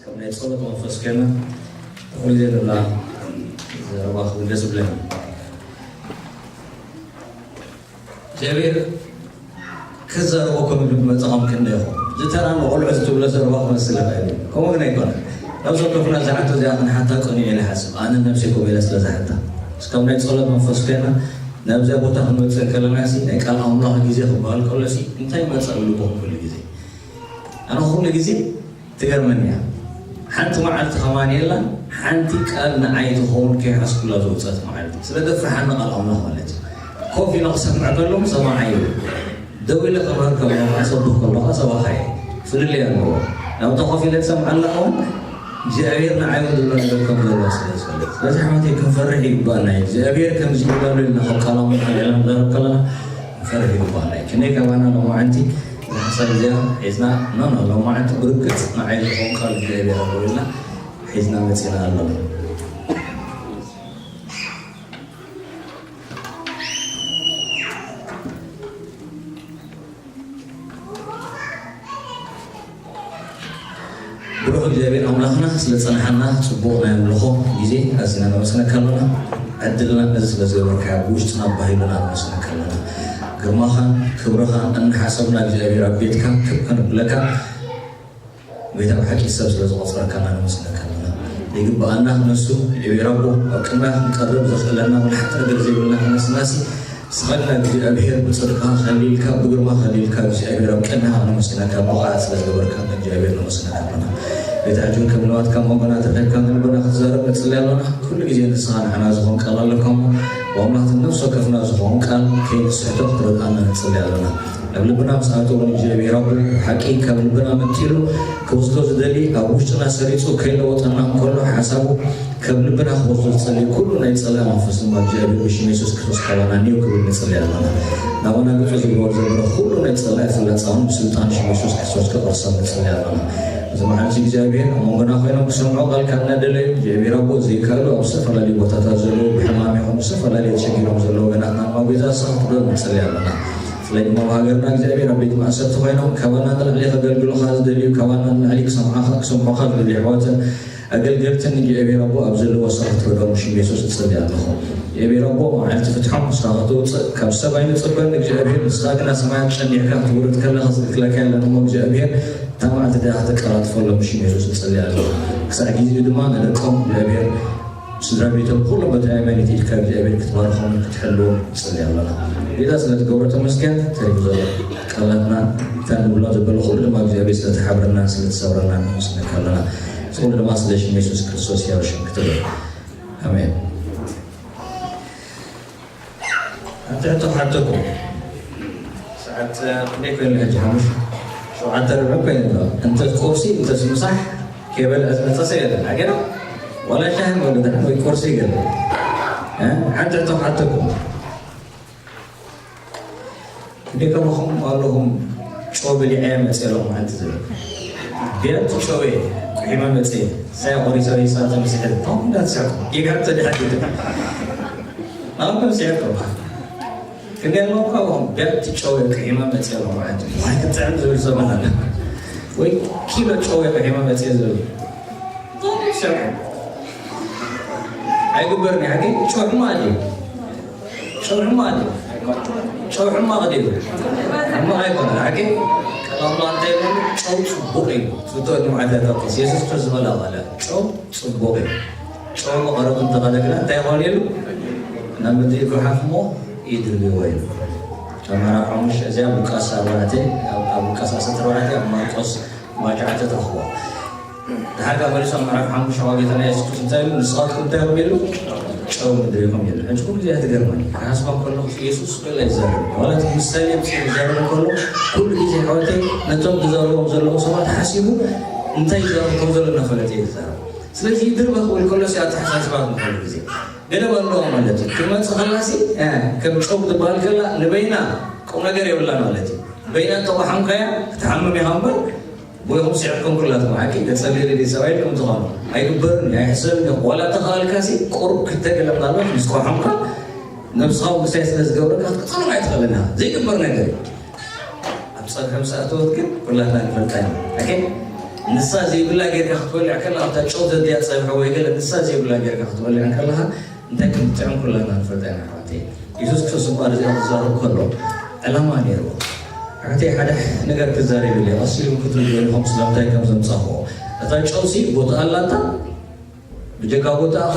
ከም ናይ ጸሎት መንፈስ ኮይና ኩሉ ግዜ ንብላ ዘረባ ክብለስ ብለን እግዚኣብሔር ክዛረበኩም ኢሉ ዝመጻኹም ክንደይ ኢኹም? ዝተራ ንቆልዑ ዝትብሎ ዘረባ ክመስል ይኽእል እዩ። ከምኡ ግን ኣይኮነን። ነብሲ ወከፍና እዛ ሕቶ እዚኣ ክንሓታ ቀኒዩ ኢለ ይሓስብ። ኣነ ነብሰይ ከምኡ ኢለ ስለ ዝሓታ። እስካብ ናይ ጸሎት መንፈስ ኮይና ናብዚኣ ቦታ ክንመጽእ ከለና ሲ ናይ ቃል ኣምላኽ ግዜ ክበሃል ከሎ ሲ እንታይ ይመጽእ ኣብ ልብኹም ኩሉ ግዜ? ኣነ ኩሉ ግዜ ትገርመኒ እያ። ሓንቲ መዓልቲ ከማን የላን ሓንቲ ቃል ንዓይ ትኸውን ከይሓዝኩላ ዝወፀት መዓልቲ። ስለ ዘፍርሓኒ ቃል ኣምላኽ ማለት እዩ። ኮፍ ኢለ ክሰምዕ ከለኹ ሰማዓይ እዩ። ደው ኢለ ክምህር ከለኹ ክሰብኽ ከለኹ ሰባኻ እየ። ፍልልይ ኣለዎ። ናብታ ኮፍ ኢለ ዝሰምዓ ኣለኹ እውን እግዚኣብሔር ንዓይ እውን ዝብሎ ነገር ከም ዘሎ ስለ ዝፈልጥ። ስለዚ ኣሕዋተይ ክንፈርሕ ይግባኣና እዩ። እግዚኣብሔር ከምዚ ይብላሉ ኢልና ካብ ቃል ኣምላኽ ሌላ ንዛረብ ከለና ክንፈርሕ ይግባኣና እዩ። ክንደይ ካባና ሎማዓንቲ እዛ ሓሳብ እዚኣ ሒዝና ኖ ኖ ሎማዓንቲ ብርግፅ ንዓይ ዝኾን ቃል እግዚኣብሔር ኣሎ ኢልና ሒዝና መፂና ኣለና። ብሩኽ እግዚኣብሔር ኣምላኽና ስለ ጸንሓና ጽቡቕ ናይ ኣምልኾ ግዜ ኣዝና ነመስግነካ ኣለና። ዕድልና ነዚ ስለ ዝገበርካዮ ብውሽጥና ባሂሉና ነመስግነካ ኣለና። ግርማኻን ክብርኻን እናሓሰብና እግዚኣብሔር ኣብ ቤትካ ክብ ከነብለካ ጎይታ ብሓቂ ሰብ ስለ ዝቖጸረካና ነመስግነካ ኣለና። ዘይግብኣና ክነሱ እግዚኣብሔር ኣቦ ኣብ ቅድሚኻ ክንቀርብ ዘኽእለና ወላ ሓንቲ ነገር ዘይብልና ክነስናሲ ንስኻ ግና እግዚኣብሔር ብጽድቅኻ ከሊልካ ብግርማ ከሊልካ እግዚኣብሔር ኣብ ቅድሚኻ ነመስግነካ ብቕዓት ስለ ዝገበርካና እግዚኣብሔር ነመስግነካ ኣለና። ጎይታ ሕጂ እውን ከም ልማድካ መንጎና ተረኺብካ ንልብና ክትዛረብ ንጽሊ ኣለና። ኩሉ ግዜ ንስኻ ንዓና ዝኾን ቃል ኣለካ እሞ ብኣምላኽቲ ነፍሲ ወከፍና ዝኾን ቃል ከይንስሕቶ ክትረድኣና ንጽሊ ኣለና። ኣብ ልብና ምስ ኣተወ ንእግዚኣብሔር ኣቦ ሓቂ ካብ ልብና መጢሉ ክወስዶ ዝደሊ ኣብ ውሽጥና ሰሪጹ ከይለወጠና እንከሎ ሓሳቡ ካብ ልብና ክወስዶ ዝጸሊ ኩሉ ናይ ጸላኢ መንፈስ ድማ እግዚኣብሔር ብሽም የሱስ ክርስቶስ ካባና ኒው ክብል ንጽሊ ኣለና። ናባና ገጹ ዝግበር ዘሎ ኩሉ ናይ ጸላኢ ፍላጻውን ብስልጣን ሽም የሱስ ክርስቶስ ክቐርሰም ንጽሊ ኣለና። እዚ መዓልቲ እግዚኣብሔር ኣብ መንጎና ኮይኖም ክሰምዑ ቃልካ እናደለዩ እግዚኣብሔር ኣቦ ዘይከኣሉ ኣብ ዝተፈላለዩ ቦታታት ዘለዉ ብሕማም ይኹን ብዝተፈላለየ ተሸጊሮም ዘለዉ ወገናትና ድማ ጎይታ ንስኻ ክትረድኦም ንጽሊ ኣለና። ብፍላይ ድማ ኣብ ሃገርና እግዚኣብሔር ኣብ ቤት ማእሰርቲ ኮይኖም ካባና ንላዕሊ ከገልግሉኻ ዝደልዩ ካባና ንላዕሊ ክሰምዓኻ ክሰምዑኻ ዝደልዩ ኣሕዋትን ኣገልገልትን እግዚኣብሔር ኣቦ ኣብ ዘለዎ ስራሕ ክትረድኦም ብሽም የሱስ እጽሊ ኣለኹ። እግዚኣብሔር ኣቦ መዓልቲ ፍትሖም ንስኻ ከተውፅእ ካብ ሰብ ኣይንፅበን እግዚኣብሔር ንስኻ ግና ሰማያት ጨኒሕካ ክትውርድ ከለኻ ዝእክለካ የለን እሞ እግዚኣብሔር እታ መዓልቲ እዚኣ ከተቀላጥፈሎም ብሽም የሱስ እጽሊ ኣለኹ። ክሳዕ ግዜኡ ድማ ንደቆም እግዚኣብሔር ስድራ ቤቶም ኩሎም በቲ ሃይማኖት ኢድካ እግዚኣብሔር ክትባርኾምን ክትሕልዎም ንጽሊ ኣለና። ጌታ ስለ ትገብሮ ተመስገን። ተሪፉ ዘሎ ቃላትና እታ ንብሎ ዘበለ ኩሉ ድማ እግዚኣብሔር ስለ ትሓብረና ስለ ትሰብረና ነመስግነካ ኣለና። እዚ ኩሉ ድማ ስለ ሽም የሱስ ክርስቶስ ያው ሽም ክትብል ኣሜን። ኣንተ ሕቶ ሓተኩም ሰዓት ክንደይ ኮይኑ ሕጂ ሓሙሽ ሸውዓተ ርብዒ ኮይኑ ኣሎ። እንተ ቁርሲ እንተ ምሳሕ ከይበልዐ ዝመጸ ሰብ የለን። ኣገና ዋላ ሻሂ መብልዕ ወይ ቁርሲ ገለ እ ሓንቲ ሕቶ ሓተኩም ክንደይ ከማኹም ኣለኹም ጨው ብሊዐ መጽእ ኣለኹም ሓንቲ ዝብል ቢያት ጨው ቁሒመ መጽእ ሳይ ቆሪሰ ሪሳ ተምስሕል እንዳትስሕቁ ጌጋ ተድሓዲት ናብቶም ስሕቁ ክንደይ ኣለዉ ካብኦም ቢያት ጨው ቁሒመ መጽእ ኣለኹም ሓንቲ ዋይ ክትጥዕም ዝብል ሰብን ኣለ ወይ ኪሎ ጨው ቁሒመ መጽእ ዝብል ኣይግበርን እዩ ሓቂ ጨው ሕማቕ ድዩ ጨው ሕማቕ ድዩ ጨው ሕማቕ ድዩ ሕማቕ ኣይኮነን ሓቂ ቃል ኣምላኽ እንታይ ይብል ጨው ጽቡቕ እዩ ትፍቶ ንማዕዳታት የሱስ ክርስቶስ ዝበላ ቃለ ጨው ጽቡቕ እዩ ጨው መቐረቱ እንተቐለ ግና እንታይ ይኾን ኢሉ ናብ ምድሪ ይጉሓፍ እሞ ይድርብዎ እዩ ኣብ ምዕራፍ ሓሙሽተ እዚኣ ሉቃስ ኣርባዕተ ኣብ ሉቃስ ዓሰርተ ኣርባዕተ ኣብ ማርቆስ ማጃዓተ ትረኽቦ ድሓር ካብ መሊሱ ኣብ ምዕራፍ ሓሙሽተ ዋጋ ጌታና የሱስ ክርስቶስ እንታይ ኢሉ ንስኻትኩም እንታይ ኢኹም ኢሉ ጨው ምድሪ ኢኹም ኢሉ ሕጂ ኩሉ ግዜ ትገርመኒ ክሓስባ ከለኹ የሱስ ገለ ይዛረብ ዋላ እቲ ምሳሌ ምፅኡ ይዛረብ ከሎ ኩሉ ግዜ ኣሕዋተይ ነቶም ዝዛረቦም ዘለዉ ሰባት ሓሲቡ እንታይ ይዛረብ ከም ዘሎ እናፈለጠ እዩ ዝዛረብ ስለዚ ይድርበ ክብል ከሎ ሲ ኣተሓሳስባ ንኩሉ ግዜ ገደብ ኣለዎ ማለት እዩ ክትመፅእ ከላሲ ከም ጨው ትበሃል ከላ ንበይና ቁም ነገር የብላ ማለት እዩ በይና ተቋሓምካያ ክትሓምም ኢኻ እምበር ቦይኹም ስዒርኩም ኩላትኩም ሓቂ ገጸ ሌሊ ሰብኣይ ከም ዝኾኑ ኣይግበርን እዩ ኣይሕሰብን እዩ ዋላ ተኻልካሲ ቁሩብ ክልተ ገለ ምናልባት ምስ ቆሖምካ ነብስኻ ውሳይ ስለ ዝገብረካ ክትቅጽሎም ኣይትኽእልን ኢኻ ዘይግበር ነገር እዩ ኣብ ጸብሒ ምስ ኣተወት ግን ኩላትና ንፈልጣ ኢና ኦኬ ንሳ ዘይብላ ጌርካ ክትበልዕ ከላ ኣብታ ጨው ዘድልያ ጸብሒ ወይ ገለ ንሳ ዘይብላ ጌርካ ክትበልዕ ከለኻ እንታይ ከም ትጥዕም ኩላና ንፈልጣ ኢና ኣሕዋተይ። የሱስ ክርስቶስ እምበኣር እዚኣ ክዛረብ ከሎ ዕላማ ነይርዎ። ኣሕዋተይ ሓደ ነገር ክዛረብ ኢለ ቀስ ኢልኩም ክትርድኡ ኢኹም ስለምንታይ ከም ዘምጻኹዎ። እታ ጨውሲ ቦታ ኣላታ ብጀካ ቦታኻ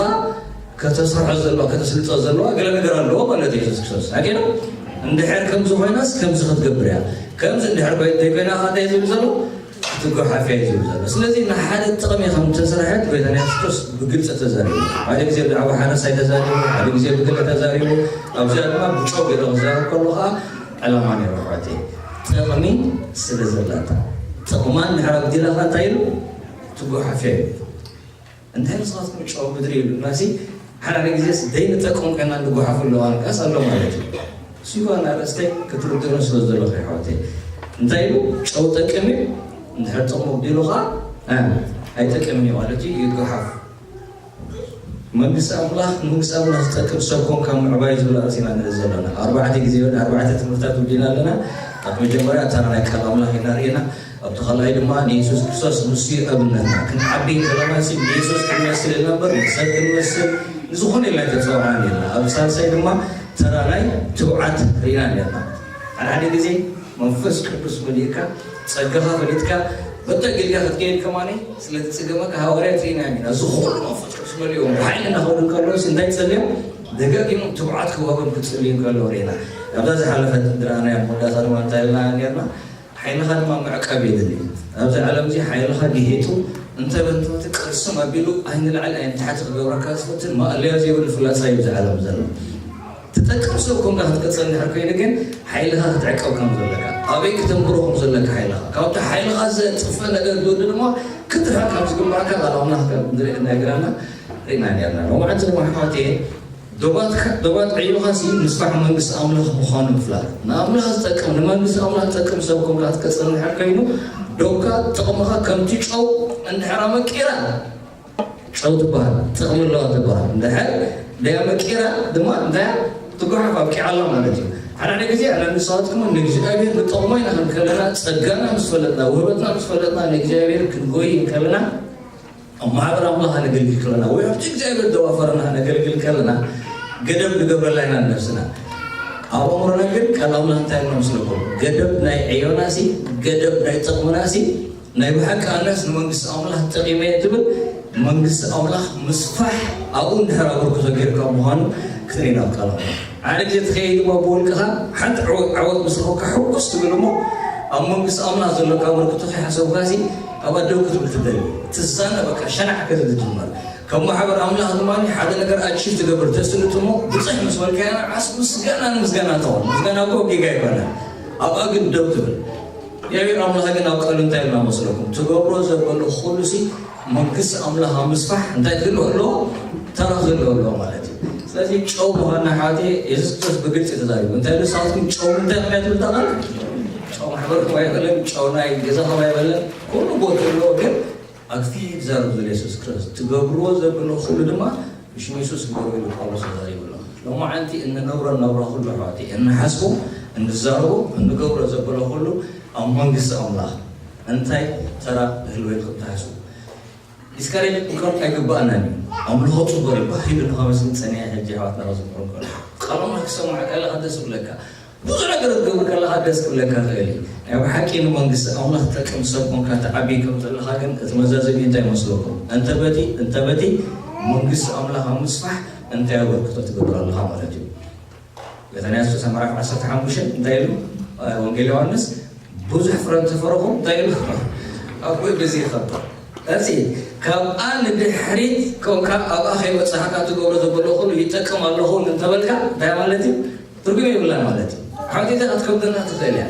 ከተስርሖ ዘለዋ ከተስልጦ ዘለዋ ገለ ነገር ኣለዎ ማለት እዩ የሱስ ክርስቶስ ኣገና እንድሕር ከምዚ ኮይናስ ከምዚ ክትገብር እያ ከምዚ እንድሕር ዘይኮይና ከ እንታይ ዝብል ዘሎ ክትጎሓፍ እያ ዝብል ዘሎ ስለዚ ንሓደ ጥቕሚ ከም ተስርሐት ጎይታና የሱስ ክርስቶስ ብግልፂ ተዛሪቡ ሓደ ግዜ ብዛዕባ ሓረሳይ ተዛሪቡ ሓደ ግዜ ብግለ ተዛሪቡ ኣብዚኣ ድማ ብጨው ገለ ክዛረብ ከሎ ከዓ ዕላማ ነይሩ ኣሕዋተይ ጥቕሚ ስለ ዘላታ ጥቕማ እንድሕር ኣጉዲላ ከ እንታይ ኢሉ ትጎሓፍ እያ ይብል እንታይ ንስኻትኩም ጨው ምድሪ ይብሉና ሲ ሓደ ሓደ ግዜስ ዘይንጠቅም ኮይና ንጓሓፈሉ እዋን ከኣስ ኣሎ ማለት እዩ። እሱ ይኮን ኣርእስተይ ክትርድእኑ ስለ ዘለኹ ይሓወተይ እንታይ ኢሉ ጨው ጠቅም እዩ እንድሕር ጥቕሙ ኣጉዲሉ ከዓ ኣይጠቅምን እዩ ማለት እዩ ይጓሓፍ። መንግስቲ ኣምላኽ ንመንግስቲ ኣምላኽ ዝጠቅም ሰብ ኮንካ ምዕባይ ዝብል ኣርእስቲ ኢና ንርኢ ዘለና። ኣርባዕተ ግዜ ወደ ኣርባዕተ ትምህርታት ውዲና ኣለና። ኣብ መጀመርያ እታ ናይ ቃል ኣምላኽ ኢና ርኢና። ኣብቲ ካልኣይ ድማ ንየሱስ ክርስቶስ ንሱ እዩ ኣብነትና። ክንዓቢ ከለና ሲ ንየሱስ ክንመስል ኢልና እምበር ንሰብ ክንመስል ንዝኾነ ኢልና ኣይተፀዋዕናን ኢልና። ኣብ ሳልሳይ ድማ ተራ ናይ ትብዓት ርኢና ኣለና። ሓደ ሓደ ግዜ መንፈስ ቅዱስ መሊእካ ጸጋኻ ፈሊጥካ በጠቅ ኢልካ ክትከይድ ከማኒ ስለዝጽገመካ ሃዋርያት ርኢና ኢና። ዝኾኑ መንፈስ ቅዱስ መሊኦም ብሓይሊ እናኸዱ እንከለዉ ሲ እንታይ ጸልዮም ደጋጊሞም ትብዓት ክወሃቦም ክጽልዩ እንከለዉ ርኢና። ኣብዛ ዝሓለፈት ዝረኣናያ መወዳእታ ድማ እንታይ ኢልና ነርና? ሓይልኻ ድማ መዕቀብ የድሊ። ኣብዚ ዓለም እዚ ሓይልኻ ግሂጡ እንተበትበቲ ቅርስም ኣቢሉ ኣይንላዕሊ ኣይንታሕቲ ክገብረካ ዝፈትን ማእለያ ዘይብሉ ፍላጻ እዩ ኣብዚ ዓለም ዘሎ። ትጠቅም ሰብ ኮንካ ክትቅጽል እንድሕር ኮይኑ ግን ሓይልኻ ክትዕቀብ ከም ዘለካ ኣበይ ክተንብሮ ከም ዘለካ ሓይልኻ ካብቲ ሓይልኻ ዘጥፍእ ነገር ዝወድድ እሞ ክትርሕቅ ካብ ዝግባእካ ቃል ኣምላኽ ከም ንርኢ እናገራና ርኢና ነርና። ሎማዓንቲ ድማ ኣሕዋት እየ ዶባት ዕዮኻ ሲ ምስፋሕ መንግስቲ ኣምላኽ ምዃኑ ምፍላጥ ንኣምላኽ ዝጠቅም ንመንግስቲ ኣምላኽ ዝጠቅም ሰብ ኮንካ ክትቅጽል እንድሕር ኮይኑ ዶካ ጥቕምኻ ከምቲ ጨው እንድሕር ኣመቂራ ጨው ትበሃል ጥቕሚ ኣለዋ ትበሃል እንድሕር ደያ መቂራ ድማ እንታይ ትጓሓፍ ኣብቂዓ ኣላ ማለት እዩ። ሓደ ሓደ ግዜ ኣነ ንስኻትኩም ንእግዚኣብሔር ንጠቕሞ ኢና ክንከለና ጸጋና ምስ ፈለጥና ውህበትና ምስ ፈለጥና ንእግዚኣብሔር ክንጎይ እንከለና ኣብ ማሕበር ኣምላኽ ነገልግል ከለና ወይ ኣብቲ እግዚኣብሔር ደዋፈረና ነገልግል ከለና ገደብ ንገብረላ ኢና ንነብስና። ኣብ ኣእምሮና ግን ቃል ኣምላኽ እንታይ ኢልና ምስለኩም ገደብ ናይ ዕዮና ሲ ገደብ ናይ ጥቕምና ሲ ናይ ብሓቂ ኣነስ ንመንግስቲ ኣምላኽ ጠቒመ እየ ትብል መንግስቲ ኣምላኽ ምስፋሕ ኣብኡ እንድሕር ኣበርክቶ ጌርካ ምዃኑ ክትርኢ ናብ ቃል ኣምላኽ ሓደ ግዜ ትኸይድ እሞ ብውልቅኻ ሓንቲ ዓወት ዓወት ምስ ረኸብካ ሕጉስ ትብል እሞ ኣብ መንግስቲ ኣምላኽ ዘለካ ኣበርክቶ ከይሓሰብካ ሲ ኣብ ኣደው ክትብል ትደሊ ትዛነ በቃ ሸናዕ ክትብል ትጅመር ከም ማሕበር ኣምላኽ ድማ ሓደ ነገር ኣቺቭ ትገብር ተስልጥ እሞ ብፅሕ ምስ በልካያ ዓስ ምስጋና ንምስጋና ትኸውን ምስጋና እኮ ጌጋ ይኮነ ኣብኣ ግን ደው ትብል እግዚኣብሔር ኣምላኽ ግን ኣብ ቃሉ እንታይ ኢልና መስለኩም ትገብሮ ዘበሎ ኩሉ ሲ መንግስቲ ኣምላኽ ኣብ ምስፋሕ እንታይ ክህልዎ ኣለዎ ተራ ክህልዎ ኣለዎ ማለት እዩ ስለዚ ጨው ምዃንና ሓቴ የሱስ ክርስቶስ ብግልፂ ተዛሪቡ እንታይ ንስኻትኩም ጨው እንታይ ምክንያት ምልታ ቃል ጨው ማሕበርኩም ኣይበለን ጨው ናይ ገዛኹም ኣይበለን ኩሉ ቦታ ኣለዎ ግን ኣክፊ ይዛረብ ዘሎ የሱስ ክርስቶስ ትገብርዎ ዘበሎ ኩሉ ድማ ብሽም የሱስ ግበሩ ኢሉ ጳውሎስ ተዛሪቡ ኣሎ ሎማዓንቲ እንነብሮ ናብራ ኩሉ ኣሕዋት እንሓስቦ እንዛረቦ እንገብሮ ዘበሎ ኩሉ ኣብ መንግስቲ ኣምላኽ እንታይ ተራ ክህልዎ ኢልኩም ትሓስቡ? ዲስካሬጅ ክኮን ኣይግባእናን እዩ። ኣምልኾ ጽቡቕ እዩ፣ ባህ ኢሉ ንኸመስግን ጸኒሐ ሕጂ ኣሕዋትና ከዝምሩ ከሎ ቃል ኣምላኽ ክሰምዖ ከለኻ ደስ ይብለካ። ብዙሕ ነገር ክትገብር ከለኻ ደስ ክብለካ ይኽእል እዩ። ናይ ብሓቂ ንመንግስቲ ኣምላኽ ትጠቅም ሰብ ኮንካ ትዓቢ ከም ዘለኻ ግን እቲ መዛዘሚ እንታይ ይመስለኩም? እንተ በቲ እንተ በቲ መንግስቲ ኣምላኽ ኣብ ምስፋሕ እንታይ ኣበርክቶ ትገብር ኣለኻ ማለት እዩ። ዮሐንስ ምዕራፍ ዓሰርተ ሓሙሽተ እንታይ ኢሉ? ወንጌል ዮሐንስ ብዙሕ ፍረ እንተፈረኹም እንታይ ኢሉ? ኣቦይ በዚ ይኸብር። እዚ ካብኣ ንድሕሪት ኮንካ ኣብኣ ከይበጻሕካ ትገብሮ ዘበሎ ኩሉ ይጠቅም ኣለኹ እንተበልካ እንታይ ማለት እዩ? ትርጉም የብላን ማለት እዩ። ሓንቲ እዚኣ ክትከብደና ትኽእል እያ።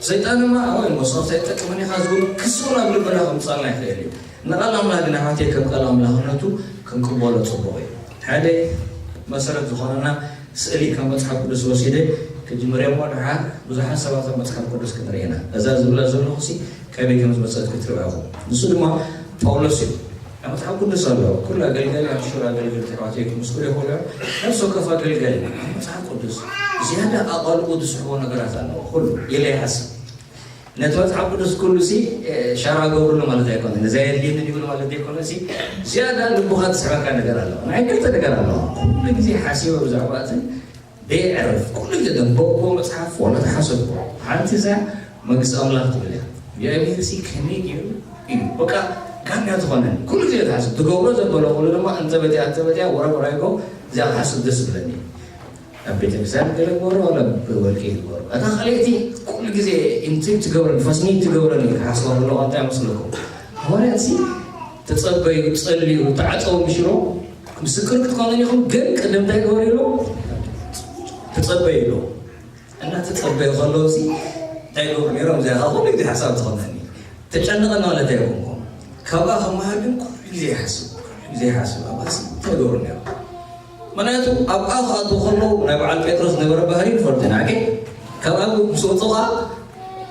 ሰይጣን ድማ ኣወይ መስዋዕቲ ኣይጠቅምን ኢኻ ዝብል ክስ እውን ኣብ ልብና ከምጻልና ይኽእል እዩ። ንቓል ኣምላኽ ግን ኣሕዋተይ ከም ቃል ኣምላኽነቱ ክንቅበሎ ጽቡቕ እዩ። ሓደ መሰረት ዝኾነና ስእሊ ካብ መጽሓፍ ቅዱስ ወሲደ ክጅምር እሞ ድሓር ብዙሓት ሰባት ኣብ መጽሓፍ ቅዱስ ክንርኢ ኢና። እዛ ዝብላ ዘለኹ ሲ ከመይ ከም ዝመጸት ክትርእዩ ኢኹም። ንሱ ድማ ጳውሎስ እዩ። ኣብ መጽሓፍ ቅዱስ ኣሎ። ኩሉ ኣገልጋሊ ኣብ ሽር ኣገልግል ተሕዋተይ ክምስክሩ ይኽእሉ እዮም። ነፍሲ ወከፍ ኣገልጋሊ ኣብ መጽሓፍ ቅዱስ ዝያዳ ኣቓልቦ ዝስሕቦ ነገራት ኣለዎ። ኩሉ ኢለ ይሓስብ። ነቲ መጽሓፍ ቅዱስ ኩሉ ሲ ሸራ ገብርሉ ማለት ኣይኮነ፣ ነዚ ኣየድልየንን ይብሉ ማለት ዘይኮነ ሲ ዝያዳ ልብኻ ትስሕበካ ነገር ኣለዋ። ናይ ክልተ ነገር ኣለዋ። ኩሉ ግዜ ሓሲበ ብዛዕባ እቲ ደይዕርፍ ኩሉ ግዜ ደንበቦ መጽሓፍ ወላ ተሓሰብኩ ሓንቲ እዛ መንግስቲ ኣምላኽ ትብል እያ። እግዚኣብሔር ሲ ከመይ ገይሩ እዩ በቃ ጋንያ ዝኾነ ኩሉ ግዜ ተሓስብ ትገብሮ ዘበሎ ኩሉ ድማ እንተበትያ እንተበትያ ወረበራይጎ እዚኣ ክሓስብ ደስ ብለኒ። ኣብ ቤተክርስትያን ገለ ግበሩ ዋላ ብወርቂ ግበሩ። እታ ካልኣይቲ ኩሉ ግዜ ኢንትሪግ ትገብረኒ ፋስኒት ትገብረኒ ክሓስባ ከለኹ እንታይ መስለኩም? ሃዋርያት ሲ ተጸበዩ ጸልዩ ተዓጸው ምሽሮ ምስክር ክትኮኑ ኢኹም ግን ቅድም እንታይ ግበሩ ኢሉ ተጸበዩ ኢሉ እና ተጸበዩ ከለዉ ሲ እንታይ ግበሩ ነይሮም እዚኣ ኩሉ ግዜ ሓሳብ ትኾነኒ ተጨነቐና ማለት ኣይኮንኩም። ካብኣ ከመሃር ግን ኩሉ ግዜ ይሓስብ ኩሉ ግዜ ይሓስብ ኣብኣ ሲ እንታይ ግበሩ ነይሮም? ምክንያቱ ኣብኣ ክኣትዉ ከለዉ ናይ በዓል ጴጥሮስ ዝነበረ ባህሪ ንፈልጦ ኢና። ኣኬ ካብ ኣብ ምስ ወፁ ከዓ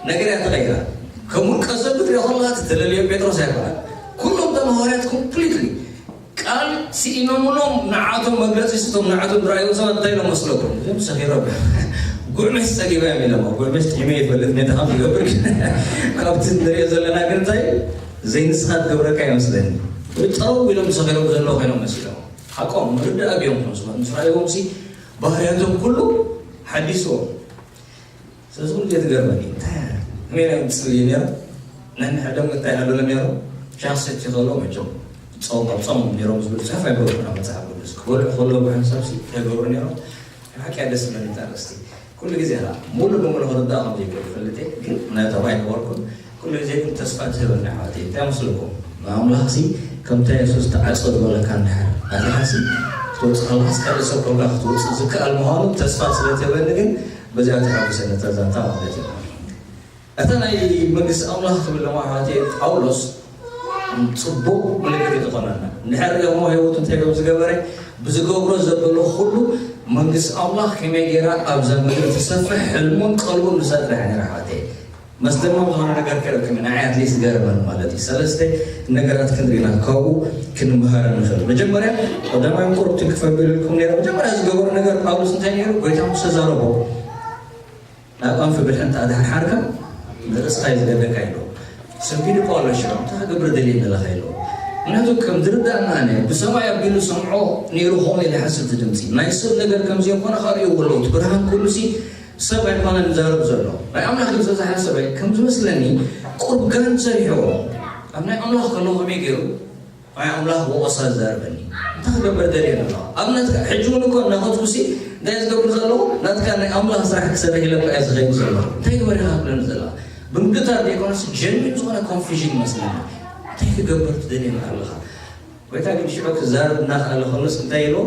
ነገር እያ ተቐይራ። ከም ውልቀ ሰብ ክትሪኦ ከለካ ትተለልዮ ጴጥሮስ ኣይኮነን። ኩሎም እቶም ሃዋርያት ኮምፕሊትሊ ቃል ስኢኖምሎም ንዓቶም መግለፂ ስቶም ንዓቶም ዝረኣይዎም ሰባት እንታይ ኢሎም መስለኩም? እዞም ሰኺሮም እዮም። ጉዕመስ ፀጊባ እዮም ኢሎም። ጉዕመስ ጥዒመ ይፈልጥ ነታ ከም ዝገብር ግን ካብቲ ንሪኦ ዘለና ግን እንታይ ዘይንስኻ ትገብረካ ይመስለኒ። ጨው ኢሎም ዝሰኺሮም ዘለዉ ኮይኖም መሲሎም ሓቆም ምርዳእ ኣብዮም ቶም ሰባት ምስ ረኣይዎም ሲ ባህርያቶም ኩሉ ሓዲስዎም። ስለዚ ኩሉ ግዜ ትገርመኒ እንታይ ከመይ ናይ ምፅሊ ነይሩ ናይ ንሕደም እንታይ ሃለለ ነይሩ ሻክሰት ይኸሎ መቸም ፆም ኣብ ፆም ነይሮም ዝብል ፅሑፍ ኣይገበሩና መፅሓፍ ቅዱስ ክበልዑ ከሎ ብሓንሳብ ሲ እንታይ ገብሩ ነይሮም ሓቂ ደስ ብለኒ ጣረስቲ ኩሉ ግዜ ላ ሙሉ ብሙሉ ክርዳእ ከም ዘይክእል ፈልጥ ግን ናይ ተባይ ነበርኩም ኩሉ ግዜ ግን ተስፋ ትህበና ኣሕዋተይ እንታይ መስልኩም ንኣምላኽ ሲ ከምታ የሱስ ተዓጾ ዝበለካ እንድሕር ኣቲኻ ሲ ክትወፅእ ከለኻስ ካልእ ሰብ ኮንካ ክትወፅእ ዝከኣል ምዃኑ ተስፋ ስለ ትህበኒ ግን በዚኣ ተሓጉሰ ነታ ዛንታ ማለት እዩ እታ ናይ መንግስቲ ኣምላኽ ትብል ለማ ኣሕዋተይ ጳውሎስ ፅቡቕ ምልክት እዩ ዝኾነና እንድሕር ሪኦሞ ህይወቱ እንታይ ከም ዝገበረ ብዝገብሮ ዘበሎ ኩሉ መንግስቲ ኣምላኽ ከመይ ገይራ ኣብዛ ምድሪ ትሰፍሕ ሕልሙን ቀልቡን ንሳ ጥራሕ ነራ ኣሕዋተይ መስደመም ዝኾነ ነገር ክረክብ ኢና ኣይ ኣትሊስት ገረመን ማለት እዩ ሰለስተ ነገራት ክንሪና ካብኡ ክንመሃረ ንኽእል መጀመርያ ቀዳማይ ቁሩብ ትንክፈ ቢልኩም ነረ መጀመርያ ዝገበሩ ነገር ጳውሎስ እንታይ ነይሩ ጎይታ ምስ ተዛረቦ ናብ ኣንፊ ብልሒ እንተ ኣድሓርሓርካ ንርእስኻ እዩ ዝገደካ ኢሉ። ሰጊዱ ጳውሎስ ሽዑ እንታይ ክገብር ደልየ ኣለኻ ኢሉ። ምክንያቱ ከም ዝርዳእና ኣነ ብሰማይ ኣቢሉ ሰምዖ ነይሩ ኾነ ኢለ ሓስብቲ ድምፂ ናይ ሰብ ነገር ከም ዘይኮነ ከርእይዎ ኣለዉ እቲ ብርሃን ኩሉ ሲ ሰብ ኣይኮነን ዝዛረብ ዘሎ ናይ ኣምላኽ ግብፂ ዝሓሰበ ከም ዝመስለኒ ቁርብ ጋን ሰሪሕዎ ኣብ ናይ ኣምላኽ ከለዉ ከመይ ገይሩ ናይ ኣምላኽ ወቐሳ ዝዛረበኒ እንታይ ክገብር ደልየ ኣለኹ ኣብነት ሕጂ እውን እኮ እናኸድኩ ሲ እንታይ ዝገብር ዘለኹ ናትካ ናይ ኣምላኽ ስራሕ ክሰርሕ ኢለ እኮ እየ ዝኸይድ ዘለኹ እንታይ ግበር ኢኻ ክብለኒ ዘላ ብምግታር ዘይኮነስ ጀኒን ዝኾነ ኮንፊዥን ይመስለኒ እንታይ ክገብር ትደልየኒ ኣለኻ ጎይታ ግን ሽዑ ክዛረብ እናኽኣለ ከሎስ እንታይ ኢልዎ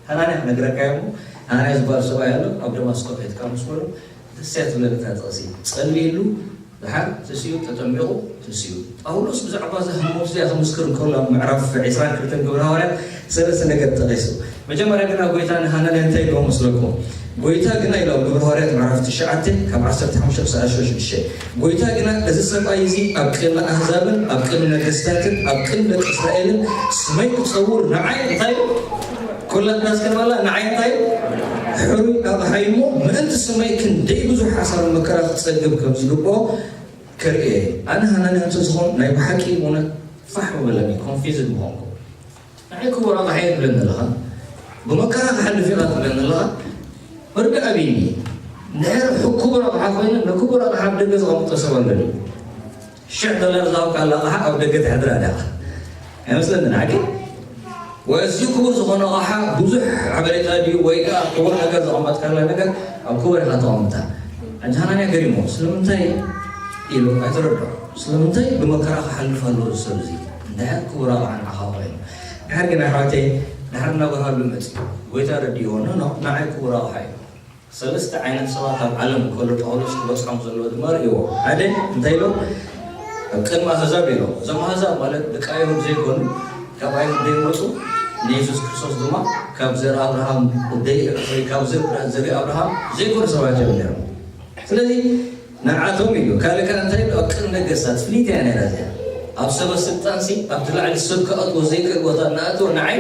ሃናንያ ክነግረካ እሞ ሃናንያ ዝበሃል ሰብኣይ ኣሎ ኣብ ደማስቆ ከይድካ ምስ በሎ ደስ እያ ትብለኒ እታ ጥቕሲ ጸልይሉ ደሓር ተሲኡ ተጠሚቑ ተሲኡ ጳውሎስ ብዛዕባ እዛ ህሞት እዚኣ ክምስክር እንከሎ ኣብ ምዕራፍ ዕስራን ክልተን ግብረ ሃዋርያት ሰለስተ ነገር ጠቒሱ መጀመርያ ግና ጎይታ ንሃናንያ እንታይ ኢልዎ መስለኩም ጎይታ ግና ኢሉ ኣብ ግብረ ሃዋርያት ምዕራፍ ትሽዓተ ካብ ዓሰርተ ሓሙሽተ ክሳብ ዓሰርተ ሽዱሽተ ጎይታ ግና እዚ ሰብኣይ እዚ ኣብ ቅድሚ ኣህዛብን ኣብ ቅድሚ ነገስታትን ኣብ ቅድሚ ደቂ እስራኤልን ስመይ ክፀውር ንዓይ እንታይ ኩላትና እስከ ንበላ ንዓይ እንታይ ሕሩይ ኣቕሓይ እሞ ምእንቲ ስመይ ክንደይ ብዙሕ ሓሳብ መከራ ክፀግብ ከም ዝግብኦ ከርእየ ኣነ ሃናንያ እንተዝኾን ናይ ብሓቂ እውነት ፋሕ ምበለኒ ኮንፊዝድ ምኾንኩ ንዓይ ክቡር ኣቕሓ የብለኒ ኣለኻ ብመከራ ክሓልፍ ኢኻ ትብለኒ ኣለኻ መርዳእ ኣብኒ ንሕር ክቡር ኣቕሓ ኮይኑ ንክቡር ኣቕሓ ኣብ ደገ ዘቐምጦ ሰብ ኣለኒ ሽሕ ዶላር ዝሃብካ ኣላ ኣቕሓ ኣብ ደገ ተሕድራ ዲኻ ኣይመስለንን ሓቂ ወይ ኣዝዩ ክቡር ዝኾነ ኣቕሓ ብዙሕ ሓበሬታ ድዩ ወይ ከዓ ክቡር ነገር ዘቐመጥካላ ነገር ኣብ ክቡር ኢኻ ተቐምጣ ኣጃሃናንያ ገሪሞ ስለምንታይ ኢሉ ኣይተረድኦ ስለምንታይ ብመከራ ክሓልፍ ኣለዎ ሰብ እዚ እንታይ ክቡር ኣቕሓ ንዓኻ ኮይኑ ድሓር ግን ኣሕዋተይ ድሓር እናበርሃሉ መፅኡ ጎይታ ረድእዎ ኖ ንዓይ ክቡር ኣቕሓ እዩ ሰለስተ ዓይነት ሰባት ኣብ ዓለም ከሎ ጳውሎስ ክበጽሖም ዘለዎ ድማ ርእይዎ። ሓደ እንታይ ኢሎ? ኣብ ቅድሚ ኣህዛብ ኢሎ። እዞም ኣህዛብ ማለት ደቂ ኣይሁድ ዘይኮኑ፣ ካብ ኣይሁድ ዘይመጹ፣ ንየሱስ ክርስቶስ ድማ ካብ ዘር ኣብርሃም ደይ ወይ ካብ ዘር ዘር ኣብርሃም ዘይኮኑ ሰባት እዮም ነይሮም። ስለዚ ንዓቶም ኢሉ ካልእ ከኣ እንታይ ኢሉ ኣብ ቅድሚ ነገስታት ፍልይቲ እያ ነይራ እዚኣ ኣብ ሰበ ስልጣንሲ ኣብቲ ላዕሊ ሰብ ክኣትዎ ዘይክእል ቦታ እናኣተወ ንዓይ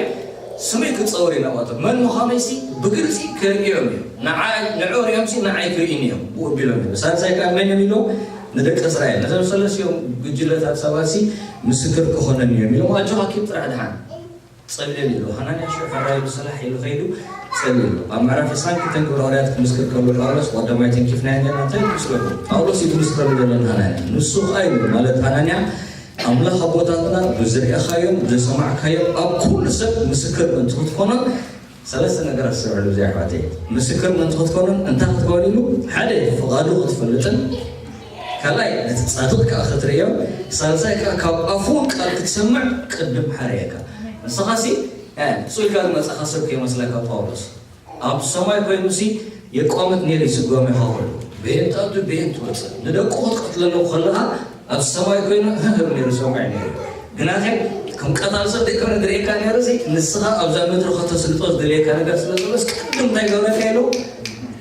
ስመይ ክፀውር እዩ ናባቶም መን ምዃነይሲ ብግልፂ ከርእዮም እዩ ንዑ ሪኦምሲ ንዓይ ክርእዩኒ እዮም ብኡ ኣቢሎም እዩ ሳልሳይ ከኣ መን እዮም ኢሉ ንደቂ እስራኤል ነዞም ሰለስቲኦም ጉጅለታት ሰባትሲ ምስክር ክኾነኒ እዮም ኢሎም ኣጆኻ ኪድ ጥራሕ ድሓን ጸልየሉ ኢሉ። ሃናንያ ሽዑ ሕራይ ኢሉ ሰላሕ ኢሉ ከይዱ ጸልየሉ። ኣብ ምዕራፍ ዕስራን ክልተን ግብረ ሃዋርያት ክምስክር ከሎ ጳውሎስ ቀዳማይ ተንኪፍናዮ ነርና እንታይ እዩ ክምስክረሉ? ጳውሎስ እዩ ክምስክረሉ ዘሎ ንሃናንያ። ንሱ ኸኣ ኢሉ ማለት ሃናንያ ኣምላኽ ኣቦታትና ብዝርእኻዮን ዝሰማዕካዮን ኣብ ኩሉ ሰብ ምስክር ምእንቲ ክትኮኖን ሰለስተ ነገራት ዝሰምዕሉ እዚ ኣሕዋተይ። ምስክር ምእንቲ ክትኮኖን እንታይ ክትከውን ኢሉ? ሓደ ፍቓዱ ክትፈልጥን ካልኣይ ነቲ ጻድቕ ከኣ ክትርእዮ ሳልሳይ ከኣ ካብ ኣፉ እውን ቃል ክትሰምዕ ቅድም ሓርየካ። ንስኻሲ እ፣ ሱልካ ዝመጻኻ ሰብ ከይመስለካ ጳውሎስ ኣብ ሰማይ ኮይኑሲ የቋምት ነይሩ ይስጓም ይኸውን። ብሄንጣቱ ብሄን ትወፅእ ንደቁ ክትቀትለሉ ከለኻ ኣብ ሰማይ ኮይኑ ህህብ ነይሩ ሰማይ ነይሩ። ግናኸ ከም ቀታል ሰብ ዘይኮነ ዝርእየካ ነይሩ ሲ ንስኻ ኣብዛ ምድሪ ከተስልጦ ዝደልየካ ነገር ስለ ዘለስ ቅድም እንታይ ገብረካ ኢሉ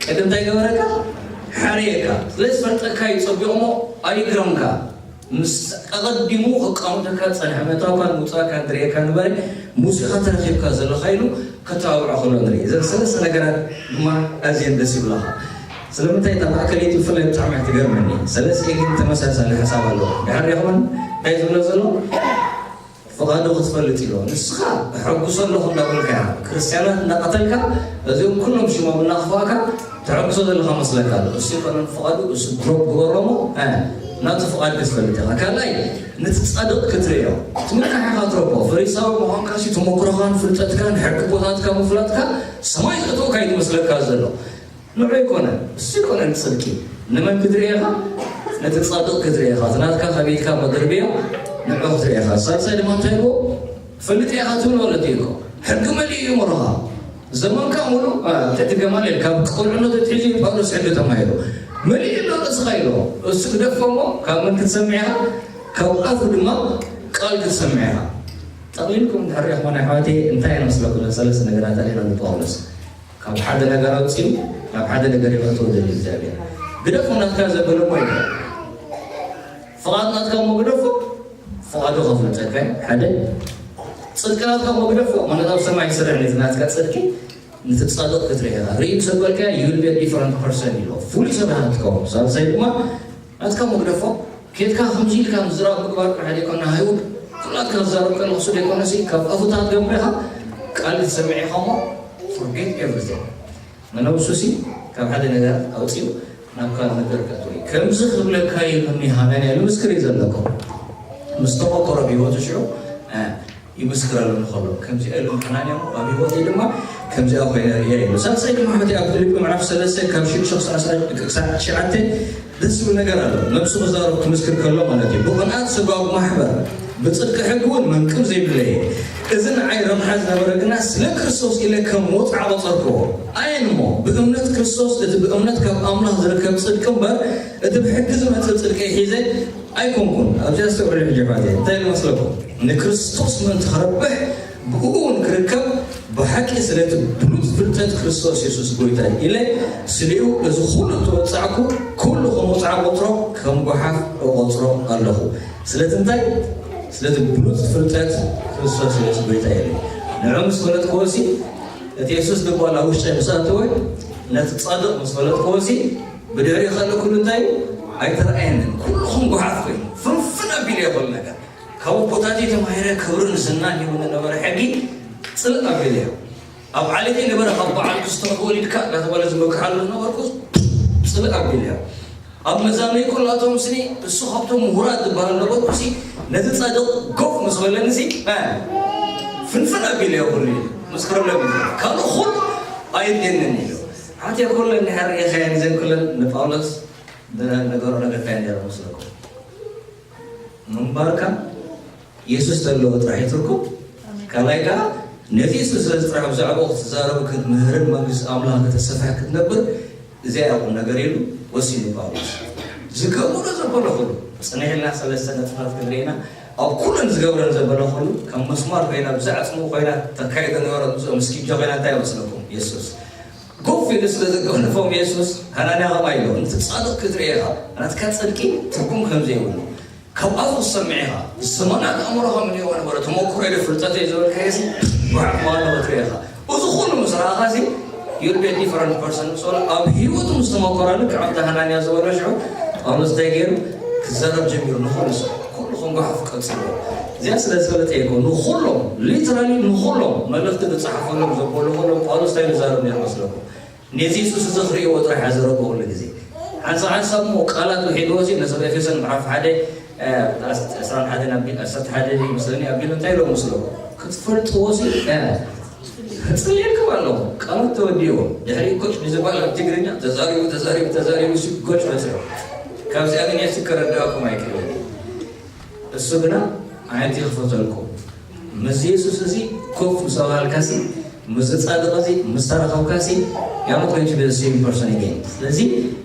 ቅድም እንታይ ገብረካ ሓርየካ። ስለዚ ፈልጠካ ይፀቢቑሞ ኣይግረምካ። ምስ ኣቐዲሙ ከቃውተካ ዝጸንሐ ምእታውካን ምውጻእካን ዝርእየካ ንበረ፣ ሙሴኻ ተረኺብካ ዘለኻ ኢሉ ከተባብዖ ከሎ ንርኢ። እዘን ሰለስተ ነገራት ድማ ኣዝየን ደስ ይብላኻ። ስለምንታይ እታ ማእከለይቲ ብፍላይ ብጣዕሚ እያ ትገርመኒ። ሰለስቲኤን ግን ተመሳሳሊ ሓሳብ ኣለዎ። ድሕር ዲኹምን እንታይ ዝብሎ ዘሎ? ፍቓዱ ክትፈልጥ ኢሎ ንስኻ እሐጉሶ ኣለኹ እንዳበልካ ኢኻ ክርስትያናት እንዳቐተልካ እዚኦም ኩሎም ሽሞም እናኽፋእካ ተሐጉሶ ዘለኻ መስለካ ኣሎ። እሱ ይኮነን ፍቓዱ እሱ ድሮፕ ግበሮሞ ናቱ ፍቓድ ክትፈልጥ ኢኻ። ካልኣይ ነቲ ጻድቕ ክትርእዮ ትምካሕ ኢኻ ትረቦ። ፈሪሳዊ ምዃንካ ሲ ተመክሮኻን ፍልጠትካን ሕጊ ቦታትካ ምፍላጥካ ሰማይ ዘእትወካ እዩ ዝመስለካ ዘሎ። ንዑ ኣይኮነን እሱ ኣይኮነን ጽድቂ። ንመን ክትርኢ ኢኻ? ነቲ ጻድቕ ክትርኢ ኢኻ። እቲ ናትካ ካብ ኢድካ መደርብያ ንዑ ክትርኢ ኢኻ። ሳልሳይ ድማ እንታይ ኢልዎ? ፈልጥ ኢኻ ትብል ማለት እዩ እኮ። ሕጊ መሊኡ እዩ ምሮኻ። ዘመንካ ሙሉ እቲ ገማልኤል ካብ ቆልዕነቱ ትሕዚ ጳውሎስ ሕጊ ተማሂሩ መሊኡ ኣሎ ርእስኻ ኢልዎ። እሱ ግደፎ እሞ ካብ መን ክትሰምዕ ኢኻ? ካብ ኣፉ ድማ ቃል ክትሰምዕ ኢኻ። ጠቕሊልኩም እንድሕር ሪእኹም ኣሕዋተይ እንታይ ይመስለኩም? ሰለስተ ነገራት ኣሊና ንጳውሎስ ካብ ሓደ ነገር ኣውፅኡ ናብ ሓደ ነገር የመጥዎ ዘሉ እግዚኣብሔር ግደፎ ናትካ ዘበለ እኮ ይበል። ፍቓድ ናትካ እሞ ግደፎ። ፍቓዱ ከፍልጠካ እዩ ሓደ። ፅድቂ ናትካ እሞ ግደፎ ማለት ኣብ ሰማይ ይስርሕ ነቲ ናትካ ፅድቂ። ንትፃድቕ ክትርኢ ኢኻ ርኢ ምስ በልካ you will be a different person ኢሎ ፍሉይ ሰብ ኢኻ ክትከውን። ሳልሳይ ድማ ናትካ መግደፎ ኬድካ ከምዚ ኢልካ ምዝራብ ምግባር ጥራሕ ዘይኮነ ሃይሁድ ኩላትካ ዝዛረብ ከለኹ ሱ ዘይኮነሲ ካብ ኣፉታት ገምሬኻ ቃል ትሰምዕ ኢኻ እሞ forget everything። መነውሱሲ ካብ ሓደ ነገር ኣውፅኡ ናብ ካልእ ነገር ከእትዎ እዩ። ከምዚ ክብለካ ኢሉኒ ሃናንያ ኢሉ ምስክር እዩ ዘለኩም። ምስ ተመኮሮ ብህይወቱ ሽዑ ይምስክረሉ ንኸሎ ከምዚኣ ኢሉ ምሕናን እዮም ኣብ ህይወተይ ድማ ከምዚኣ ኮይነ ርእየ ኢሉ። ሳልሳይ ድማ ሕቲ ኣብ ፊልጲ ምዕራፍ ሰለስተ ካብ ሽዱሽተ ክሳዕ ትሽዓተ ደስ ዝብል ነገር ኣሎ። ነብሱ ክዛረብ ክምስክር ከሎ ማለት እዩ። ብቕንኣት ስጋዊ ማሕበር ብጽድቂ ሕጊ እውን መንቅብ ዘይብለየ እዚ ንዓይ ረብሓ ዝነበረ ግና ስለ ክርስቶስ ኢለ ከም ወጽዓ ቆጸርክዎ። ኣየን እሞ ብእምነት ክርስቶስ እቲ ብእምነት ካብ ኣምላኽ ዝርከብ ጽድቂ እምበር እቲ ብሕጊ ዝመጽእ ጽድቂ ሒዘ ኣይኮንኩን። ኣብዚ ኣስተውዕሉ ሕጂ ኣሕዋተይ እንታይ ኢሉ መስለኩም? ንክርስቶስ ምእንቲ ክረብሕ ብእኡ እውን ክርከብ ብሓቂ ስለቲ ብሉጽ ፍልጠት ክርስቶስ የሱስ ጎይታይ ኢለ ስሊኡ እዚ ኩሉ እተወጻዕኩ ኩሉ ከም ወጽዓ ቆጽሮ ከም ጓሓፍ እቆጽሮ ኣለኹ። ስለቲ እንታይ? ስለቲ ብሉጽ ፍልጠት ክርስቶስ የሱስ ጎይታይ ኢለ ንዑ ምስ ፈለጥክዎ ሲ እቲ የሱስ ልቦና ውሽጠይ ምስ ኣተወ ነቲ ጻድቕ ምስ ፈለጥክዎ ሲ ብድሕሪ ከሎ ኩሉ እንታይ ኣይተረኣየንን። ኩሉ ከም ጓሓፍ ኮይኑ ፍንፍን ኣቢለ ይኽእል ነገር ካብ ኣቦታተይ ተማሂረ ክብርን ዝናን ሂቡ ዝነበረ ሕጊ ጽልእ ኣቢለዮ። ኣብ ዓሌተይ ነበረ ካብ በዓል ክስተር ወሊድካ እናተባለ ዝመክሓሉ ዝነበርኩ ጽልእ ኣቢለዮ። ኣብ መዛነይ ኩላቶም ስኒ እሱ ካብቶም ምሁራት ዝበሃል ነበርኩ ሲ ነቲ ጻድቕ ጎፍ ምስ በለኒ ሲ ፍንፍን ኣቢለዮ ኩሉ እዩ መስክረሎም እዩ። ካልእ ኩሉ ኣየድልየንን ኢሉ ሓትያ ኩለን ድሕር ርኢኻየን ዘን ኩለን ንጳውሎስ ነገሮ ነገርካየን ነረ መስለኩም ምንባርካ የሱስ ተለዎ ጥራሕ ይትርኩም። ካልኣይ ከዓ ነቲ የሱስ ስለዚ ጥራሕ ብዛዕባኡ ክትዛረብ ክትምህርን መንግስቲ ኣምላኽ ከተሰፍሕ ክትነብር እዚኣ ቁም ነገር ኢሉ ወሲኑ ጳውሎስ። ዝገብሮ ዘበለ ኩሉ ጽንሕ ኢልና ሰለስተ ነጥብታት ክንርኢና ኣብ ኩለን ዝገብረን ዘበለ ኩሉ ከም መስማር ኮይና ብዛዕጽሙ ኮይና ተካይዶ ነበረ ምስኦም እስኪብቶ ኮይና እንታይ ይመስለኩም? የሱስ ጎፍ ኢሉ ስለ ዘገነፎም የሱስ ሃናንያ ኸማይ ኢሎ ነቲ ጻድቕ ክትርኢ ኢኻ ናትካ ጽድቂ ትርጉም ከም ዘይብሉ ካብ ኣፉ ክትሰምዕ ኢኻ። ዘመናት ኣእምሮኻ ምንእዎ ነበረ ተመክሮ ኢለ ፍልጠተይ ዝበልካዮ ሲ ጉሓፍ ምዃኑ ክትርኢ ኢኻ። እዚ ኩሉ ምስ ረኣኻ ሲ you'll be a different person ምስ በሎ ኣብ ህይወቱ ምስ ተመኮረ ልክዕ ኣብቲ ሃናንያ ዝበሎ ሽዑ ጳውሎስ እንታይ ገይሩ? ክዛረብ ጀሚሩ ንኹሉ ሰብ ኩሉ ክንጓሓፍ ቀፂሉ። እዚኣ ስለ ዝፈለጠ እኮ ንኹሎም ሊትራሊ ንኹሎም መልእኽቲ ዝፀሓፈሎም ዘበሉ ኩሎም ጳውሎስ እንታይ ዝዛረብ ነይሩ መስለኩም? ነዚ የሱስ እዚ ክርእይዎ ጥራሕ እያ ዘረብኡ ኩሉ ግዜ። ሓንሳብ ሓንሳብ እሞ ቃላት ውሒድዎ ሲ ነሰብ ኤፌሶን ምዕራፍ ሓደ ዕስራን ሓደን ኣቢል ዕስራን ሓደን ይመስለኒ ኣቢሉ እንታይ ኢሎም መስለኩም? ክትፈልጥዎ ሲ ጽልየልኩም ኣለኹ። ቃላት ተወዲእዎ ድሕሪ ኮጭ ንዝባል ኣብ ትግርኛ ተዛሪቡ ተዛሪቡ ተዛሪቡ ሲ ጎጭ በፅሑ። ካብዚኣ ግን የሱ ክረዳእኩም ኣይክእልን። እሱ ግና ኣዒንቲ ይኽፈተልኩም። ምስ የሱስ እዚ ኮፍ ምስ ኣባልካሲ ምስ ጻድቕ እዚ ምስ ተራኸብካሲ ያመት ኮንች በዚ ሴም ፐርሰን ገን ስለዚ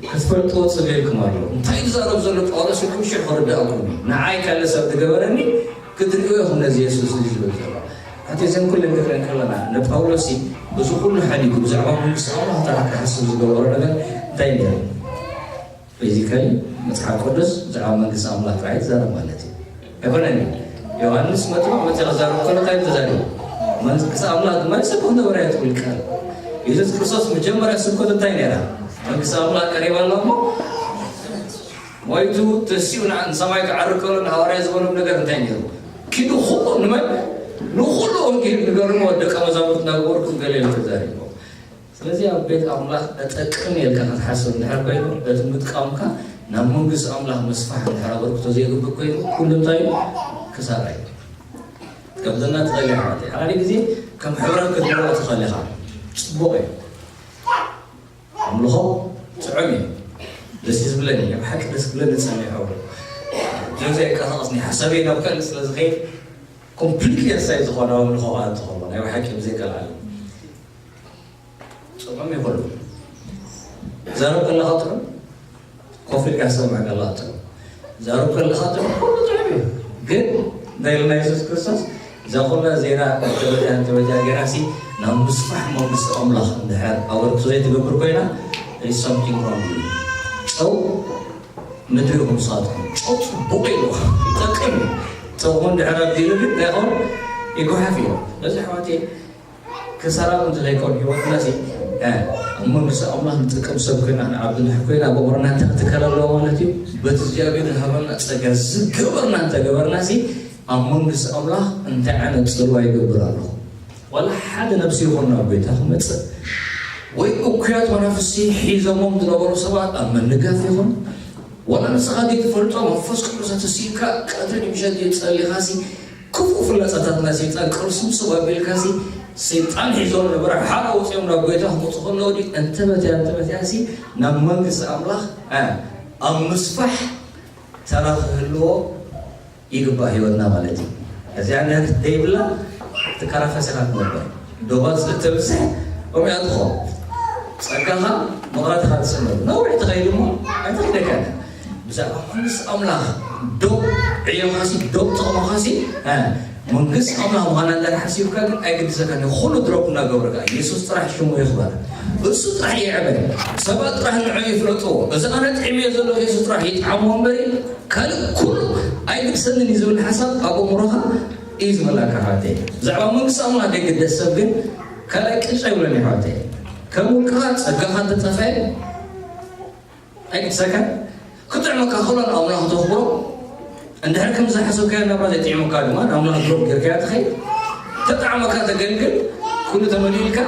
ክትፈልጥዎ ጽልየልኩም ኣሎ። እንታይ ዝዛረብ ዘሎ ጳውሎስ ኢልኩም ሽሕ ክርዳእኩም እዩ። ንዓይ ካልእ ሰብ ዝገበረኒ ክትርእዩ ኢኹም ነዚ የሱስ እዚ ዝብል ዘሎ። ኣቲ እዘን ኩለን ክርኢ ከለና ንጳውሎስ እዚ ኩሉ ሓዲጉ ብዛዕባ መንግስቲ ኣምላኽ ጥራሕ ክሓስብ ዝገበሮ ነገር እንታይ ነይሩ? ፊዚካሊ መጽሓፍ ቅዱስ ብዛዕባ መንግስቲ ኣምላኽ ጥራሕ እዩ ዝዛረብ ማለት እዩ። ኣይኮነን እዩ። ዮሃንስ መጥምቕ መጽ ክዛረብ ከሎ እንታይ ተዛሪቡ? መንግስቲ ኣምላኽ ድማ ሰብ ክነበረ እያ ትብል ቃል። የሱስ ክርስቶስ መጀመርያ ስብከቱ እንታይ ነይራ? መንግስቲ ኣምላኽ ቀሪባ ኣሎ እሞ ሞይቱ ተሲኡ ንሰማይ ክዓርግ ከሎ ንሃዋርያ ዝበሎም ነገር እንታይ ነይሩ? ኪዱ ኩሉ ንመን ንኩሉ ወንጌል ንገርሞ ደቀ መዛሙርት እናገበርኩም ገለ ኢሉ ተዛሪቦም። ስለዚ ኣብ ቤት ኣምላኽ እጠቅም ኢልካ ክትሓስብ እንድሕር ኮይኑ እቲ ምጥቃምካ ናብ መንግስቲ ኣምላኽ ምስፋሕ እንድሕር ኣበርክቶ ዘይግብር ኮይኑ ኩሉ እንታይ እዩ? ክሳራ እዩ። ትከብደና ትኸእል ሓንቲ ሓደ ግዜ ከም ሕብረት ክትመርዖ ትኸእል ኢኻ። ፅቡቕ እዩ። ኣምልኾ ጥዑም እዩ። ደስ እዩ ዝብለኒ፣ ኣብ ሓቂ ደስ ክብለኒ ዝጸንሐ ጆዜ ኣይቀሳቐስኒ ሓሳበይ ናብ ካልእ ስለ ዝኸይድ ኮምፕሊትሊ ኣሳይ ዝኾነ ኣምልኾ ከኣ እንተኾሎ ናይ ብሓቂ ብዘይቀልዓለ ጥዑም ይኹሉ ዛረብ ከለኻ ጥዑም ኮፍ ኢልካ ዝሰምዕ ከለኻ ጥዑም ዛረብ ከለኻ ጥዑም ኩሉ ጥዑም እዩ። ግን እንታይ ኢልና የሱስ ክርስቶስ እዛ ኩላ ዜና ተበጃ ተበጃ ጌራሲ ናብ ምስፋሕ መንግስቲ ኣምላኽ እንድሕር ኣበርክቶ ዘይትገብር ኮይና there is something wrong with you። ጨው ምድሪ ኢኹም ንስኻትኩም። ጨው ጽቡቕ ኢሉ ይጠቅም እዩ። ጥቕሙ እንድሕር ኣቢሉ ግን እንታይ ይኸውን? ይጓሓፍ እዩ። በዚ ኣሕዋተይ ክሳራ እውን ዝኸይከውን ህይወትና ሲ ኣብ መንግስቲ ኣምላኽ ንጥቀም ሰብ ኮይና ንዓቢ እንድሕር ኮይና ኣብ ኣእምሮና እንታይ ክትከል ኣለዎ ማለት እዩ? በቲ እግዚኣብሔር ዝሃበና ጸጋ ዝገበርና እንተገበርና ሲ ኣብ መንግስቲ ኣምላኽ እንታይ ዓይነት ጽልዋ ይገብር ኣለኹ? ዋላ ሓደ ነብሲ ይኹን ናብ ጎይታ ክመጽእ ወይ እኩያት መናፍስቲ ሒዞሞም ዝነበሩ ሰባት ኣብ ምንጋፍ ይኹን ዋላ ንስኻ ዘይትፈልጦ መንፈስ ቅዱስ ኣተሲእካ ቀትሪ ምሸት ጸሊኻሲ ክፉእ ፍላጻታት ናይ ሰይጣን ቅርስምስም ኣቢልካሲ ሰይጣን ሒዞም ነበረ ሓደ ወፂኦም ናብ ጎይታ ክመፁ ከለዉ ዲ እንተመትያ እንተመትያሲ ናብ መንግስቲ ኣምላኽ ኣብ ምስፋሕ ተራ ክህልዎ ይግባእ ህይወትና ማለት እዩ። እዚኣ ነገር ደይብላ ትከራፈስ ኢኻ ትነብር። ዶባት ስለ እተብዝሕ ከምኡ እያ ትኾን። ጸጋኻ መቕረት ኢኻ ትጽንብ። ነዊሕ ትኸይድ እሞ ኣይትኽደካን እያ። ብዛዕባ መንግስቲ ኣምላኽ ዶብ ዕዮኻሲ ዶብ ጥቕምኻሲ መንግስቲ ኣምላኽ ምዃና እንዳ ሓሲብካ ግን ኣይግድሰካን እዩ። ኩሉ ድሮፕ እናገበርካ ኢየሱስ ጥራሕ ሽሙ ይኽበር። እሱ ጥራሕ ይዕበ። ሰባት ጥራሕ ንዑ ይፍለጥዎ። እዚ ኣነ ጥዕምዮ ዘለኹ ኢየሱስ ጥራሕ ይጥዓሞ እምበሪ ካልእ ኩሉ ኣይግድሰንን እዩ ዝብል ሓሳብ ኣብ ኣእምሮኻ እዩ ዝመላካ ሓወተይ። ብዛዕባ መንግስቲ ኣምላኽ ዘይግደስ ሰብ ግን ካልኣይ ቅጫ ይብለኒ ሓወተይ። ከም ውልቅኻ ጸጋኻ እንተጠፍአ ኣይግድሰካን። ክጥዕመካ ከሎ ንኣምላኽ ተኽብሮ። እንድሕር ከም ዝሓሰብካዮ ናብራ ዘይጥዕመካ ድማ ንኣምላኽ ድሮፕ ጌርካዮ ትኸይድ። ተጣዕመካ ተገልግል። ኩሉ ተመሊእልካ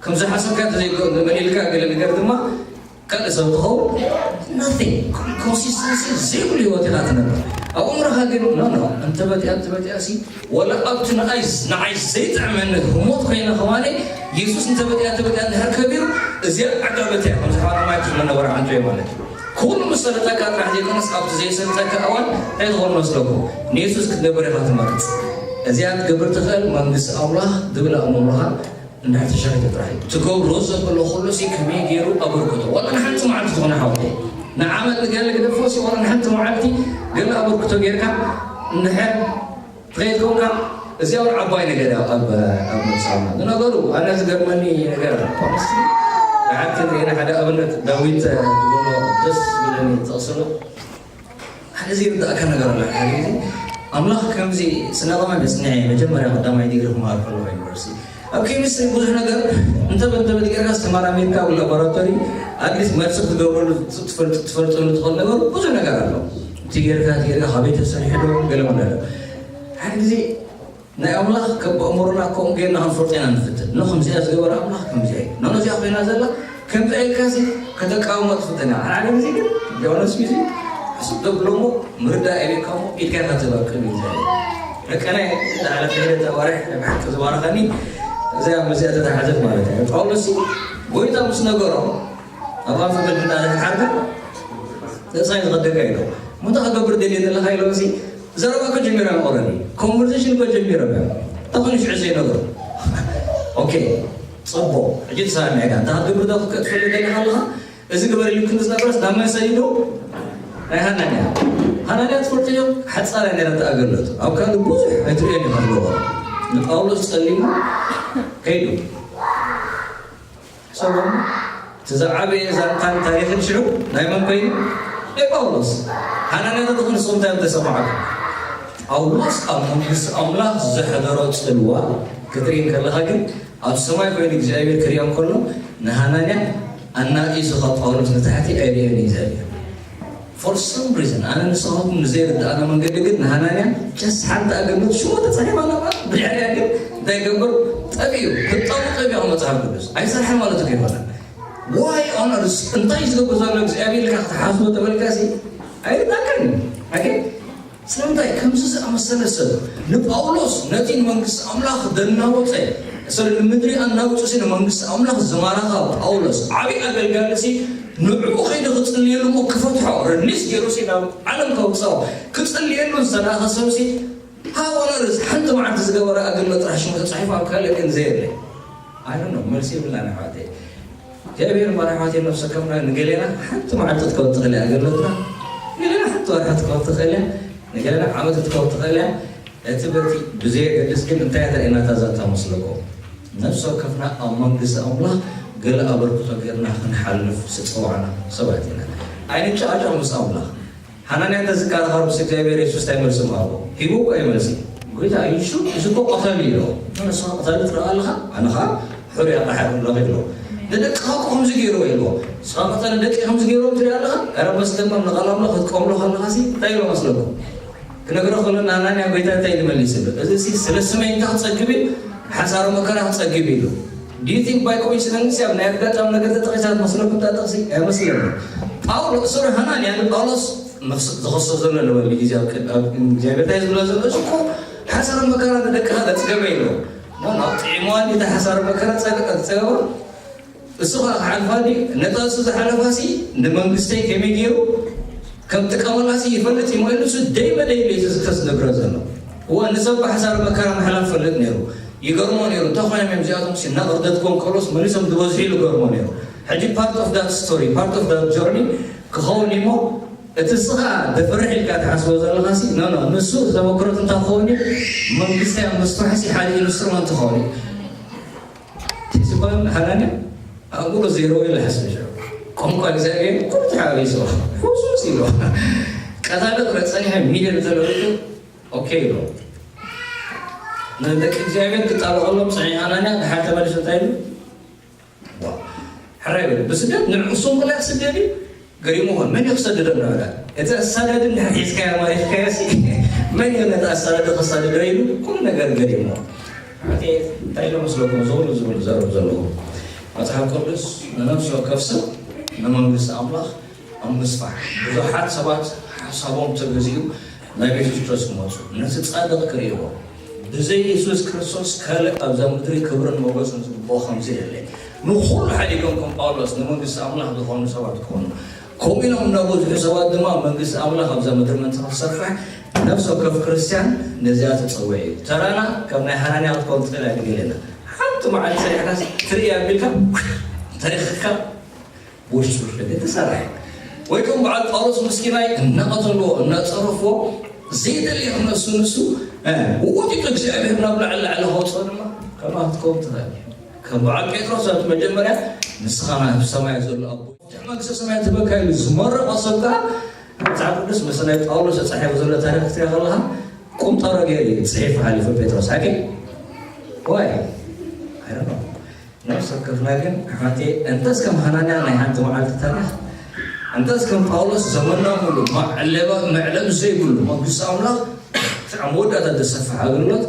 ከም ዝሓሰብካ ተዘይመሊእልካ ገለ ነገር ድማ ካልእ ሰብ ትኸውን nothing። ኮንሲስተንሲ ዘይብሉ ህይወት ኢኻ ትነብር። ኣብ እምሮኻ ግን ኖ ኖ እንተበቲኣ እንተበቲኣ ሲ ወላ ኣብቲ ንኣይ ንዓይ ዘይጥዕመኒ ህሞት ኮይነ ከማነ የሱስ እንተበቲኣ እንተበቲኣ እንድሕር ከቢሩ እዚኣ ዓጋበት እያ ከም ዝሓዋና ማይ ትብለ ነበረ ሓንቶ እየ ማለት እዩ። ኩሉ ምስ ሰለጠካ ጥራሕ ዘይኮነስ ኣብቲ ዘይሰልጠካ እዋን እንታይ ትኾን መስለኩም? ንየሱስ ክትነብር ኢኻ ትመርጽ። እዚኣ ክትገብር ትኽእል መንግስቲ ኣምላኽ ዝብል ኣብ እምሮኻ እንድሕር ተሸሪሑ ጥራሕ እዩ። ትገብሮ ዘሎ ኩሉ ሲ ከመይ ገይሩ ኣበርክቶ ዋላ ንሓንቲ መዓልቲ ዝኾነ ሓወተይ ንዓመት ንገለ ግደፎ ሲ ዋላ ንሓንቲ መዓልቲ ገለ ኣበርክቶ ጌርካ እንድሕር ትኸይድ ኮንካ እዚኣ እውን ዓባይ ነገር እያ ኣብ ኣብ መብጻዕና። ንነገሩ ኣነ ዝገርመኒ ነገር ኣሎ። ፖሊሲ ንሓንቲ ንገና ሓደ ኣብነት ዳዊት ዝብሎ ደስ ዝብለኒ ጥቕሲ ኣሎ። ሓደ ዘይርዳእካ ነገር ኣሎ። ሓደ ግዜ ኣምላኽ ከምዚ ስነ ቐመም የጽንዐ መጀመርያ ቀዳማይ ዲግሪ ክመሃር ከለኹ ዩኒቨርሲቲ ኣብ ኬሚስትሪ ብዙሕ ነገር እንተ በንተ በቲ ጌርካ ተመራሚርካ ኣብ ላቦራቶሪ ኣትሊስት መልሲ ክትገብረሉ ትፈልጥ ትፈልጠሉ ትኽእል ነገር ብዙሕ ነገር ኣሎ። እቲ ጌርካ እቲ ጌርካ ካበይ ተሰሪሑ ዶ ገለ ማለት ሓደ ግዜ ናይ ኣምላኽ ከበ ኣእምሮና ከምኡ ጌርና ክንፈልጦ ኢና ንፍትን። ኖ ከምዚኣ ዝገበረ ኣምላኽ ከምዚኣ እዩ። ኖ ነዚኣ ኮይና ዘላ ከምዚኣ ኢልካ ሲ ከተቃውሞ ትፍትን ኢኻ። ሓደ ግዜ ግን ዮሃንስ ግዜ ሕስብ ተብሎ እሞ ምርዳእ የብልካ እሞ ኢድካ ኢኻ ተባክብ እዩ ዘለ። ደቀናይ ዝሓለፈ ሒደት ኣዋርሕ ናይ ብሓቂ ዝባረኸኒ እዚኣ ምስዚኣ ተተሓዘት ማለት እዩ። ጳውሎስ ሲ ጎይታ ምስ ነገሮም ኣብ ኣፈ ገድና ሓርካ ተጻይ ዝቐደካ ኢሎ ምንታ ክገብር ደልየ ዘለኻ ኢሎ ሲ ዘረባ እኮ ጀሚሮም ኦረዲ ኮንቨርሴሽን እኮ ጀሚሮም እዮም። ተኾኑ ሽዑ ዘይነግሩ ኦኬ ጽቡቕ ሕጂ ትሰማዕ ኢኻ እንታይ ክትገብር ዶ ክትፈልጥ ደሊኻ ኣለኻ? እዚ ግበር ኢሉ ክንዲ ዝነበረስ ናብ መን ሰዲዱ? ናይ ሃናንያ። ሃናንያ ትፈልጥዮ ሓጻር እያ ነይራ እታ ኣገልግሎት። ኣብ ካልእ ብዙሕ ኣይትርእዮን ኢኻ ኣለዎ። ንጳውሎስ ጸሊሙ ከይዱ። ሰብም እቲ ዝዓበየ ዛንታን ታሪኽን ሽዑ ናይ መን ኮይኑ? ናይ ጳውሎስ። ሃናንያ ተትኾን ንስኹም እንታይ ምተሰማዓኩም? ጳውሎስ ኣብ መንግስቲ ኣምላኽ ዘሕደሮ ጽልዋ ክትርኢ እንከለኻ ግን ኣብ ሰማይ ኮይኑ እግዚኣብሔር ክሪኦ እንከሎ ንሃናንያ ኣናኢሱ ካብ ጳውሎስ ንታሕቲ ኣይርእዮን እዩ እግዚኣብሔር። For some reason ኣነ ንስኻትኩም ንዘይርድኣና መንገዲ ግን ንሃናንያ ጀስ ሓንቲ ኣገልግሎት ሽሙ ተጻሒፋ ኣለዋ ብድሕሪያ ግን እንታይ ገብር ጠፊኡ ክጣሙ ጠፊኡ መጽሓፍ ቅዱስ ኣይሰርሐ ማለት እኮ ይኾናል። Why on earth እንታይ ዝገብር ዘሎ እግዚኣብሔር ኢልካ ክትሓስቦ ተበልካ ሲ ኣይርዳእካን። ኣገ ስለምንታይ ከምዚ ዝኣመሰለ ሰብ ንጳውሎስ ነቲ ንመንግስቲ ኣምላኽ ዘናወጸ ሰብ ንምድሪ ኣናውጹ ሲ ንመንግስቲ ኣምላኽ ዝማረኻ ጳውሎስ ዓብዪ ኣገልጋሊ ሲ ንዕኡ ከይዱ ክጽልየሉ እሞ ክፈትሖ ርሊስ ገይሩ ሲ ናብ ዓለም ከውፅኦ ክጽልየሉ ዝተላእኸ ሰብ ሲ ሃወነርስ ሓንቲ መዓልቲ ዝገበረ ኣገልግሎት ጥራሕ ሽሙ ተፃሒፉ ኣብ ካልእ ግን ዘየለ ኣይደኖ መልሲ ይብላን ኣሕዋተይ እግዚኣብሔር እምበር ኣሕዋተይ ነብሰ ከምና ንገሌና ሓንቲ መዓልቲ ክትከውን ትኽእል እያ ኣገልግሎትና ገሌና ሓንቲ ወርሒ ክትከውን ትኽእል እያ ንገሌና ዓመት ክትከውን ትኽእል እያ እቲ በቲ ብዘየገድስ ግን እንታይ ተርእየና እታ ዛንታ መስለኩም ነፍሲ ወከፍና ኣብ መንግስቲ ኣምላኽ ገለ ኣበርክቶ ጌርና ክንሓልፍ ዝተጸዋዕና ሰባት ኢና። ኣይንጨቓጨቕ ምስ ኣምላኽ። ሓናንያ እንተዝከራኸር ምስ እግዚኣብሔር የሱስ እንታይ መልሲ ምሃቦ? ሂቡ እኮ እዩ መልሲ። ጎይታ እዩ እሱ እኮ ቀታሊ ኢሎ። ንስኻ ቀታሊ ትረኣ ኣለኻ? ኣነ ኸዓ ሕሩይ ኣቕሓ ኣለኹ ኢሎ። ንደቅኻ እኮ ከምዚ ገይርዎ ኢልዎ። ንስኻ ቀታሊ ደቂ ከምዚ ገይርዎም ትሪኢ ኣለኻ? ኧረ መስደመም ንቓል ኣምላኽ ክትቀምሎ ከለኻሲ እንታይ ኢሎ መስለኩም? ክነግሮ ከሎ ንኣናንያ ጎይታ እንታይ ኢሉ መሊስሉ? እዚ ሲ ስለ ስመይ እንተ ክጸግብ እዩ፣ ሓሳረ መከራ ክጸግብ እዩ ኢሉ። Do you think by coincidence ኣብ ናይ ኣጋጣሚ ነገር ተጠቒሳ ትመስለኩም እታ ጥቕሲ? ኣይመስለኒ። ጳውሎስ ሶሪ ሃናንያ ንጳውሎስ ዝኸሶ ዘሎ ንበል ግዜ ኣብ ቅድ- ኣብ እግዚኣብሔር እንታይ ዝብሎ ዘሎ እዚ እኮ ሓሳረ መከራ ንደቅኻ ዘጽገበ ኢሉ። ኖ ኖ ጥዒምዋ እንዲ ሓሳረ መከራ ጸገ- ጸገባ እሱ ከዓ ክሓልፋ ድዩ? ነታ እሱ ዝሓለፋ ሲ ንመንግስተይ ከመይ ገይሩ ከም ጥቀመላ ሲ ይፈልጥ እዩ ማለት እሱ ደይ በደይ ኢሉ እዩ ዝከስ ዝነግሮ ዘሎ። እዋ ንሰብ ብሓሳር መከራ ምሕላፍ ፈልጥ ነይሩ። ይገርሞ ነይሩ። እንታይ ኮይኖም እዮም እዚኣቶም ሲ እናቕርደትዎም ከሎስ መሊሶም ዝበዝሑ ኢሉ ገርሞ ነይሩ። ሕጂ part of that story, part of that journey ክኸውን እሞ እቲ እስኻ ደፍርሕ ኢልካ ትሓስቦ ዘለኻ ሲ ኖ ኖ ንሱ ተመክሮት እንታይ ክኸውን እዩ መንግስቲ ኣብ ምስፋሕ ሲ ሓደ ኢንስትሩመንት ክኸውን እዩ። እቲ ዝበሃል ሓናንያ ኣእምሮ ዜሮ ኢለ ሓስበ ቋንቋ እግዚኣብሔር ኩሉ ተሓቢሱ ፍሱስ ኢሉ ቀታሊ ጥረ ጸኒሐ ሚልዮን ዘለሉ ኦኬ ኢሉ ንደቂ እግዚኣብሔር ክጣበቐሎም ጸኒሐ ሓናንያ ድሓር ተመሊሱ እንታይ ኢሉ ሕራይ በለ ብስደት ንዕኡ ሱንቁላ ክስደድ እዩ ገሪሙ ኾን መን እዩ ክሰድዶ እንዳበለ እቲ ኣሳዳዲ እንድሕር ሒዝካዮ ማሪኽካዮ ሲ መን እዩ ነቲ ኣሳዳዲ ከሳድዶ ኢሉ ኩሉ ነገር ገሪሙ ሓቂ እንታይ ኢሎ መስለኩም እዚ ኩሉ ዝብል ዘረብ ዘለኹ መፅሓፍ ቅዱስ ንነፍሲ ወከፍ ሰብ ንመንግስቲ ኣምላኽ ኣብ ምስፋሕ ብዙሓት ሰባት ሓሳቦም ተገዚኡ ናብ የሱስ ክርስቶስ ክመፁ ነቲ ፃድቕ ክርእይዎ ብዘይ የሱስ ክርስቶስ ካልእ ኣብዛ ምድሪ ክብርን ሞገስን ዝግብኦ ከምዚ የለ ንኹሉ ሓዲጎም ከም ጳውሎስ ንመንግስቲ ኣምላኽ ዝኾኑ ሰባት ክኾኑ ከምኡ ኢሎም እናበዝሑ ሰባት ድማ መንግስቲ ኣምላኽ ኣብዛ ምድሪ ምእንቲ ክትሰፍሕ ነፍሲ ወከፍ ክርስትያን ነዚኣ ተፀውዕ እዩ ተራና ከም ናይ ሓናንያ ክትኮን ትኽእል ኣይትገለና ሓንቲ መዓልቲ ሰሪሕካ ትርኢ ኣቢልካ ተሪኽካ ውሽጡ ውሽጡ ግን ተሰራሒ ወይ ከም በዓል ጳውሎስ ምስኪናይ እናቐተልዎ እናፀረፍዎ ዘይደልየ ክነሱ ንሱ ውጢጡ እግዚኣብሔር ናብ ላዕሊ ላዕሊ ከውፅኦ ድማ ከምኣ ክትከውን ትኽእል ከም በዓል ጴጥሮስ ኣብቲ መጀመርያ ንስኻ ናብ ሰማይ ዘሎ ኣቦ መንግስተ ሰማይ ትበካ ኢሉ ዝመረቐ ሰብ ከዓ መፅሓፍ ቅዱስ ምስ ናይ ጳውሎስ ተፃሒፉ ዘሎ ታሪክ ክትሪኦ ከለካ ቁምጠሮ ገይሩ እዩ ፅሒፉ ሓሊፉ ጴጥሮስ ሓቂ ዋይ ነፍሲ ወከፍና ግን ሓንቲ እንተስ ከም ሃናንያ ናይ ሓንቲ መዓልቲ ታሪኽ እንተስ ከም ጳውሎስ ዘመንና ሙሉ መዕለባ-፣ መዕለቢ ዘይብሉ መንግስቲ ኣምላኽ ኣብ መወዳእታ ዘሰፍሕ ኣገልግሎት፣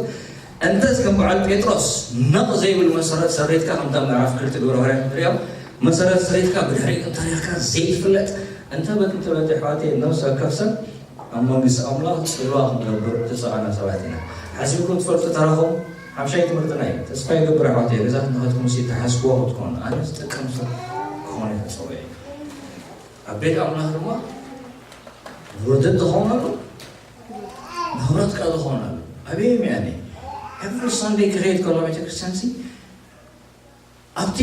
እንተስ ከም በዓል ጴጥሮስ ነቕ ዘይብል መሰረት ሰሪትካ፣ ከምታ ምዕራፍ ክልተ ግብረ ሃዋርያት ንሪኦ፣ መሰረት ሰሪትካ ብድሕሪኡ ታሪኽካ ዘይትፍለጥ፣ እንተ በቲ እንተ በቲ ኣሕዋተይ ነብሲ ወከፍ ሰብ ኣብ መንግስቲ ኣምላኽ ጽልዋ ክንገብር ዝተጸዋዕና ሰባት ኢና። ሓሲብኩም ትፈልጡ ተራኹም ሓምሻይ ትምህርትና እዩ። ተስፋ ይገብር ኣሕዋተይ፣ ገዛ ክንድኸትኩም ሲ ተሓስብዎ ክትኮኑ፣ ኣነ ዝጠቅም ሰብ ክኾነ ተጸዊዐ። ኣብ ቤት ኣምላኽ ድማ ውርደት ዝኾነሉ፣ ንኽብረት ከኣ ዝኾነሉ። ኣበይ እየ? ኣነ ኤቭሪ ሳንደይ ክኸይድ ከሎ ቤተክርስትያን ሲ፣ ኣብቲ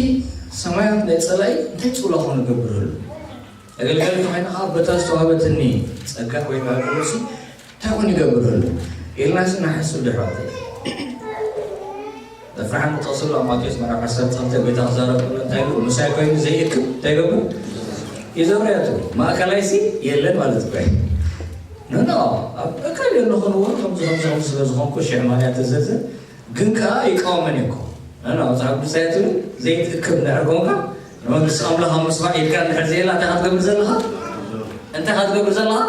ሰማያት ናይ ጸላኢ እንታይ ጽላኹ ንገብረሉ? ኣገልጋሊ ተኾይና ኸዓ በታ ዝተዋህበትኒ ጸጋ ወይ ኣገልግሎትሲ እንታይ ኮን ይገብረሉ? ኢልናስ ንሓስብ ዶ ኣሕዋተይ? ዘፍርሓኒ ጥቕሲ ኣሎ ኣብ ማቴዎስ ምዕራፍ ዓሰርተ ክልተ፣ ጎይታ ክዛረብ ከሎ እንታይ ኢሉ? ምሳይ ኮይኑ ዘይእክብ እንታይ ይገብር? ይዘርያ ትብል። ማእከላይሲ የለን ማለት እኮ እዩ። ኖ፣ ኖ፣ ኣብ ኣካል የለኹን እውን ከምዚ ከምዚ ከምዚ ስለ ዝኾንኩ ሽሕ ማን እያ ትዘዝር? ግን ከኣ ይቃወመን እዩ እኮ። ኖ፣ ኖ፣ መጽሓፍ ቅዱስ ኣያ ትብል? ዘይትእክብ እንድሕር ኮንካ ንመንግስቲ ኣምላኽ ኣብ ምስፋሕ ኢድካ እንድሕር ዘየላ እንታይ ኢኻ ትገብር ዘለኻ? እንታይ ኢኻ ትገብር ዘለኻ?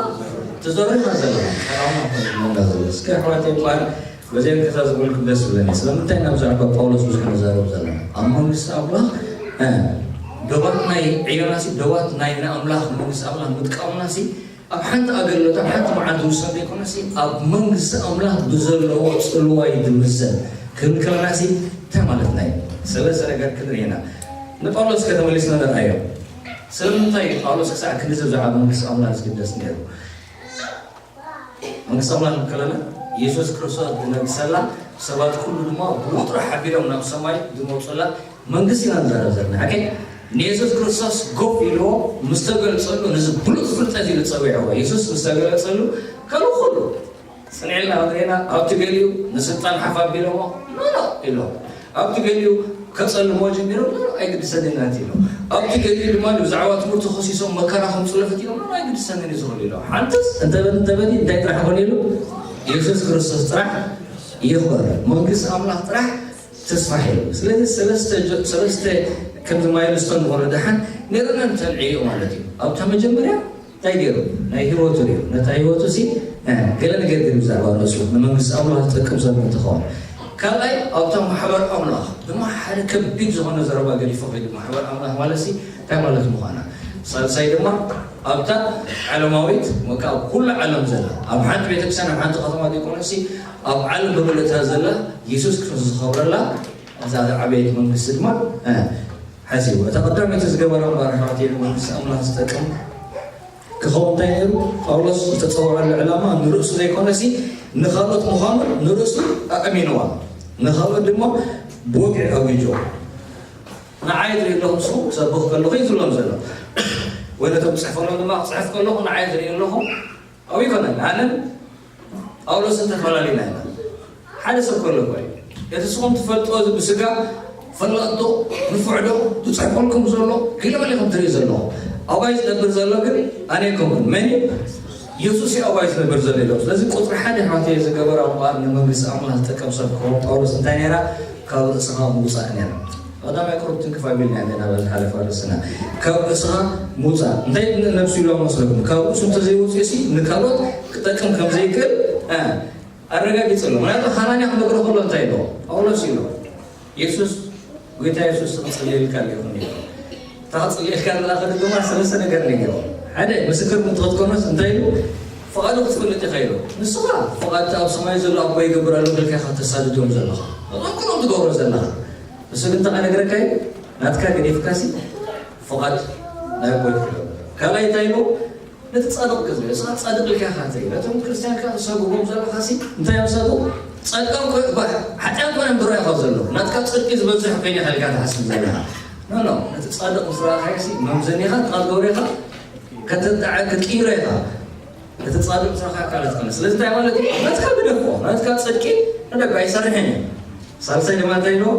ትዘርኻ ዘለኻ። ሰላምና ኮን ይመና ዘሎ። እስከ ኣሕዋተይ እኳ በዚኦም ከዛ ዝበልኩም ደስ ዝብለኒ። ስለምንታይ ናብ ብዛዕባ ጳውሎስ ብዙሕ ንዛረብ ዘለና? ኣብ መንግስቲ ኣምላኽ፣ እ፣ ዶባት ናይ ዕዮናሲ፣ ዶባት ናይ ንኣምላኽ፣ መንግስቲ ኣምላኽ ምጥቃምናሲ፣ ኣብ ሓንቲ ኣገልግሎት፣ ኣብ ሓንቲ መዓልቲ ዝውሰን ዘይኮነሲ፣ ኣብ መንግስቲ ኣምላኽ ብዘለዎ ጽልዋ እዩ ዝምዘን። ክንብል ከለናሲ እንታይ ማለትና እዩ? ሰለስተ ነገር ክንርኢ ኢና። ንጳውሎስ ከተመሊስና ንርኣዮ። ስለምንታይ እዩ ጳውሎስ ክሳዕ ክንድዚ ብዛዕባ መንግስቲ ኣምላኽ ዝግደስ ነይሩ? መንግስቲ ኣምላኽ ከለና፣ የሱስ ክርስቶስ ዝነግሰላ፣ ሰባት ኩሉ ድማ ብኡ ጥራሕ ሓቢሮም ናብ ሰማይ ዝመጹላ መንግስቲ ኢና ንዛረብ ዘለና። ሓቀይ? ንየሱስ ክርስቶስ ጎፍ ኢልዎ ምስ ተገልጸሉ፣ ነዚ ብሉጽ ፍልጠት ኢሉ ጸዊዕዎ። የሱስ ምስ ተገለጸሉ፣ ካልእ ኩሉ ጽንዕልና ወድሬና ኣብቲ ገሊኡ ንስልጣን ሓፍ ኣቢሎሞ፣ ኖ፣ ኖ፣ ኢሎም። ኣብቲ ገሊኡ ከጸልሞ ጀሚሮም፣ ኖ፣ ኖ፣ ኣይግድሰንን ናት ኢሎም። ኣብቲ ገሊኡ ድማ ብዛዕባ ትምህርቲ ከሲሶም መከራ ከምጽሎ ፈቲኖም፣ ኖ፣ ኖ፣ ኣይግድሰንን እዩ ዝኽእል ኢሎም። ሓንትስ እንተበት እንተበት እንታይ ጥራሕ ኮን ኢሉ? የሱስ ክርስቶስ ጥራሕ ይኽበር። መንግስቲ ኣምላኽ ጥራሕ ተስፋሕ ኢሉ። ስለዚ ሰለስተ ጀ-፣ ሰለስተ ከምዚ ማይልስቶን ዝኾነ ደሓን ነይርና እንተልዕዮ ማለት እዩ። ኣብታ መጀመርያ እንታይ ገይሩ? ናይ ህይወቱ ርእዩ። ነታ ህይወቱ ሲ፣ እ፣ ገለ ነገር ገይሩ ብዛዕባ ርእሱ፣ ንመንግስቲ ኣምላኽ ዝጠቅም ሰብ እንትኸውን። ካልኣይ፣ ኣብታ ማሕበር ኣምላኽ ድማ ሓደ ከቢድ ዝኾነ ዘረባ ገዲፉ ከይዱ። ማሕበር ኣምላኽ ማለት ሲ እንታይ ማለት ምዃና። ሳልሳይ ድማ ኣብታ ዓለማዊት፣ ወይ ከዓ ኣብ ኩሉ ዓለም ዘላ፣ ኣብ ሓንቲ ቤተክርስትያን፣ ኣብ ሓንቲ ከተማ ዘይኮነሲ፣ ኣብ ዓለም ብምልእታ ዘላ፣ የሱስ ክርስቶስ ዝኸብረላ፣ እዛ ዝዓበየት መንግስቲ ድማ፣ እ፣ ሓሲቡ። እታ ቀዳመይቲ ዝገበራ እምበኣር ኣሕዋተይ ንመንግስቲ ኣምላኽ ዝጠቅም ክኸውን እንታይ ነይሩ? ጳውሎስ ዝተጸውዐሉ ዕላማ ንርእሱ ዘይኮነሲ ንኻልኦት ምዃኑ ንርእሱ ኣእሚንዋ። ንኻልኦት ድማ ብወግዒ ኣዊጅዋ። ንዓይ ትርኢ ኣለኹም፣ ንስኹም ክሰብኽ ከለኹ እዩ ዝብሎም ዘሎ። ወይ ነቶም ክጽሕፈሎም ድማ ክጽሕፍ ከለኹ ንዓይ ትርኢ ኣለኹም። ኣብኡ ይኮነን። ኣነን ጳውሎስን ተፈላለዩና ኢና። ሓደ ሰብ ከሎ እኮ እዩ። እቲ ንስኹም ትፈልጥዎ እዚ ብስጋ ፈላጥ ዶ፣ ንፉዕ ዶ፣ ዝጽሕፈልኩም ዘሎ፣ ገለ መለ ኢኹም ትርእዩ ዘለኹም። ኣባይ ዝነብር ዘሎ ግን ኣነ ኣይኮንኩን። መን እዩ? የሱስ እዩ ኣባይ ዝነብር ዘሎ ኢሎም። ስለዚ ቁጽሪ ሓደ ኣሕዋተይ ዝገበራ እምበኣር ንመንግስቲ ኣምላኽ ዝጠቅም ሰብ ክኸውን ጳውሎስ እንታይ ነይራ? ካብ ርእስኻ ምውጻእ ነይራ። ቀዳማይ ቁሩብ ትንክፍ ኣቢልና ኢና ናብ ዝሓለፈ ርእስና። ካብ ርእስኻ ምውጻእ። እንታይ ነብሱ ኢሎም መስለኩም? ካብ ርእሱ እንተዘይወጽኡ ሲ ንካልኦት ክጠቅም ከም ዘይክእል፣ እ፣ ኣረጋጊጽ ኣሎ። ምክንያቱ ሃናንያ ክነግሮ ከሎ እንታይ ኢልዎ? ጳውሎስ ኢልዎ። የሱስ፣ ጎይታ የሱስ ክጽልየልካ ኣለኹ ኢልዎ። እታ ክጽልየልካ ዘለኻ ድማ ሰለስተ ነገር ነጊርዎ። ሓደ፣ ምስክር ምእንቲ ክትኮኖስ እንታይ ኢሉ? ፍቓዱ ክትፈልጥ ኢኻ ኢሉ። ንስኻ ፍቓድ ኣብ ሰማይ ዘሎ ኣቦ ይገብር ኣለኹ ኢልካ ኢኻ ተሳድዶም ዘለኻ። እዞም ኩሎም ትገብሮ ዘለኻ። ንሱ ግን እንታይ ክነግረካ እዩ? ናትካ ገዲፍካሲ ፍቓድ ናይ ኣቦይ ክትገብር። ካልኣይ እንታይ ኢሉ? ነቲ ጻድቕ ገዝእ፣ ንስኻ ጻድቕ ኢልካ ኢኻ ትርኢ። ነቶም ክርስትያን ኢልካ ተሰጉቦም ዘለኻሲ እንታይ እዮም ዝሰጉ? ጻድቃን ኮ-፣ ባ-፣ ሓጢኣን ኮይኖም ዝረኣዩኻ ዘለዉ። ናትካ ጽድቂ ዝበዝሕ ኮይኑ ኢኻ ኢልካ ትሓስብ ዘለኻ። ኖ፣ ኖ፣ ነቲ ጻድቕ ምስ ረኣኻዮሲ መምዘኒኻ፣ ጥቓ ትገብሮ ኢኻ፣ ከተጣዕ-፣ ክትቅይሮ ኢኻ። እቲ ጻድቕ ስራሕካ ካልእ ትኽእል። ስለዚ እንታይ ማለት እዩ? ናትካ ግደፎ፣ ናትካ ጽድቂ ንደገ ኣይሰርሕን እዩ። ሳልሳይ ድማ እንታይ ኢልዎ?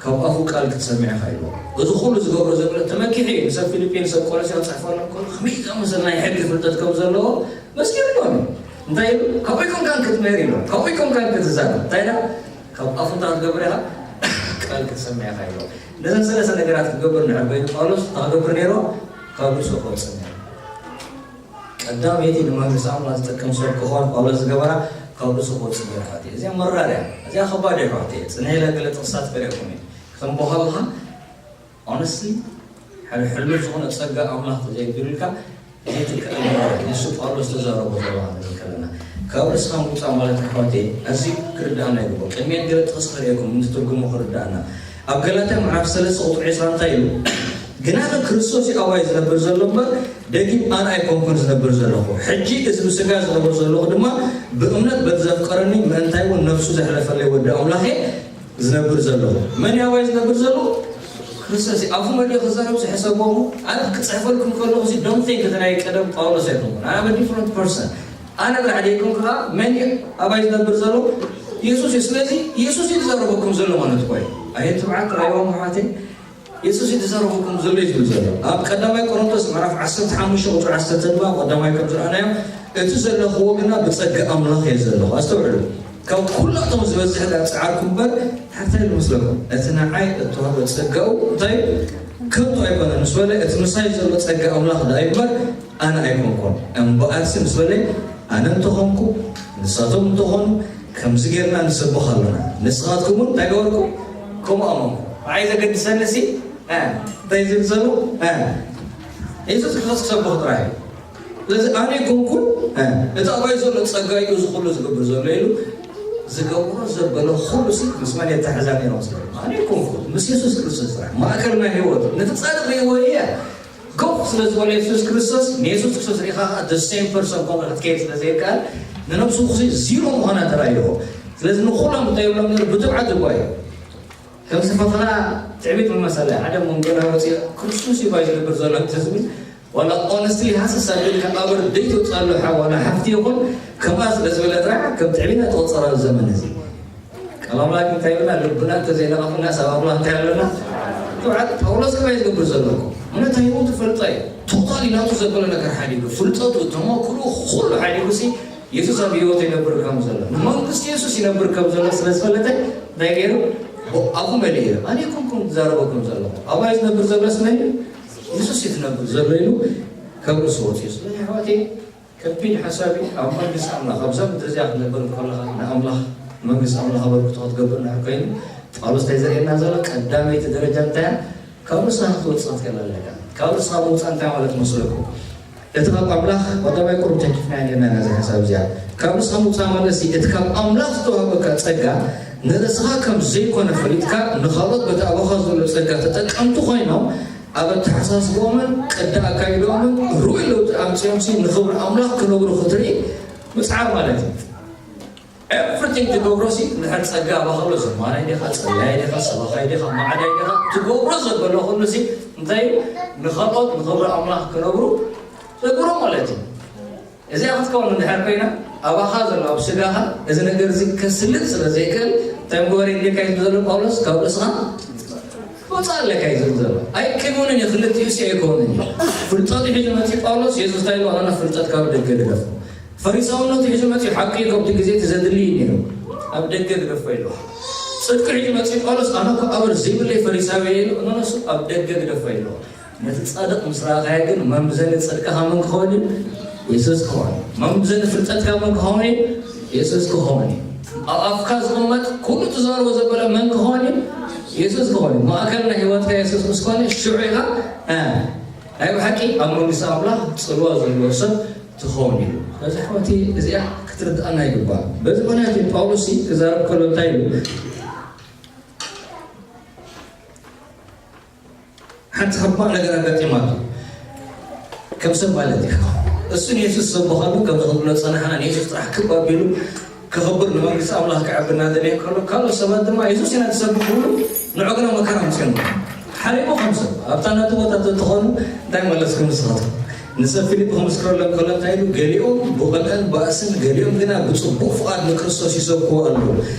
ካብ ኣፉ ቃል ክትሰምዕ ኢኻ ኢልዎ። እዚ ኩሉ ዝገብሮ ዘሎ ተመኪሑ እዩ። ንሰብ ፊልጲን፣ ንሰብ ቆሎስዮን ክጽሕፈሎም ከሎ ከመይ ዝኣመሰለ ናይ ሕጊ ፍልጠት ከም ዘለዎ መስኪሩሎም እዩ። እንታይ ኢሉ? ካብኡ ኣይኮንካን ክትምህር ኢልዎ። ካብኡ ኣይኮንካን ክትዛረብ። እንታይ ኢላ? ካብ ኣፉ እንታይ ክትገብር ኢኻ? ቃል ክትሰምዕ ኢኻ ኢልዎ። ነዘን ሰለስተ ነገራት ክገብር እንድሕር ኮይኑ ጳውሎስ እንታይ ክገብር ነይርዎ? ካብ ርእሱ ከውጽእ ነይርዎ። ቀዳመይቲ ንመንግስቲ ኣምላኽ ዝጠቅም ሰብ ክኾን ጳውሎስ ዝገበራ ካብ ርእሱ ክወጽእ ገይሩ። ኣሕዋተይ፣ እዚኣ መራር እያ። እዚኣ ከባድ እያ። ኣሕዋተይ፣ ጽንሕ ኢለ ገለ ጥቕስታት ከርእየኩም እየ። ክተንብቦ ከለኻ ኦነስትሊ ሓደ ሕሉፍ ዝኾነ ጸጋ ኣምላኽ ተዘይቢሉልካ ዘይትከኣል ነገር እዩ። ንሱ ጳውሎስ ተዛረቦ ዘሎ ክንብል ከለና ካብ ርእስኻ ምውጻእ ማለት ኣሕዋተይ፣ ኣዝዩ ክርድኣና ይግባእ። ቅድሚያ ገለ ጥቕሲ ከርእየኩም፣ ምስ ትርጉሙ ክርድኣና። ኣብ ገላትያ ምዕራፍ ሰለስተ ቁጽሪ ዕስራ እንታይ ኢሉ? ግና ንክርስቶስ እዩ ኣባይ ዝነብር ዘሎ እምበር፣ ደጊም ኣነ ኣይኮንኩን ዝነብር ዘለኹ። ሕጂ እዚ ብስጋ ዝነብር ዘለኹ ድማ ብእምነት በቲ ዘፍቀረኒ፣ ምእንታይ እውን ነፍሱ ዘሕለፈለይ ወዲ ኣምላኽ እየ ዝነብር ዘለኹ። መን እዩ ኣባይ ዝነብር ዘሎ? ክርስቶስ እዩ። ኣፉ መሊኡ ክዛረብ ዝሕሰቦ እሞ፣ ኣነ ክጽሕፈልኩም ከለኹ እዚ don't think እቲ ናይ ቀደም ጳውሎስ ኣይኮንኩን። I'm a different person። ኣነ ጥራሕ ዘይኮንኩ ከኣ መን እዩ ኣባይ ዝነብር ዘሎ? የሱስ እዩ። ስለዚ የሱስ እዩ ዝዛረበኩም ዘሎ ማለት እኮ እዩ። ኣየ ትብዓት ራእይዎም ኣሕዋተይ፣ የሱስ እዩ ዝዛረበኩም ዘሎ እዩ ዝብል ዘሎ። ኣብ ቀዳማይ ቆሮንቶስ ምዕራፍ ዓሰርተ ሓሙሽተ ቁጽሪ ዓሰርተ ድማ ቀዳማይ ከም ዝረኣናዮ፣ እቲ ዘለኽዎ ግና ብጸጋ ኣምላኽ እየ ዘለኹ። ኣስተውዕሉ፣ ካብ ኩላቶም ዝበዝሕ ደኣ ጸዓርኩ እምበር፣ እንታይ ኢሉ መስለኩም? እቲ ንዓይ እተዋህበ ጸጋኡ እንታይ እዩ? ከንቱ ኣይኮነን ምስ በለ፣ እቲ ምሳይ ዘሎ ጸጋ ኣምላኽ ደኣ እዩ እምበር፣ ኣነ ኣይኮንኩን። እምበኣርሲ ምስ በለ፣ ኣነ እንተኾንኩ፣ ንሳቶም እንተኾኑ፣ ከምዚ ጌርና ንሰብኽ ኣሎና። ንስኻትኩም እውን እንታይ ገበርኩም? ከምኡ ኣመንኩ። ንዓይ ዘገድሰኒ ሲ፣ እ፣ እንታይ ዝብል ዘሎ? እ፣ የሱስ ክርስቶስ ክሰብኽ ጥራይ እዩ። ስለዚ ኣነ ኣይኮንኩን፣ እ፣ እቲ ኣባይ ዘሎ ጸጋ እዩ እዚ ኩሉ ዝገብር ዘሎ ኢሉ ዝገብሮ ዘበለ ኩሉ ሲ ምስ መን የተሓዛ ነይሮም ስለ ኣነ ኣይኮንኩን፣ ምስ የሱስ ክርስቶስ ጥራይ። ማእከል ናይ ህይወቱ። ነቲ ጻድቕ ርእይዎ እየ። ጎፍ ስለ ዝበሎ የሱስ ክርስቶስ፣ ንየሱስ ክርስቶስ ርኢኻ ኸኣ the same person ኮንካ ክትከይድ ስለ ዘይከኣል፣ ንነብሱ ሲ ዚሮ ምዃና ተራእይዎ። ስለዚ ንኹሎም እንታይ ይብሎም ነይሩ? ብትብዓት እኳ እዩ። ከምዚ ፈተና ትዕቢት መመሰለ። ሓደ መንጎና ወፂኡ ክርስቶስ እዩ ባይ ዝነብር ዘሎ እንተዝብል፣ ዋላ ኦነስትሊ ሃሰስ ኣቢልካ ኣበር ደይትውፅኣሉ ሓው ዋላ ሓፍቲ ይኹን፣ ከምኣ ስለ ዝበለ ጥራሕ ከም ትዕቢት ትቑፀር ኣብዚ ዘመን እዚ። ቃል ኣምላክ እንታይ ይብለና? ልብና እንተዘይነቐፍና ሰብ ኣምላክ እንታይ ኣለና? ትብዓት ጳውሎስ ከመይ ዝገብር ዘለኩ? እውነት ህይወቱ ፈልጦ እዩ። ቶታሊ ናቱ ዘበለ ነገር ሓዲጉ፣ ፍልጠቱ፣ ተመክሩ፣ ኩሉ ሓዲጉ ሲ የሱስ ኣብ ህይወቱ ይነብር ከም ዘሎ፣ ንመንግስቲ የሱስ ይነብር ከም ዘሎ ስለ ዝፈለጠ እንታይ ገይሩ? ኣፉ መሊኡ፣ ኣነ ኣይኮንኩን ዝዛረበኩም ዘለኹ፣ ኣባይ ዝነብር ዘሎ ስለ እዩ፣ የሱስ እዩ ዝነብር ዘሎ ኢሉ ካብ ርእሱ ወፂኡ። ስለዚ ኣሕዋተይ፣ ከቢድ ሓሳብ እዩ። ኣብ መንግስቲ ኣምላኽ ኣብዛ ምድሪ እዚኣ ክትነብር ከለኻ ንኣምላኽ፣ መንግስቲ ኣምላኽ ኣበርክቶ ክትገብር እንድሕር ኮይኑ፣ ጳውሎስ እንታይ ዘርእየና ዘሎ? ቀዳመይቲ ደረጃ እንታይ እያ? ካብ ርእስኻ ክትወጽእ ክትክእል ኣለካ። ካብ ርእስኻ ምውጻእ እንታይ ማለት መስለኩም? እቲ ካብ ኣምላኽ፣ ቀዳማይ ቁሩብ ተንኪፍናያ ነርና ነዛ ሓሳብ እዚኣ። ካብ ርእስኻ ምውጻእ ማለት ሲ፣ እቲ ካብ ኣምላኽ ዝተዋህበካ ጸጋ ንርእስኻ ከም ዘይኮነ ፈሊጥካ፣ ንኻልኦት በቲ ኣባኻ ዘሎ ጸጋ ተጠቀምቲ ኮይኖም፣ ኣብ ኣተሓሳስብኦምን ቅዲ ኣካይድኦምን ርኡይ ለውጢ ኣምጺኦምሲ ንኽብሪ ኣምላኽ ክነብሩ ክትርኢ ምጽዓር ማለት እዩ። ኤቭሪቲንግ ትገብሮሲ እንድሕር ጸጋ ኣባኻ ኣሎ፣ ዘማናይ ዲኻ፣ ጸላያይ ዲኻ፣ ሰባኻይ ዲኻ፣ ማዕዳይ ዲኻ፣ ትገብሮ ዘበሎ ኩሉሲ እንታይ እዩ? ንኻልኦት ንኽብሪ ኣምላኽ ክነብሩ ዘግብሮ ማለት እዩ። እዚኣ ክትከውን እንድሕር ኮይና፣ ኣባኻ ዘሎ ኣብ ስጋኻ እዚ ነገር እዚ ከስልጥ ስለ ዘይክእል፣ እንታይ ምግባር የድልየካ እዩ ዝብል ዘሎ ጳውሎስ? ካብ ርእስኻ ክወጽእ ኣለካ እዩ ዝብል ዘሎ። ኣይከውንን እዩ፣ ክልቲኡ ሲ ኣይከውንን እዩ። ፍልጠቱ ሒዙ መጺኡ ጳውሎስ፣ የሱስ እንታይ ኢሉ? ኣነ ፍልጠት ካብ ደገ ግደፎ። ፈሪሳውነቱ ሒዙ መጺኡ፣ ሓቂ እዩ፣ ካብቲ ግዜ እቲ ዘድሊ እዩ ነይሩ። ኣብ ደገ ግደፎ ኢሉ። ጽድቂ ሒዙ መጺኡ ጳውሎስ፣ ኣነ እኮ ኣበር ዘይብለይ ፈሪሳዊ እየ ኢሉ፣ እነሱ ኣብ ደገ ግደፎ ኢሉ። ነቲ ጻድቕ ምስ ረኣኻዮ ግን መምዘኒ ጽድቅኻ መን ክኸውን እዩ? የሱስ ክኸውን። መምዘኒ ፍልጠትካ መን ክኸውን እዩ? የሱስ ክኸውን እዩ። ኣብ ኣፍካ ዝቕመጥ ኩሉ ትዛረቦ ዘበለ መን ክኸውን እዩ? የሱስ ክኸውን እዩ። ማእከል ናይ ህይወትካ የሱስ ምስ ኮነ ሽዑ ኢኻ፣ እ፣ ናይ ብሓቂ ኣብ መንግስቲ ኣምላኽ ጽልዋ ዘለዎ ሰብ ትኸውን እዩ። ስለዚ ኣሕዋተይ እዚኣ ክትርድኣና ይግባእ። በዚ ምኽንያት እዩ ጳውሎስ ክዛረብ ከሎ እንታይ ኢሉ? ሓንቲ ከባድ ነገር ኣጋጢማቶ። ከም ሰብ ማለት እዩ። እሱ ንየሱስ ሰብኻሉ ከም ዝኽብሎ ጸናሕና፣ ንየሱስ ጥራሕ ክብ ኣቢሉ ክኽብር፣ ንመንግስቲ ኣምላኽ ክዕቢ እናደለየ ከሎ፣ ካልኦት ሰባት ድማ የሱስ ኢና ትሰብኽ ክብሉ ንዑ ግና መከራ ኣምጺኦም። ሓሪሙ ከም ሰብ ኣብታ ናቱ ቦታ ተትኾኑ እንታይ መለስኩም ንስኻትኩም? ንሰብ ፊልፕ ክምስክረሎም ከሎ እንታይ ኢሉ? ገሊኦም ብቕንዕን ባእስን፣ ገሊኦም ግና ብጽቡቕ ፍቓድ ንክርስቶስ ይሰብኩ ኣለዉ።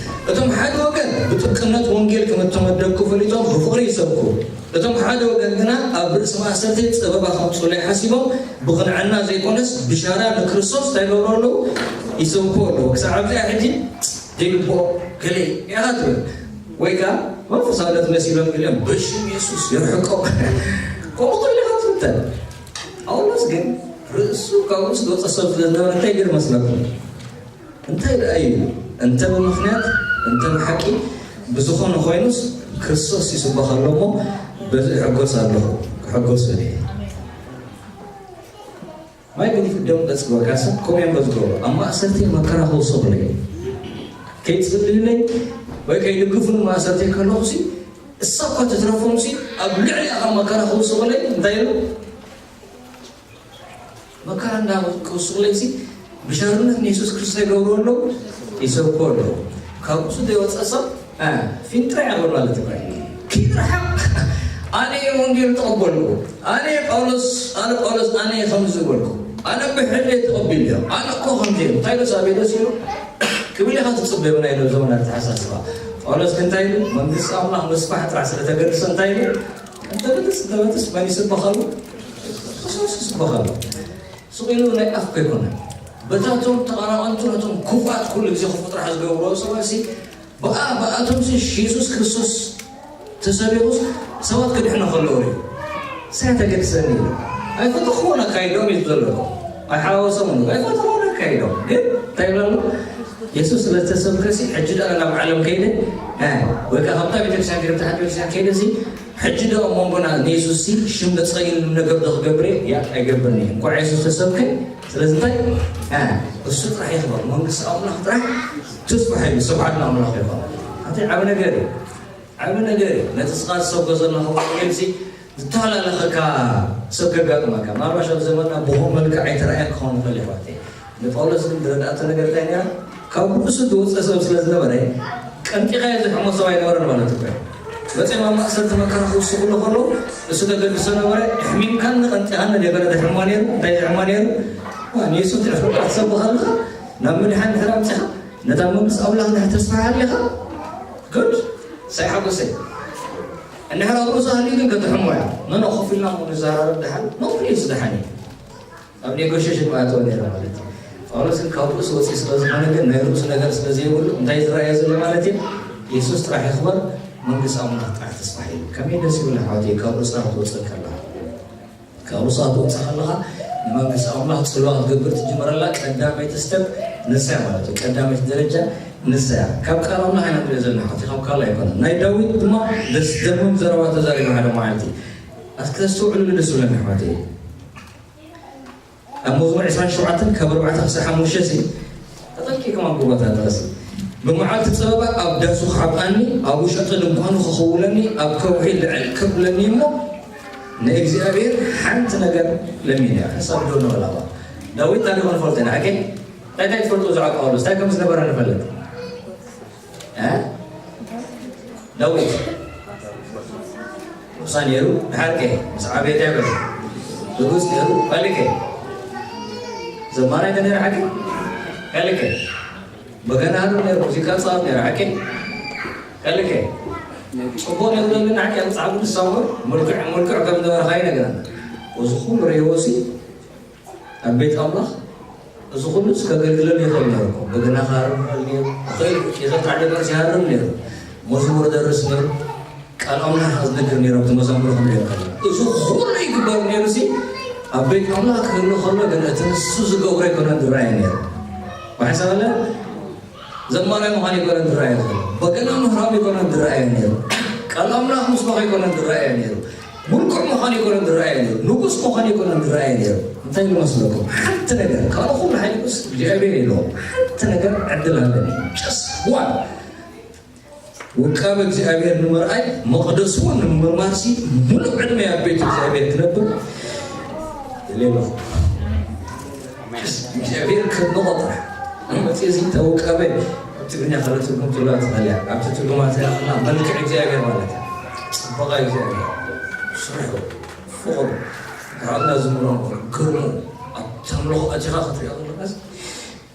እቶም ሓደ ወገን ብጥብቅነት ወንጌል ከም እተመደብኩ ፈሊጦም ብፍቕሪ ይሰብኩ። እቶም ሓደ ወገን ግና ኣብ ርእሲ ማእሰርተይ ጸበባ ከምጽኡለይ ሓሲቦም ብቕንዕና ዘይኮነስ ብሻራ ንክርስቶስ እንታይ ይገብሩ ኣለዉ? ይሰብኩ ኣለዉ። ክሳብ ኣብዚኣ ሕጂ ዘይግብኦ ገለ ኢኻ ትብል። ወይ ከኣ መንፈሳውነት መሲሎም ገሊኦም በሽም የሱስ የርሕቆ። ከምኡ ክእል ኢኻ ትፍተን። ጳውሎስ ግን ርእሱ ካብ ርእሱ ዝወፀ ሰብ ስለ ዝነበረ እንታይ ገይሩ መስለኩም? እንታይ ደኣ እዩ? እንተ ብምኽንያት እንተ ብሓቂ ብዝኾነ ኮይኑስ ክርስቶስ ይስበኽ ኣሎ እሞ በዚ እሕጎስ ኣለኹ። ክሕጎስ እየ። ማይ ግን ደም ዘጽግበካ ሰብ ከምኡ እዮም በዝገብሩ። ኣብ ማእሰርቲ መከራ ክውስኹለይ፣ ከይጽልዩለይ ወይ ከይድግፉን ማእሰርቲ ከለኹሲ እሳ እኳ ትትረፎምሲ ኣብ ልዕሊ ኣኻ መከራ ክውስኹለይ እንታይ ኢሉ? መከራ እንዳ ክውስኹለይሲ ብሸርነት ንየሱስ ክርስቶስ ይገብሩ ኣለዉ፣ ይሰብኩ ኣለዉ። ካብ ርእሱ ዘይወጸ ሰብ ፊንጥራ ይቕበል ማለት እኮ እዩ። ኪድረሓቕ ኣነ እየ ወንጌል ተቐበልኩ፣ ኣነ እየ ጳውሎስ፣ ኣነ ጳውሎስ ኣነ እየ ከምዚ ዝበልኩ፣ ኣነ ብሕልየ ተቐቢሉ እየ፣ ኣነ እኮ ከምዚ እየ። እንታይ ዶ ሳቤ ደስ ኢሉ ክብል ኢኻ ትጽበዮ ብናይ ሎም ዘመን ኣተሓሳስባ። ጳውሎስ ግን እንታይ ኢሉ? መንግስቲ ኣምላኽ ምስፋሕ ጥራሕ ስለ ተገድሰ እንታይ ኢሉ? እንተበጥስ እንተበጥስ መን ይስበኸሉ? ክርስቶስ ይስበኸሉ። ስቕ ኢሉ ናይ ኣፍ ከይኮነ በታቶም ተቐናቐንቱ ነቶም ክፉኣት ኩሉ ግዜ ክፉ ጥራሕ ዝገብርዎ ሰባት ሲ ብኣ ብኣቶም ሲ የሱስ ክርስቶስ ተሰቢኹስ ሰባት ክድሕኑ ከለዉ ርዩ ሳይ ተገድሰኒ ኢሉ ኣይፈተኽዎን ኣካይዶም እዩ ዘሎ ኣይሓዋወሶም እ ኣይፈተኽዎን ኣካይዶም ግን እንታይ ይብለሉ የሱስ ስለተሰብከ ሲ ሕጂ ደኣ ናብ ዓለም ከይደ ወይ ከዓ ካብታ ቤተክርስትያን ከይደ ብታ ቤተክርስትያን ከይደ ሲ ሕጂ ዶ ኣብ መንጎና ንየሱስ ሲ ሽም ዘጸይን ነገር ዶ ክገብር እየ? ያ ኣይገብርን እየ። እንኳዕ የሱስ ተሰብከ። ስለዚ እንታይ? እ፣ እሱ ጥራሕ ይኽበር። መንግስቲ ኣምላኽ ጥራሕ ትስፋሕ ኢሉ ስብሓት ንኣምላኽ ይኹን። ኣቲ ዓቢ ነገር እዩ። ዓቢ ነገር እዩ። ነቲ ስኻ ትሰብኮ ዘለኻ ወንጌል ሲ ዝተፈላለኸካ ሰብ ከጋጥመካ። ምናልባሽ ኣብ ዘመንና ብኹም መልክዕ ኣይተረኣየን ክኸውን ይኽእል እዩ። ንጳውሎስ ግን ዝረድኣቶ ነገር እንታይ ነይራ? ካብ ርእሱ ዝወፀ ሰብ ስለ ዝነበረ ቀንጢኻዮ ዝሕሞ ሰብ ኣይነበረን ማለት እኮ እዩ። መፅኦም ኣብ ማእሰርቲ መከራ ክውስኹሉ ከለዉ እሱ ተገድሶ ነበረ። ኣሕሚምካኒ ቀንጢኻኒ ዲኻ ዘሕሞ ነይሩ? እንታይ ዘሕሞ ነይሩ? ዋ፣ ንየሱስ ድሕሪ ክትሰብኽ ከለኻ ናብ ምድሓን ድሕሪ ኣምፂኻ ነታ መንግስቲ ኣምላኽ ድሕሪ ተስፋ ሃሊኻ ጉድ ሳይ ሓጎሰይ እንድሕር ኣብ ርእሱ ሃልዩ ግን ከተሕሞ እያ። መኖ ኮፍ ኢልና ንዘራረብ ድሓን ኖ ፕሊዝ ድሓን እዩ። ኣብ ኔጎሽሽን ማእተወ ነይረ ማለት እዩ። ጳውሎስ ግን ካብ ርእሱ ወፂኡ ስለ ዝኾነ ግን ናይ ርእሱ ነገር ስለ ዘይብሉ እንታይ ዝረኣየ ዘሎ ማለት እዩ? የሱስ ጥራሕ ይኽበር፣ መንግስቲ ኣምላኽ ጥራሕ ተስፋሕ እዩ። ከመይ ደስ ይብል ኣሕዋተይ ካብ ርእስኻ ክትወፅእ ከለኻ። ካብ ርእስኻ ክትወፅእ ከለኻ ንመንግስቲ ኣምላኽ ፅልዋ ክትገብር ትጅምረላ ቀዳመይቲ ስተፕ ንሳ እያ ማለት እዩ። ቀዳመይቲ ደረጃ ንሳ እያ። ካብ ቃል ኣምላኽ ኢና ንሪኦ ዘለና ኣሕዋተይ፣ ካብ ካልእ ኣይኮነን። ናይ ዳዊት ድማ ደስ ደምም ዘረባ ተዛሪቡ ሓደ መዓልቲ። ኣስከ ተስተውዕሉሉ ደስ ይብለኒ ኣሕዋተይ። ኣብ መዝሙር ዕስራን ሸውዓተን ካብ ኣርባዕተ ክሳብ ሓሙሽተ ሲ ተጠንቂቕኩም ኣንብቦ እታ ጥቕሲ። ብመዓልቲ ጸበባ ኣብ ዳሱ ክሓብኣኒ፣ ኣብ ውሽጢ ድንኳኑ ክኽውለኒ፣ ኣብ ከውሒ ልዕል ከብለኒ እሞ ንእግዚኣብሔር ሓንቲ ነገር ለሚነ። ሓሳብ ዶ ንበላባ ዳዊት ታሪኹ ንፈልጦ ኢና። ሓቂ እንታይ እንታይ ትፈልጡ ብዛዕባ ጳውሎስ እንታይ ከም ዝነበረ ንፈልጥ። እ? ዳዊት ንጉሳ ነይሩ። ድሓር ከ ምስ ዓበየ እንታይ በለ? ንጉስ ነይሩ። ካልእ ከ ዘማራይ ዶ ነይሩ? ሓቂ ካልእ ከ በገና ሃርም ነይሩ። ሙዚቃ ጻወት ነይሩ። ሓቂ ካልእ ከ ጽቡቕ ነይሩ። ዘለና ሓቂ ኣብ መጽሓፍ ቅዱስ ሳሙኤል ምልክዕ ምልክዕ ከም ዝነበረ ኸኣ ይነግረና። እዚ ኩሉ ርእይዎ ሲ ኣብ ቤት ኣምላኽ እዚ ኩሉስ ከገልግለሉ ይኽእል ነይሩ እኮ። በገና ክሃርም ይኽእል ነይሩ። ይኽእል፣ ይኽእል፣ ሓደ መርሲ ይሃርም ነይሩ። መዝሙር ደርስ ነይሩ። ቃል ኣምላኽ ዝነግር ነይሩ። ኣብቲ መዛሙር ክንሪኦ ከለና እዚ ኩሉ ይግበር ነይሩ ሲ ኣብ ቤት ኣምላኽ ክህሉ ከሎ ግን እቲ ንሱ ዝገብሮ ኣይኮነን ዝረኣየ ነይሩ። ብሓሳብ ኣለ ዘማራይ ምዃን ኣይኮነን ዝረኣየ ነይሩ። በገና ምህራም ኣይኮነን ዝረኣየ ነይሩ። ቃል ኣምላኽ ምስባኽ ኣይኮነን ዝረኣየ ነይሩ። ምልኩዕ ምዃን ኣይኮነን ዝረኣየ ነይሩ። ንጉስ ምዃን ኣይኮነን ዝረኣየ ነይሩ። እንታይ ኢሉ መስለኩም? ሓንቲ ነገር፣ ካልእ ኩሉ ሓይልኩስ እግዚኣብሔር የለዎም። ሓንቲ ነገር ዕድል ሃበኒ። Just one። ውቃበ እግዚኣብሔር ንምርኣይ፣ መቕደሱ እውን ንምምርማርሲ፣ ሙሉእ ዕድመ ኣብ ቤት እግዚኣብሔር ክነብር ደልየ ኣለኹ። እግዚኣብሔር ከድንቖ ጥራሕ። መፅእ እዚ ተውቃበ ኣብ ትግርኛ ካልእ ትርጉም ትብላ ትኽእል እያ። ኣብቲ ትርጉማ ትሪኣኽላ መልክዕ እግዚኣብሔር ማለት እዩ። ፅባቐ እግዚኣብሔር። ስርሑ፣ ፍቕሩ፣ ካብ ዝምኖ ግርሙ፣ ኣብ ተምልኾ ኣቲኻ ክትሪኦ ከለካስ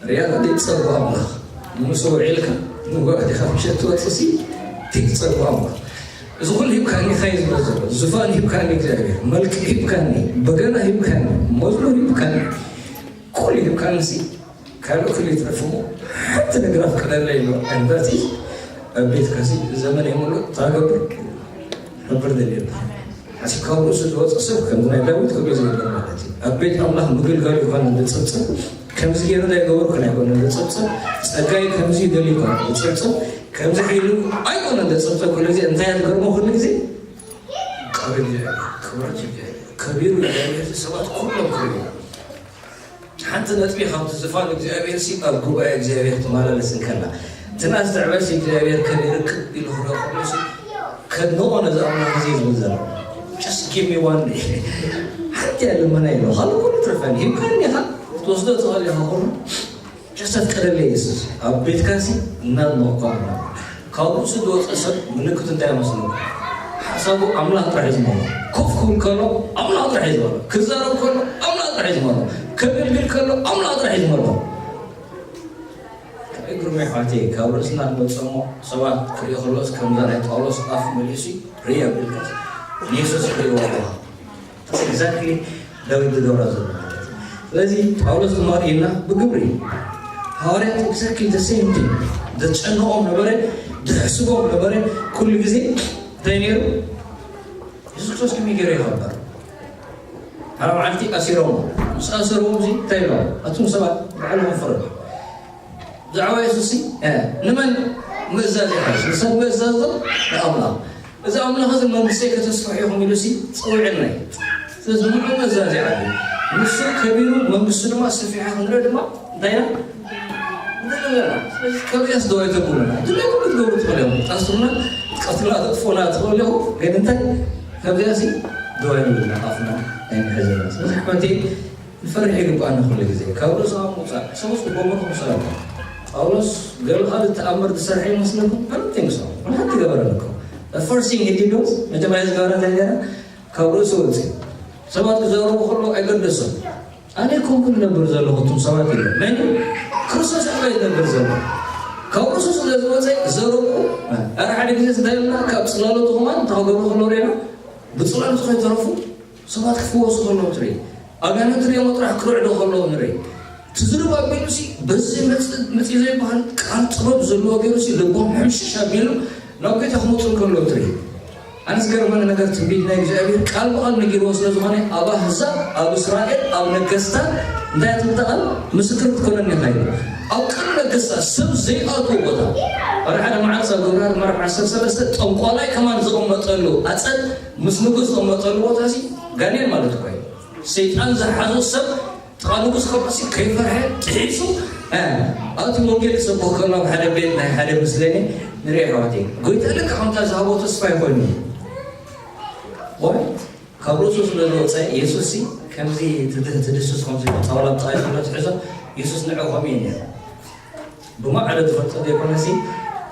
ርያ ዘይፀጉ ኣምላኽ። ንምሱ ውዒልካ ንጓዕ ዲኻ ምሸት ትወፅእ ሲ ዘይፀጉ ኣምላኽ። እዚ ኩሉ ሂብካኒ ኸይ ዝብሎ ዘሎ። ዙፋን ሂብካኒ እግዚኣብሔር፣ መልክዕ ሂብካኒ፣ በገና ሂብካኒ፣ መዝሙር ሂብካኒ፣ ኩሉ ሂብካኒ ሲ ካልእ ኩሉ ይትረፍ እሞ ሓንቲ ነገር ኣፍቅደለይ ኢሉ ኣንበርቲ ኣብ ቤትካ ሲ ዘመን የምሉ ታገብር ነብር ደልየሉ። ሓሲብ ካብ ርእሱ ዝወፀ ሰብ ከምዚ ናይ ዳዊት ክብሎ ዘይብሎ ማለት እዩ። ኣብ ቤት ኣምላኽ ምግልጋሉ ይኮነ ዝፅብፅብ፣ ከምዚ ገይሩ ዶ ኣይገበርኩን ኣይኮነ ዝፅብፅብ፣ ፀጋይ ከምዚ ይደሊ ይኮነ ዝፅብፅብ፣ ከምዚ ሒሉ ኣይኮነ ዝፅብፅብ። ኩሉ ግዜ እንታይ እያ ትገርሞ? ኩሉ ግዜ ክብሪ እግዚኣብሔር፣ ክብረት እግዚኣብሔር፣ ከቢሩ እግዚኣብሔር፣ ሰባት ኩሎም ክብሪ ሓንቲ ነጥቢ ካብቲ ዝፋን እግዚኣብሔር ሲ ኣብ ጉባኤ እግዚኣብሔር ትመላለስ እንከላ፣ እቲ ናስተዕበስ እግዚኣብሔር ከመይ ርክብ ኢሉ ክረኽቦ ሲ ከድንቆ ነዚ ኣምላኽ እዚ ዝብል ዘሎ። Just give me one day። ሓንቲ እያ ልመና ኢሉ፣ ካልእ ኩሉ ትርፈኒ። ሂብካኒ ኢኻ፣ ክትወስዶ ትኽእል ኢኻ ኩሉ። Just ኣፍቀደለይ የሱስ። ኣብ ቤትካ ሲ እናድነቕኳ እሞ። ካብ ርእሱ ዝወፀ ሰብ ምልክቱ እንታይ ይመስለኩም? ሓሳቡ ኣምላኽ ጥራሕ እዩ ዝመርሖ። ኮፍ ክብል ከሎ ኣምላኽ ጥራሕ እዩ ዝመርሖ። ክዛረብ ከሎ ኣምላኽ ጥራሕ እዩ ዝመርሖ። ከገልግል ከሎ ኣምላኽ ጥራሕ እዩ ዝመርሖ። ከመይ ግርም ኣሕዋተይ፣ ካብ ርእስና ንመፅእ እሞ ሰባት ክርኢ ከሎስ ከምዛ ናይ ጳውሎስ ኣፍ መሊሱ ርኢ ኣቢልካስ ንየሱስ ክርእይዎ ኣለኻ። That's exactly ዳዊት ዝገብራ ዘሎ ማለት እዩ። ስለዚ ጳውሎስ ድማ ርኢና ብግብሪ ሃዋርያት exactly the same thing። ዘጨንቖም ነበረ፣ ዘሕስቦም ነበረ። ኩሉ ግዜ እንታይ ነይሩ? የሱስ ክርስቶስ ከመይ ገይሩ ይኸበር? ሓደ መዓልቲ ኣሲሮም፣ ምስ ኣሰርዎም እዚ እንታይ ኢሎም? ኣቱም ሰባት ንባዕልኹም ፍረዱ። ብዛዕባ የሱስ ሲ ንመን ምእዛዝ ይሓይሽ? ንሰብ ምእዛዝ ዶ ንኣምላኽ? እዚ ኣምላኽ እዚ መንግስተይ ከተስፍሑ ኢኹም ኢሉ ሲ ፀዊዑና እዩ። ስለዚ ንዑ ምእዛዝ ይዓቢ። ንሱ ከቢሩ መንግስቱ ድማ ስፊሓ ክንርኢ ድማ እንታይ ኢና ንደሊ ዘለና? ስለዚ ከብዚኣስ ደዋይ ተብሉና። ድሌኩም ክትገብሩ ትኽእሉ ኢኹም። ታስሩና፣ ትቀትሉና፣ ተጥፍኡና ትኽእሉ ኢኹም። ግን እንታይ ከብዚኣሲ ደዋይ ንብልና ኣፍና ኣይንሕዘና። ስለዚ ኣሕዋተይ ንፈርሕ ይግባኣና ኩሉ ግዜ። ካብ ርእሱ ኣብ ምውፃእ፣ ሰዎች ክጎመሩ ክምሰሉ ኣለዎም። ጳውሎስ ገለ ካልእ ተኣምር ዝሰርሐ ይመስለኩም? I don't think so። ወላ ሓንቲ ገበረ እኮ። The first thing he did was፣ መጀመርያ ዝገበረ እንታይ ገይረ? ካብ ርእሱ ወፅእ። ሰባት ክዛረቡ ከለዉ ኣይገደሶም። ኣነ ኮንኩ ዝነብር ዘለኹ እቱም ሰባት ኢሎም። መን? ክርስቶስ ኣባይ ዝነብር ዘሎ። ካብ ርእሱ ስለ ዝወፀ ዘረብኡ፣ ኣረ ሓደ ግዜ እንታይ ኢልና? ካብ ፅላሎቱ ከማን እንታይ ክገብሩ ከለዉ ርኢና? ብፅላሎቱ ከይተረፉ ሰባት ክፍወሱ ከለዉ ትርኢ። ኣጋንንቲ ሪኦሞ ጥራሕ ክርዕዱ ከለዉ ንርኢ። እቲ ዝርብ ኣቢሉሲ በዚ መፅ-፣ መፂኡ ዘይበሃል ቃል ጥበብ ዘለዎ ገይሩሲ ልቦም ሕምሽሽ ኣቢሉ ናብ ጎይታ ክመፁ ከለዉ ትርኢ። ኣነ ዝገርመኒ ነገር ትንቢት ናይ እግዚኣብሔር ቃል ብቓል ነጊርዎ ስለ ዝኾነ ኣብ ኣህዛብ፣ ኣብ እስራኤል፣ ኣብ ነገስታት እንታይ ትብል እታ ቃል? ምስክር ክትኮነኒ ኢኻ ኢሉ። ኣብ ቅድሚ ነገስታት ሰብ ዘይኣትዎ ቦታ። ሓደ ሓደ መዓልቲ ኣብ ግብረ ምዕራፍ ዓሰርተ ሰለስተ ጠንቋላይ ከማን ዝቕመጠሉ ኣፀድ ምስ ንጉስ ዝቕመጠሉ ቦታ እዚ ጋኔን ማለት እኮ እዩ። ሰይጣን ዝሓዞ ሰብ ጥቓ ንጉስ ከሎሲ ከይፈርሐ ጥሒሱ፣ እ፣ ኣብቲ ወንጌል ክሰብኽ ከሎ ኣብ ሓደ ቤት ናይ ሓደ ምስለኔ ንርኢ ኣሕዋተይ። ጎይታ ልክዕ ከምታ ዝሃቦ ተስፋ ይኾይኑ። ወይ ካብ ርእሱ ስለ ዝወፀ የሱስ ሲ ከምዚ ትድ-፣ ትድስስ ከምዚ ጣውላ ብጣይ ስለ ትሕዞ የሱስ ንዑ ከምኡ እዩ ነይሩ። ብማዕዶ ዝፈልጦ ዘይኮነሲ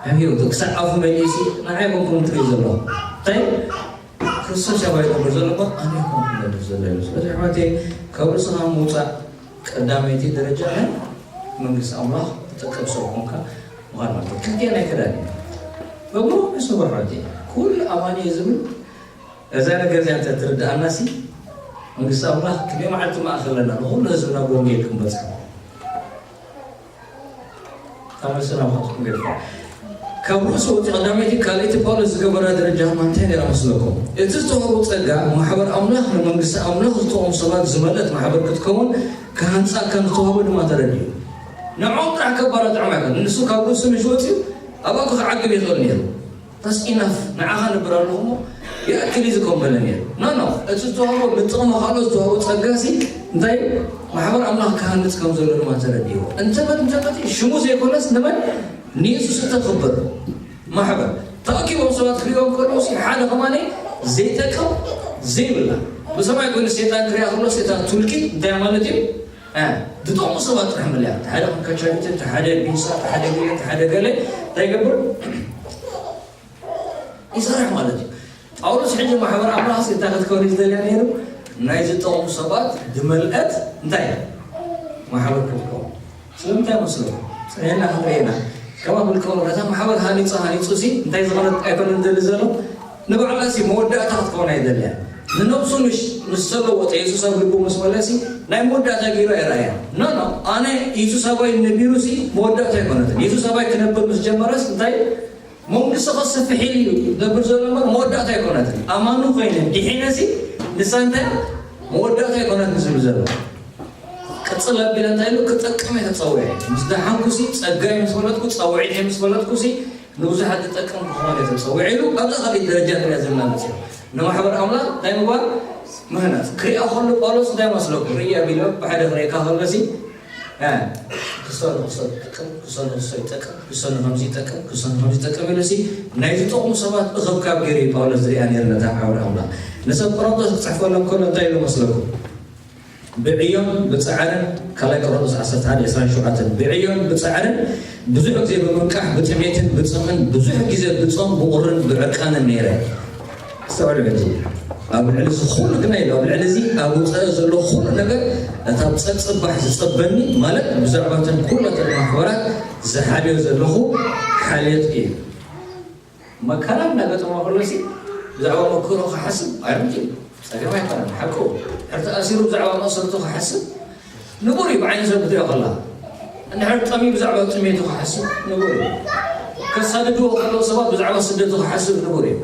ኣብ ህይወቱ ክሳዕ ኣፉ መሊእሲ ንዓይ ኮንኩም ትርኢ ዘሎ። እንታይ? ክርስቶስ ኣባይ ዝነብር ዘሎ እኮ ኣነ ኮንኩም ዝነብር ዘሎ እዩ። ስለዚ ኣሕዋተይ ካብ ርእስኻ ምውፃእ ቀዳመይቲ ደረጃ ናይ መንግስቲ ኣምላኽ ትጠቀም ሰብ ኮንካ ምዃን ማለት እዩ። ክልቲኤን ኣይከዳን እዩ። በብሮ ሰብ ኣሕዋተይ ኩሉ ኣማኒ እዩ ዝብል እዛ ነገር እዚኣ እንተ ትርድኣናሲ መንግስቲ ኣምላኽ ክንደይ መዓልቲ ማእኸል ኣለና ንኹሉ ህዝብና ብወንጌል ክንበፅሖ። ተመልስና ምኻትኩም ገድፋ። ካብ ርእሱ ወፂ ቀዳመይቲ ካልኣይቲ ጳውሎስ ዝገበራ ደረጃ ድማ እንታይ ነይራ መስለኩም? እቲ ዝተዋህቦ ጸጋ ማሕበር ኣምላኽ ንመንግስቲ ኣምላኽ ዝጠቕሙ ሰባት ዝመልአት ማሕበር ክትከውን ክሃንጻ ከም ዝተዋህቦ ድማ ተረዲኡ። ንዕኦም ጥራሕ ከባራ ጥዕማ ይኮን። ንሱ ካብ ርእሱ ምሽ ወፂኡ ኣብኣ ክዓግብ ይኽእል ነይሩ። ታስ ኢናፍ ንዓኻ ነብር ኣለኹ እሞ ይኣክል እዩ ዝኮን በለ ነይሩ። ኖ ኖ፣ እቲ ዝተዋህቦ ንጥቕሚ ካልኦት ዝተዋህቦ ጸጋ ሲ እንታይ እዩ? ማሕበር ኣምላኽ ክሃንጽ ከም ዘሎ ድማ ተረዲእዎ። እንተመት እንተመት ሽሙ ዘይኮነስ ንመን? ንየሱስ እተኽብር ማሕበር ተኣኪቦም ሰባት ክሪኦም ከለዉ ሲ ሓደ ከማነ ዘይጠቅም ዘይብላ ብሰማይ ኮይኑ ሴጣን ክሪኣ ከሎ ሴጣን ቱልቂ እንታይ ማለት እዩ? እ፣ ዝጠቕሙ ሰባት ጥራሕ መለያ። እቲ ሓደ ከም ካቻቢተ፣ እቲ ሓደ ቢንሳ፣ እቲ ሓደ ገለ፣ እቲ ሓደ ገለ እንታይ ይገብር? ይሰርሕ ማለት እዩ። ጳውሎስ ሕጂ ማሕበር ኣምላኽ እንታይ ክትከውን እዩ ዝደልያ ነይሩ? ናይ ዝጠቕሙ ሰባት ዝመልአት እንታይ? ማሕበር ክትከውን። ስለምንታይ መስለኩም? ጽንዕና ክንርኢ ኢና። ከማ ብልከውን ነታ ማሕበር ሃኒጹ ሃኒጹ ሲ እንታይ ዝኾነት ኣይኮነን ዝደሊ ዘሎ? ንባዕላ ሲ መወዳእታ ክትከውን ኣይደልያን። ንነብሱ ምሽ ምስ ተለወጠ የሱስ ኣብ ልቡ ምስ መለሲ ናይ መወዳእታ ገይሩ ኣይረኣያ። ኖ ኖ፣ ኣነ የሱስ ኣባይ ነቢሩ ሲ መወዳእታ ኣይኮነትን። የሱስ ኣባይ ክነብር ምስ ጀመረስ እንታይ መንግስቲ ከስፍሕ ኢሉ እዩ ዝነብር ዘሎ እምበር መወዳእታ ኣይኮነትን። ኣማኑ ኮይነ ድሒነሲ ንሳ እንታይ መወዳእታ ኣይኮነትን ዝብል ዘሎ። ቅጽል ኣቢለ እንታይ ኢሉ ክጠቅም እየ ተጸዊዐ። ምስ ደሓንኩሲ ጸጋይ ምስ ፈለጥኩ ጻውዒተይ ምስ ፈለጥኩሲ ንብዙሓት ዝጠቅም ክኾን እየ ተጸዊዐ ኢሉ ኣብዛ ካልእ ደረጃ ንሪኣ ዘለና መጽዮ ንማሕበር ኣምላኽ እንታይ ምግባር ምህናጽ ክሪኣ ከሎ ጳውሎስ እንታይ መስለኩም ርእያ ቢሎ ብሓደ ክሪእካ ከሎሲ ክሰኑ ክሰኑ ይጠቅም ክሰኑ ክሰኑ ይጠቅም ክሰኑ ከምዚ ይጠቅም ክሰኑ ከምዚ ይጠቅም ኢሉሲ ናይ ዝጠቕሙ ሰባት እኽብካብ ገይሩ እዩ ጳውሎስ ዝሪኣ ነይሩ ነታ ሓውር ኣምላኽ ንሰብ ቆሮንቶስ ክፅሕፈሎም ከሎ እንታይ ኢሉ መስለኩም ብዕዮን ብፃዕርን ካልኣይ ቆሮንቶስ ዓሰርተ ሓደ ዕስራን ሸውዓተን ብዕዮን ብፃዕርን ብዙሕ ግዜ ብምንቃሕ ብጥሜትን ብፅምን ብዙሕ ግዜ ብፆም ብቑርን ብዕርቃንን ነይረ ኣስተውዕሉ ሕጂ ኣብ ልዕሊ እዚ ኩሉ ግና ኢሉ ኣብ ልዕሊ እዚ ኣብ ውፃኢ ዘሎ ኩሉ ነገር እታ ፀፅባሕ ዝፀበኒ ማለት ብዛዕባ እተን ኩላተን ማሕበራት ዝሓልዮ ዘለኹ ሓልዮት እዩ መከራ እናገጠሞ ከሎ ሲ ብዛዕባ መክሮ ክሓስብ ኣይምት እዩ ፀገም ኣይኮነን ሓቁ ሕርቲ ኣሲሩ ብዛዕባ መእሰርቱ ክሓስብ ንቡር እዩ ብዓይኒ ሰብ ክትሪኦ ከላ እንድሕር ጠሚ ብዛዕባ ጥሜቱ ክሓስብ ንቡር እዩ ከሳድድዎ ከለዉ ሰባት ብዛዕባ ስደቱ ክሓስብ ንቡር እዩ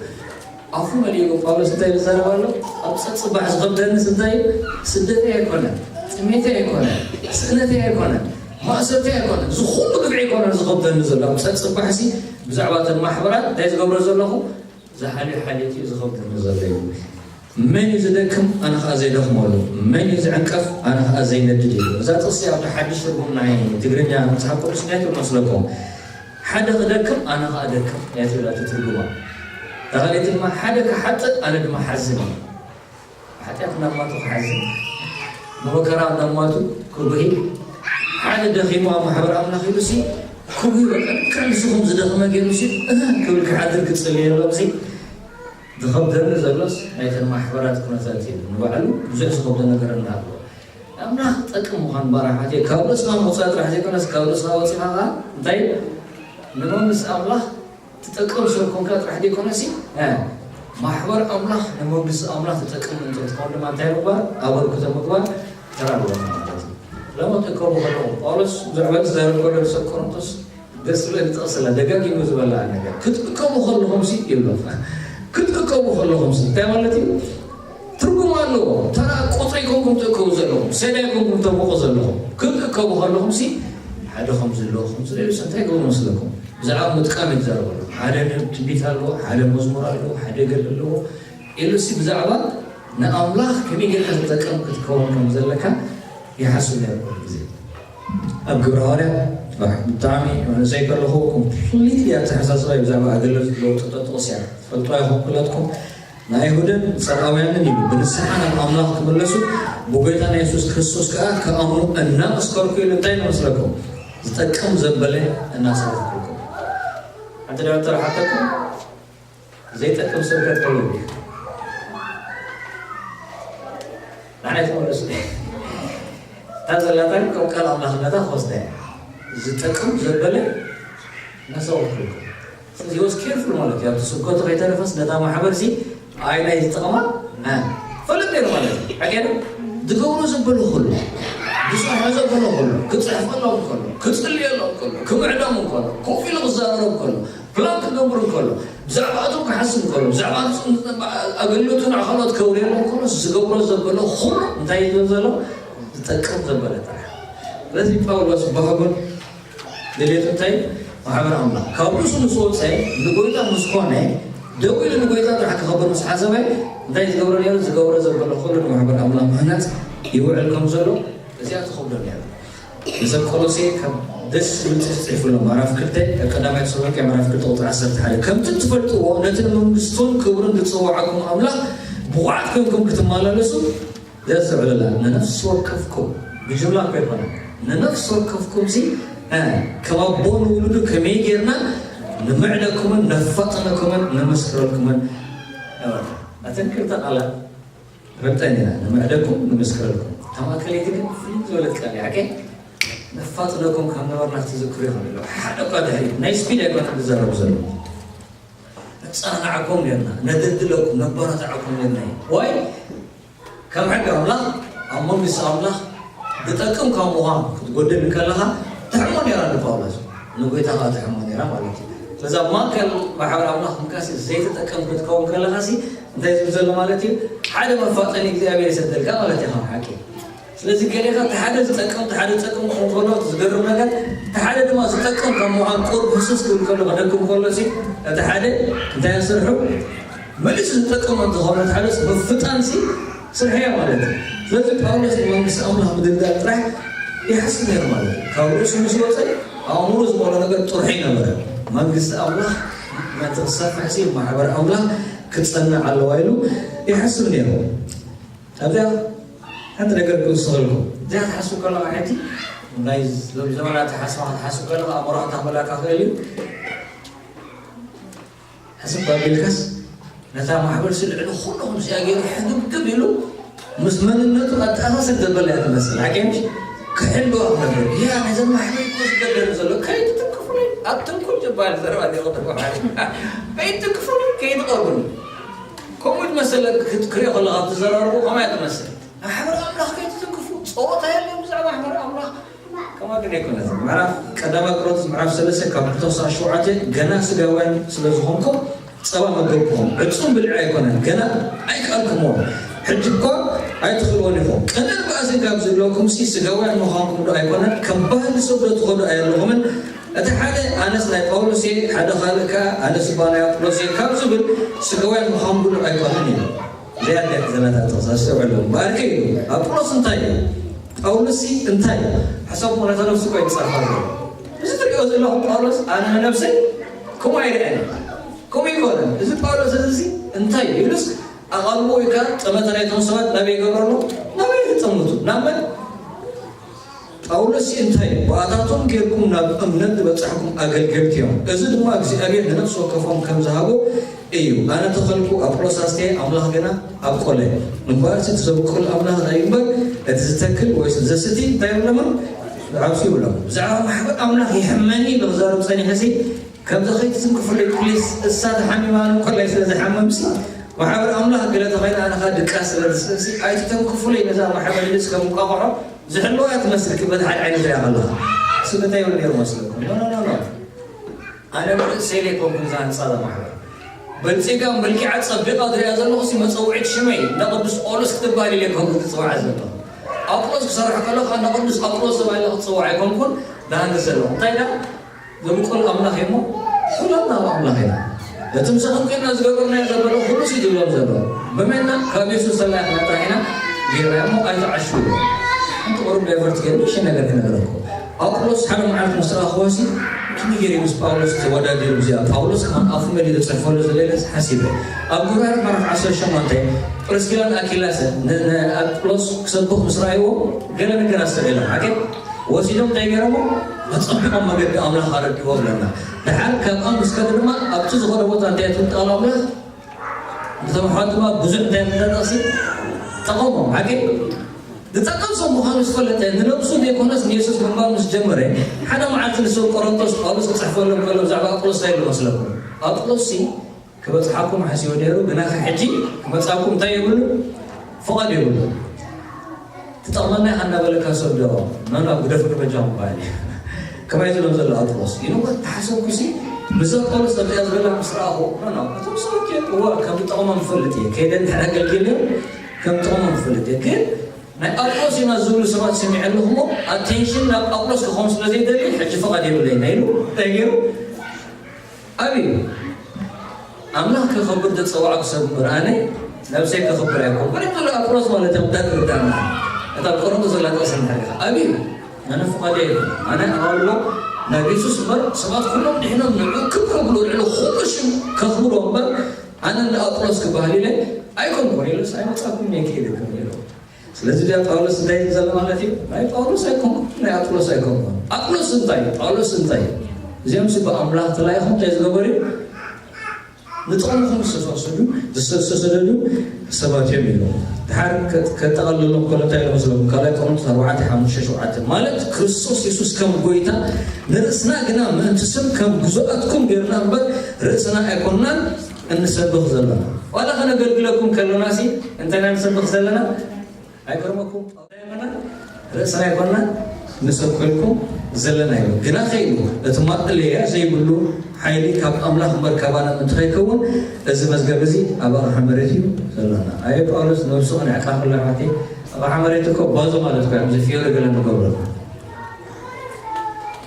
ኣፉ መሊኡ ጳውሎስ እንታይ ይዛረብ ኣሎ ኣብ ፀፅባሕ ዝኸብደንስ እንታይ እዩ ስደተይ ኣይኮነን ጥሜተይ ኣይኮነን ስእነተይ ኣይኮነን ማእሰርተይ ኣይኮነን እዚ ኩሉ ግብዒ ኣይኮነን ዝኸብደኒ ዘሎ ኣብ ፀፅባሕሲ ብዛዕባ እተን ማሕበራት እንታይ ዝገብሮ ዘለኹ ዝሓልዮ ሓልዮት እዩ ዝኸብደኒ ዘሎ እዩ መን እዩ ዝደክም ኣነ ከዓ ዘይደኽመሉ መን እዩ ዝዕንቀፍ ኣነ ከዓ ዘይነድድ እዩ እዛ ጥቕሲ ኣብቲ ሓድሽ ትርጉም ናይ ትግርኛ መፅሓፍ ቅዱስ እንታይ ትብል መስለኩም ሓደ ክደክም ኣነ ከዓ ደክም እያ ትብል ኣብቲ ትርጉማ ተኻሊእ ድማ ሓደ ክሓጥእ ኣነ ድማ ሓዝን እዩ ሓጢኣት እናማቱ ክሓዝን ንመከራ እናማቱ ክጉሂ ሓደ ደኺሙ ኣብ ማሕበር ኣምላኽ ኢሉ ሲ ክጉሂ በቃ ልክዕ ንስኹም ዝደኽመ ገይሩ ሲ እህ ክብል ክሓድር ክጽልየሎም ሲ ዝኸብደኒ ዘሎስ ናይተን ማሕበራት ኩነታት እዩ ንባዕሉ ብዙሕ ዝኸብዶ ነገር እናሃለዎ ኣምላኽ ጠቅም ምዃን ባራሓት እየ ካብ ርእስኻ ምውፃእ ጥራሕ ዘይኮነስ ካብ ርእስኻ ወፂኻ ኸዓ እንታይ ንመንግስቲ ኣምላኽ ትጠቅም ሰብ ኮንካ ጥራሕ ዘይኮነሲ ማሕበር ኣምላኽ ንመንግስቲ ኣምላኽ ትጠቅም እንተትኾን ድማ እንታይ ምግባር ኣበርክቶ ምግባር ተራ ኣለዎ ማለት እዩ ለማ ትእከቡ ከለኹም ጳውሎስ ብዛዕባ ዝዛረብ ከሎ ሰብ ቆሮንቶስ ደስ ዝብል ጥቕስላ ደጋጊሙ ዝበላ ነገር ክትእከቡ ከለኹም ሲ ይብሎ ክትእከቡ ከለኹም ሲ እንታይ ማለት እዩ ትርጉም ኣለዎ ተራ ቁፅሪ ኮንኩም ትእከቡ ዘለኹም ሰዳይ ኮንኩም ተምቑ ዘለኹም ክትእከቡ ከለኹም ሲ ሓደ ከም ዘለኹም ስለዚ እንታይ ገቡ መስለኩም ብዛዕባ ምጥቃም ይዛረቡ ኣለዉ ሓደ ትንቢት ኣለዎ ሓደ መዝሙር ኣለዎ ሓደ ገድሊ ኣለዎ ኢሉሲ ብዛዕባ ንኣምላኽ ከመይ ጌርካ ትጠቀም ክትከውን ከም ዘለካ ይሓስብ ነይሩ ኩሉ ግዜ ኣብ ግብረ ሃዋርያ ብጣዕሚ መንእሰይ ከለኹ ኮምፕሊትሊ ኣተሓሳስባ ብዛዕባ ኣገልግሎት ዝለውጠቶ ጥቕሲ እያ ትፈልጥዋ ኢኹም ኩላትኩም ንኣይሁድን ንጸርኣውያንን ኢሉ ብንስሓ ናብ ኣምላኽ ክምለሱ ብጎይታና የሱስ ክርስቶስ ከኣ ክኣምኑ እናመስከርኩ ኢሉ እንታይ ንመስለኩም ዝጠቅም ዘበለ እናሰበኽኩልኩም ሓንቲ ደብተር ሓተኩም ዘይጠቅም ሰብ ከ ከመይ ንዓይ ትመለሱ እታ ዘላታ ከም ቃል ኣምላኽነታ ክወስዳ እያ ዝጠቅም ዘበለ እናሰበኽኩልኩም ስለዚ ወስ ኬርፉል ማለት እዩ ኣብቲ ስብከቱ ከይተረፈስ ነታ ማሕበር ሲ ኣይ ናይ ዝጠቕማ ፈልጥ ነይሩ ማለት እዩ ሓቂ ዶ ዝገብሮ ዘበሎ ከሎ ዝሰርሖ ዘበሎ ከሎ ክፅሕፈሎም ከሎ ክፅልየሎም ከሎ ክምዕዶም ከሎ ኮፍ ኢሉ ክዛረሮም ከሎ ፕላን ክገብር ከሎ ብዛዕባ እቶም ክሓስብ ከሎ ብዛዕባ ኣገልግሎቱ ንኣኻሎት ከውርየሎም ከሎ ዝገብሮ ዘበሎ ኩሉ እንታይ ይብል ዘሎ ዝጠቅም ዘበለ ጥራሕ ስለዚ ጳውሎስ ባህጉን ድሌቱ እንታይ ማሕበር ኣምላኽ ካብ ርእሱ ምስ ወፀ ንጎይታ ምስ ኮነ ደው ኢሉ ንጎይታ ጥራሕ ክኸብር ምስ ሓሰበ እንታይ ዝገብሮ ነይሩ ዝገብሮ ዘበለ ኩሉ ንማሕበር ኣምላኽ ምህናፅ ይውዕል ከም ዘሎ እዚኣ ትኸብዶ ነይሩ ንሰብ ቆሎሴ ካብ ደስ ዝብል ጽሑፍ ጽሒፉሎም ምዕራፍ ክልተ ካብ ቀዳማይ ተሰሎንቄ ምዕራፍ ክልተ ቁጽሪ ዓሰርተ ሓደ ከምቲ እትፈልጥዎ ነቲ ንመንግስቱን ክብሩን ዝጸውዓኩም ኣምላኽ ብቑዓት ኮይንኩም ክትመላለሱ ዘስተውዕለላ ንነፍሲ ወከፍኩም ብጅምላ እኮ ይኮነ ንነፍሲ ወከፍኩም ሲ ከም ኣቦ ንውሉዱ ከመይ ጌርና ንምዕደኩምን ነፋጥነኩምን ነመስክረልኩምን ኣተን ክልተ ቃላት ረብጠን ኢና ንምዕደኩም ንምስክረልኩም እታ ማእከለይቲ ግን ፍልይ ዝበለት ቃል እያ ሓቀይ ነፋጥነኩም ከም ነበርና ክትዝክሩ ይኽእል ኣሎ ሓደ እኳ ድሕሪ ናይ ስፒድ ኣይኮነ ዝዘረቡ ዘሎ ነፃናዓኩም ኔርና ነደድለኩም ነባራታዓኩም ኔርና እዩ ዋይ ከም ሕጊ ኣምላኽ ኣብ መንግስቲ ኣምላኽ ዝጠቅም ካብ ምዃን ክትጎድል እንከለኻ ትሕሞ ኔራ ንጳውሎስ ንጎይታ ከዓ ትሕሞ ኔራ ማለት እዩ በዛ ማእከል ማሕበር ኣምላኽ ምካሲ ዘይተጠቀም ክትከውን ከለኻሲ እንታይ ዝብል ዘሎ ማለት እዩ? ሓደ መፋጠኒ እግዚኣብሔር ይሰደልካ ማለት እዩ። ካብ ሓቂ ስለዚ ገሌኻ እቲ ሓደ ዝጠቅም እቲ ሓደ ዝጠቅም ክኸውን ከሎ ዝገርም ነገር፣ እቲ ሓደ ድማ ዝጠቅም ካብ ምዃን ቁሩብ ህስስ ክብል ከሎ ክደክም ከሎ ሲ እቲ ሓደ እንታይ ስርሑ መሊሱ ዝጠቅም እንተኾነ እቲ ሓደ ምፍጣን ሲ ስርሐ ማለት እዩ። ስለዚ ጳውሎስ ንመንግስቲ ኣምላኽ ምድልዳል ጥራሕ ይሓስብ ነይሩ ማለት እዩ። ካብ ርእሱ ምስ ወፀ ኣእምሮ ዝበሎ ነገር ጥርሑ ይነበረ። መንግስቲ ኣምላኽ ነቲ ክሰፍሕ ሲ ማሕበር ኣምላኽ ክፀንዕ ኣለዋ ኢሉ ይሓስብ ነይሩ። ኣብዚኣ ሓንቲ ነገር ክውስኸልኩም። እዚኣ ትሓስቡ ከለኻ ሕጂ ናይ ዘመናት ሓስባ ክትሓስብ ከለኻ ኣእምሮኻ እንታይ ክመላካ ክእል እዩ? ሕስብ ኣቢልካስ ነታ ማሕበር ሲ ልዕሊ ኩሉ ከምዚኣ ገይሩ ሕግብግብ ኢሉ ምስ መንነቱ ኣተኣሳስር ዘበላ እያ ትመስል። ሓቂ ምሽ ክሕልዋ ክነብር እያ ነዘን ማሕበር እኮ ዝገደሉ ዘሎ ከይትትክፉኒ ኣብ ትንኩል ዝበሃል ዘረባ ዚ ክጥርጎ ሓ ከይትትክፉኒ ከይትቐርቡኒ ከምኡ ትመስል። ክትክሪኦ ከለካ ትዘራርቡ ከማይ ትመስል። ማሕበር ኣምላኽ ከይትትንክፉ ጸወታ የለን ብዛዕባ ማሕበር ኣምላኽ። ከማ ግን ኣይኮነትን። ምዕራፍ ቀዳማይ ቆሮንቶስ ምዕራፍ ሰለስተ ካብ ክልተ ክሳብ ሸውዓተ ገና ስጋውያን ስለ ዝኾንኩም ጸባ መገብኩም ዕጹም ብልዒ ኣይኮነን፣ ገና ኣይከኣልኩምዎን፣ ሕጂ እኳ ኣይትኽእልዎን ኢኹም። ቅንዕን ባእስን ካብ ዝህልወኩም ሲ ስጋውያን ምዃንኩም ዶ ኣይኮነን? ከም ባህሊ ሰብ ዶ ትኸዱ ኣየለኹምን? እቲ ሓደ ኣነስ ናይ ጳውሎስ እየ፣ ሓደ ካልእ ከኣ ኣነስ እባ ናይ ኣጵሎስ እየ ካብ ዝብል ስጋውያን ምዃንኩም ዶ ኣይኮነን ኢሉ። እዚኣ እንዲያ ዘላታ ጥቕሲ ኣስተውዕሉ። እምበኣርከ ኢሉ ኣጵሎስ እንታይ እዩ? ጳውሎስሲ እንታይ እዩ? ሓሳብ ኩነታ ነፍሱ እኮ ይጻፋ ዘሎ። እዚ ትሪኦ ዘለኹም ጳውሎስ ኣነ ንነብሰይ ከምኡ ኣይርአን። ከምኡ ይኮነን። እዚ ጳውሎስ እዚ እንታይ እዩ ኢሉስ ኣቓልቦ ወይ ከዓ ጠመተ ናይቶም ሰባት ናበይ ይገብሮ ኣሎ? ናበይ ይጠምቱ? ናብ መን? ጳውሎስሲ እንታይ እዩ? ብኣታቶም ጌርኩም ናብ እምነት ዝበጻሕኩም ኣገልገልቲ እዮም። እዚ ድማ እግዚኣብሔር ንነፍሲ ወከፎም ከም ዝሃቦ እዩ። ኣነ ተኸልኩ፣ ኣጵሎስ ኣስተየ፣ ኣምላኽ ግና ኣብቆለ። እምበኣርሲ እቲ ዘብቁል ኣምላኽ እዩ እምበር፣ እቲ ዝተክል ወይስ ዘስቲ እንታይ የብሎምን? ዓብሲ ይብሎም። ብዛዕባ ማሕበር ኣምላኽ ይሕመኒ ኢሉ ክዛረብ ጸኒሐሲ፣ ከምዚ ከይትትንክፉለይ ፕሊስ። እሳ ተሓሚማ፣ ኣነ እንኮላይ ስለ ዝሓምምሲ፣ ማሕበር ኣምላኽ ገለ ተኸይና፣ ኣነ ኸኣ ድቃስ ስለ ዝስእሲ፣ ኣይትተንክፉለይ ነዛ ማሕበር ኢሉስ ከም እንቋቑሖ ዝሕልዋ እያ ትመስል። ክበድ ሓደ ዓይነት ሪኣ ከለኻ። እሱ እንታይ ይብል ነይሩ መስለኩም? ኖ፣ ኖ፣ ኖ፣ ኖ። ኣነ ብርእሰይ ዘይኮንኩ እዛ ህንጻ እዛ ማሕበር። በልጺጋ፣ መልኪዓ፣ ጸቢቓ ዝሪኣ ዘለኹ ሲ መጸውዒት ሽመይ እንዳ ቅዱስ ጳውሎስ ክትበሃል ኢለ ይኮንኩ ዝጽውዓ ዘለኹ። ኣጵሎስ ክሰርሕ ከሎ ከኣ እንዳ ቅዱስ ኣጵሎስ ተባሂለ ክጽዋዕ ኣይኮንኩን ዝሃንጽ ዘለኹ። እንታይ ኢላ? ዘብቁል ኣምላኽ እዩ እሞ፣ ኩላትና ኣብ ኣምላኽ ኢና። እቲ ምሳኹም ኮይንና ዝገበርናዮ ዘበለ ኩሉ ሲ ዝብሎም ዘሎ። በመና ካብ የሱስ ተላኢኽና ጥራሕ ኢና ጌርናዮ እሞ ኣይትዓሽዉ። ሓንቲ ቁሩብ ዳይቨርት ገይሩ ንእሽተይ ነገር ክነግረኩም። ኣጵሎስ ሓደ መዓልቲ ምስ ረኣኽዎ ሲ፣ ከመይ ገይሩ ምስ ጳውሎስ ተወዳዲሩ? እዚኣ ጳውሎስ ከማን ኣፉ መሊኡ ዘጽሕፈሉ ዘሎ ኢለስ ሓሲበ። ኣብ ግብረ ሃረር ምዕራፍ ዓሰርተ ሸሞንተ ፕሪስኪላን ኣኪላስን ን-፣ ንኣጵሎስ ክሰብኽ ምስ ረኣይዎ ገለ ነገር ኣስተብሂሎም። ሓቂ ወሲዶም እንታይ ገይሮሞ? ኣጸቢቖም መገዲ ኣምላኽ ኣረድእዎ ብለና። ደሓር ካብኣ ምስ ከዱ ድማ ኣብቲ ዝኾነ ቦታ እንታይ ትብል ቃል ኣምላኽ? ነቶም ኣሕዋት ድማ ብዙሕ እንታይ ተጠቕሲ ጠቐሞም። ሓቂ ዝጠቀም ሰብ ምዃኑ ዝፈለጠ ንነብሱ ዘይኮነስ ንየሱስ ምንባር ምስ ጀመረ፣ ሓደ መዓልቲ ንሰብ ቆሮንቶስ ጳውሎስ ክጽሕፈሎም ከሎ ብዛዕባ ኣጵሎስ እንታይ ኢሉ መስለኩም? ኣጵሎስ ሲ ክበጽሓኩም ሓሲቡ ነይሩ፣ ግና ካብ ሕጂ ክመጻኩም እንታይ የብሉ? ፍቓድ የብሉ። ትጠቕመና ኢኻ እናበለካ ሰብ ዶ? ኖ፣ ኖ፣ ግደፉ ንበጃኹም በሃሊ። ከማይ ዝብሎም ዘሎ ኣጥሮስ። ኢሉ እኮ ተሓሰብኩ ሲ፣ ብዛ ጳውሎስ ኣብዚኣ ዝበላ ምስ ረኣኹ፣ ኖ፣ ኖ፣ እቶም ሰባት እዮም፣ እወ፣ ከም ዝጠቕሞም ይፈልጥ እየ። ከይደ እንድሕር ኣገልጊለዮም፣ ከም ዝጠቕሞም ይፈልጥ እየ። ግን ናይ ኣጥሮስ ኢና ዝብሉ ሰባት ሰሚዐ ኣለኹ እሞ፣ ኣቴንሽን ናብ ኣጥሮስ ክኸውን ስለ ዘይደሊ፣ ሕጂ ፍቓድ የብለይን ኢሉ፣ እንታይ ገይሩ? ኣብዩ ኣምላኽ ከኸብር ዘጸዋዕኩ ሰብ እምበር ኣነ ነብሰይ ከኸብር ኣይኮንኩን ይብሉ ኣጵሎስ ማለት እዮም። እንታይ ትርዳእና? እታ ቆሮንቶስ ዘላ ጥቕሲ እንታይ ኢኻ? ኣብዩ ኣነ ፍቓደይ ኣይኮን። ኣነ ኣባልሎ ናብ የሱስ እምበር ሰባት ኩሎም ድሒኖም ንዕኡ ክብ ከብሉ ልዕሊ ኩሉ ሽም ከኽብሮ እምበር ኣነ እንደ ኣጵሎስ ክበሃል ኢለ ኣይኮንኩን ኢሉስ ኣይመጻኩም እየ ክኢልኩም ኢሉ። ስለዚ ዲያ ጳውሎስ እንታይ ይብል ዘሎ ማለት እዩ? ናይ ጳውሎስ ኣይኮንኩን፣ ናይ ኣጥሎስ ኣይኮንኩን። ኣጥሎስ እንታይ እዩ? ጳውሎስ እንታይ እዩ? እዚኦም ሲ ብኣምላኽ ተላኢኹም እንታይ ዝገበሩ እዩ? ንጥቕምኹም ዝተሰደዱ፣ ዝተሰደዱ ሰባት እዮም ኢሉ። ድሓር ከ-፣ ከጠቓልሎም ከሎ እንታይ ኢሉ መስለኩም? ካልኣይ ቆሮንቶስ ኣርባዕተ፣ ሓሙሽተ፣ ሸውዓተ ማለት ክርስቶስ የሱስ ከም ጎይታ ንርእስና ግና ምእንቲ ስም ከም ግዙኣትኩም ጌርና እምበር ርእስና ኣይኮንናን እንሰብኽ ዘለና። ዋላ ከነገልግለኩም ከለና ሲ እንታይ ኢና ንሰብኽ ዘለና? ኣይገርመኩም? ርእስና ኣይኮንና ንሰብከልኩም ዘለና እዩ። ግና ከይኑ እቲ ማእለያ ዘይብሉ ሓይሊ ካብ ኣምላኽ እምበር ካባና ምእንቲ ከይከውን፣ እዚ መዝገብ እዚ ኣብ ኣቕሓ መሬት እዩ ዘሎና። ኣየ ጳውሎስ ነብሱ ከነዕቃ ከሎ፣ ኣሕዋተይ፣ ኣቕሓ መሬት እኮ ባዞ ማለት እኮ እዮም፣ እዚ ፊዮሪ ገለ ንገብረሉ።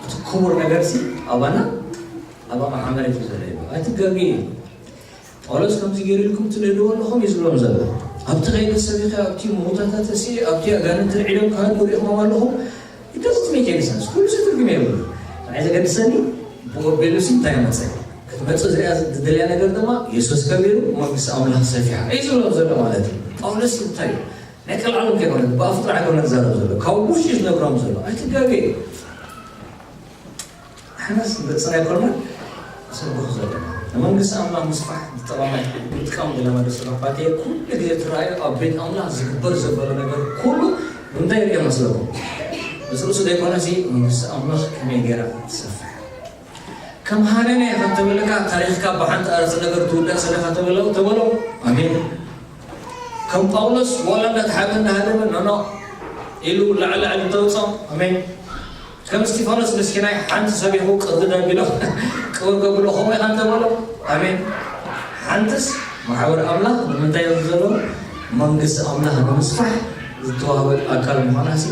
እቲ ክቡር ነገርሲ ኣባና ኣብ ኣቕሓ መሬት እዩ ዘሎ ይብሉ። ኣይትጋገዩ። ጳውሎስ ከምዚ ገይሩ ኢልኩም ትንእድዎ ኣለኹም እዩ ዝብሎም ዘሎ። ኣብቲ ከይዲ ሰቢኸ፣ ኣብቲ ምዉታታት ተሲኤ፣ ኣብቲ ኣጋንንቲ ርዒዶም ክሃድሙ ርኢኹሞም ኣለኹም። It doesn't make any sense። ኩሉ እዚ ትርጉም የብሉ። ንዓይ ዘገድሰኒ ብኡ ኣቢሉሲ እንታይ መጸ? ክትመጽእ ዝሪኣ ዝደልያ ነገር ድማ የሱስ ከቢሩ መንግስቲ ኣምላኽ ሰፊሓ እዩ ዝብሎም ዘሎ ማለት እዩ። ጳውሎስ እንታይ እዩ? ናይ ቀልዓሎም ከይኮነ ብኣፍ ጥራሕ ኣይኮነ ዝዛረብ ዘሎ። ካብ ውሽጢ እዩ ዝነግሮም ዘሎ። ኣይትጋገዩ። ንሕናስ ገጽና ኣይኮንና ንሰብኽ ዘለና። ንመንግስቲ ኣምላኽ ምስፋሕ ዝጠቐመ፣ ምጥቃም ዝለመደ ሰብ ኣሕዋተይ፣ ኩሉ ግዜ ትረኣዩ ኣብ ቤት ኣምላኽ ዝግበር ዘበለ ነገር ኩሉ ብምንታይ ይርእዮ መስለኩም? ምስ ርእሱ ዘይኮነሲ መንግስቲ ኣምላኽ ከመይ ገይራ ትሰፍሕ? ከም ሃነነ ኢኻ እንተበለካ፣ ታሪኽካ ብሓንቲ ኣርእስቲ ነገር ትውዳእ ስለ ኢኻ ተበሎ፣ ተበሎ። ኣሜን። ከም ጳውሎስ ዋላ እንዳተሓበ እንዳሃደመ ኖኖ ኢሉ ላዕሊ ላዕሊ እንተውፅኦም፣ ኣሜን። ከም እስጢፋኖስ ምስኪናይ ሓንቲ ሰብ ይኹ ቅርድድ ኣቢሎ ቅብር ከብሎ ከምኡ ኢኻ እንተበሎ፣ ኣሜን። ሓንትስ ማሕበር ኣምላኽ ንምንታይ እዮም ዘለዉ? መንግስቲ ኣምላኽ ንምስፋሕ ዝተዋህበ ኣካል ምዃናሲ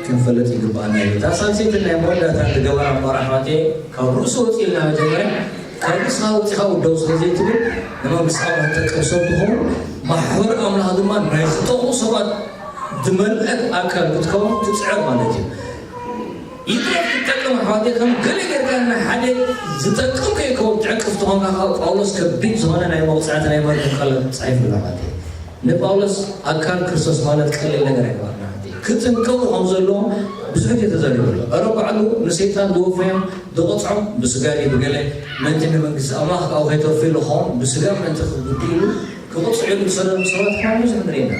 ክንፈልጥ ይግባኣና እዩ። እታ ሳልሰይትን ናይ መወዳእታን ዝገበራ እምበኣር ኣሕዋተይ፣ ካብ ርእሱ ወፂእልና መጀመርያ ካብ ርእስኻ ወፂኻ ውደው ስለ ዘይትብል፣ ንመንግስቲ ኣምላኽ ትጠቅም ሰብ ትኸውን። ማሕበር ኣምላኽ ድማ ናይ ዝጠቕሙ ሰባት ዝመልአት ኣካል ክትከውን ትፅዕር ማለት እዩ። ይትረፍ ክትጠቅም ኣሕዋተይ፣ ከም ገለ ጌርካ ንሓደ ዝጠቅም ከይከውን ትዕቅፍ ተኾንካ፣ ካብ ጳውሎስ ከቢድ ዝኾነ ናይ መቕፃዕቲ ናይ መርገም ቃላት ተፃሒፉ ኣሎ ኣሕዋተይ። ንጳውሎስ ኣካል ክርስቶስ ማለት ቀሊል ነገር ኣይነበረን ኣሕዋተይ። ክጥንቀቑ ከም ዘለዎም ብዙሕ ግዜ ተዛሪቡ ኣሎ። ኧረ ባዕሉ ንሰይጣን ዝወፈዮም ዝቐፅዖም ብስጋ ድዩ ብገለ ምእንቲ ንመንግስቲ ኣምላኽ ካብኡ ከይተርፉ ኢሉ ክኸውን ብስጋ ምእንቲ ክጉድኡ ኢሉ ክቕፅዑ ኢሉ ዝሰደዶም ሰባት ከዓ ብዙሕ ንርኢ ኢና።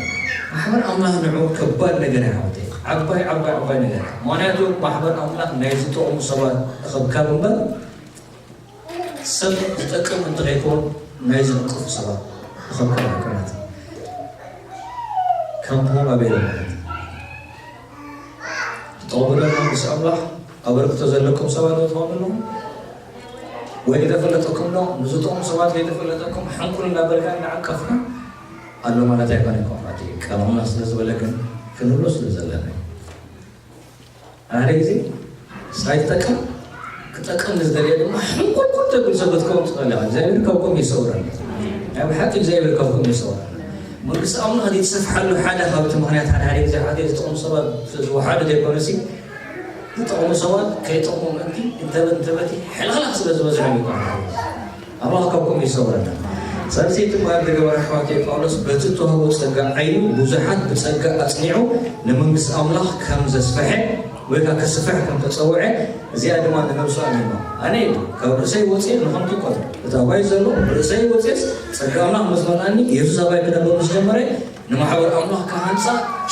ማሕበር ኣምላኽ ንዑ ከባድ ነገር እዩ ኣሕዋተይ። ዓባይ፣ ዓባይ፣ ዓባይ ነገር እዩ። ምኽንያቱ ማሕበር ኣምላኽ ናይ ዝጠቕሙ ሰባት እኸብካብ እምበር ሰብ ዝጠቅም እንተኸይኮን ናይ ዝንቅፉ ሰባት እኸብካብ ኣይኮነትን። ከም ፖል ኣቤል ማለት እዩ። ትጠቕሙ ዶ መንግስቲ ኣምላኽ ኣበርክቶ ዘለኩም ሰባት ዶ ትኾኑ ኣለኹም? ወይ ዝተፈለጠኩም ዶ ንዝጠቕሙ ሰባት ዘይተፈለጠኩም ሕንቁል እንዳበልካ እንዳዓቀፍካ ኣሎ ማለት ኣይኮነን። ኮማቲ ቃል ኣምላኽ ስለ ዝበለ ግን ክንብሎ ስለ ዘለና እዩ። ሓደ ግዜ ሳይጠቅም ክጠቅም ንዝደልየ ድማ ሕንቁልቁል ተብል ሰብ ክትከውን ትኽእል ኢኻ። እግዚኣብሔር ካብኩም ይሰውረና። ናይ ብሓቂ እግዚኣብሔር ካብኩም ይሰውረና። መንግስቲ ኣምላኽ ዘይትሰፍሓሉ ሓደ ካብቲ ምኽንያት ሓደ ሓደ ግዜ ሓደ ዝጠቕሙ ሰባት ዝወሓዱ ዘይኮነሲ ዝጠቕሙ ሰባት ከይጠቕሙ ምእንቲ እንተበ እንተበቲ ሕልኽላኽ ስለ ዝበዝሖም ይበሃል። ኣምላኽ ካብኩም ይሰውረና። ሳልሰይቲ እምበኣር ዝገበረ ኣሕዋተይ ጳውሎስ በቲ እተዋህቦ ጸጋ ዓይኑ ብዙሓት ብጸጋ ኣጽኒዑ ንመንግስቲ ኣምላኽ ከም ዘስፈሐ ወይ ከኣ ክስፍሕ ከም ተጸውዐ እዚኣ ድማ ንነብሱ ኣሚኑ። ኣነ ኢሉ ካብ ርእሰይ ወጽየ ንኸምቲ ይኮነ። እቲ ኣባይ ዘሎ ርእሰይ ወጽየስ ጸጋ ኣምላኽ ምስ መልኣኒ የሱስ ኣባይ ክነብር ምስ ጀመረ ንማሕበር ኣምላኽ ክሃንጻ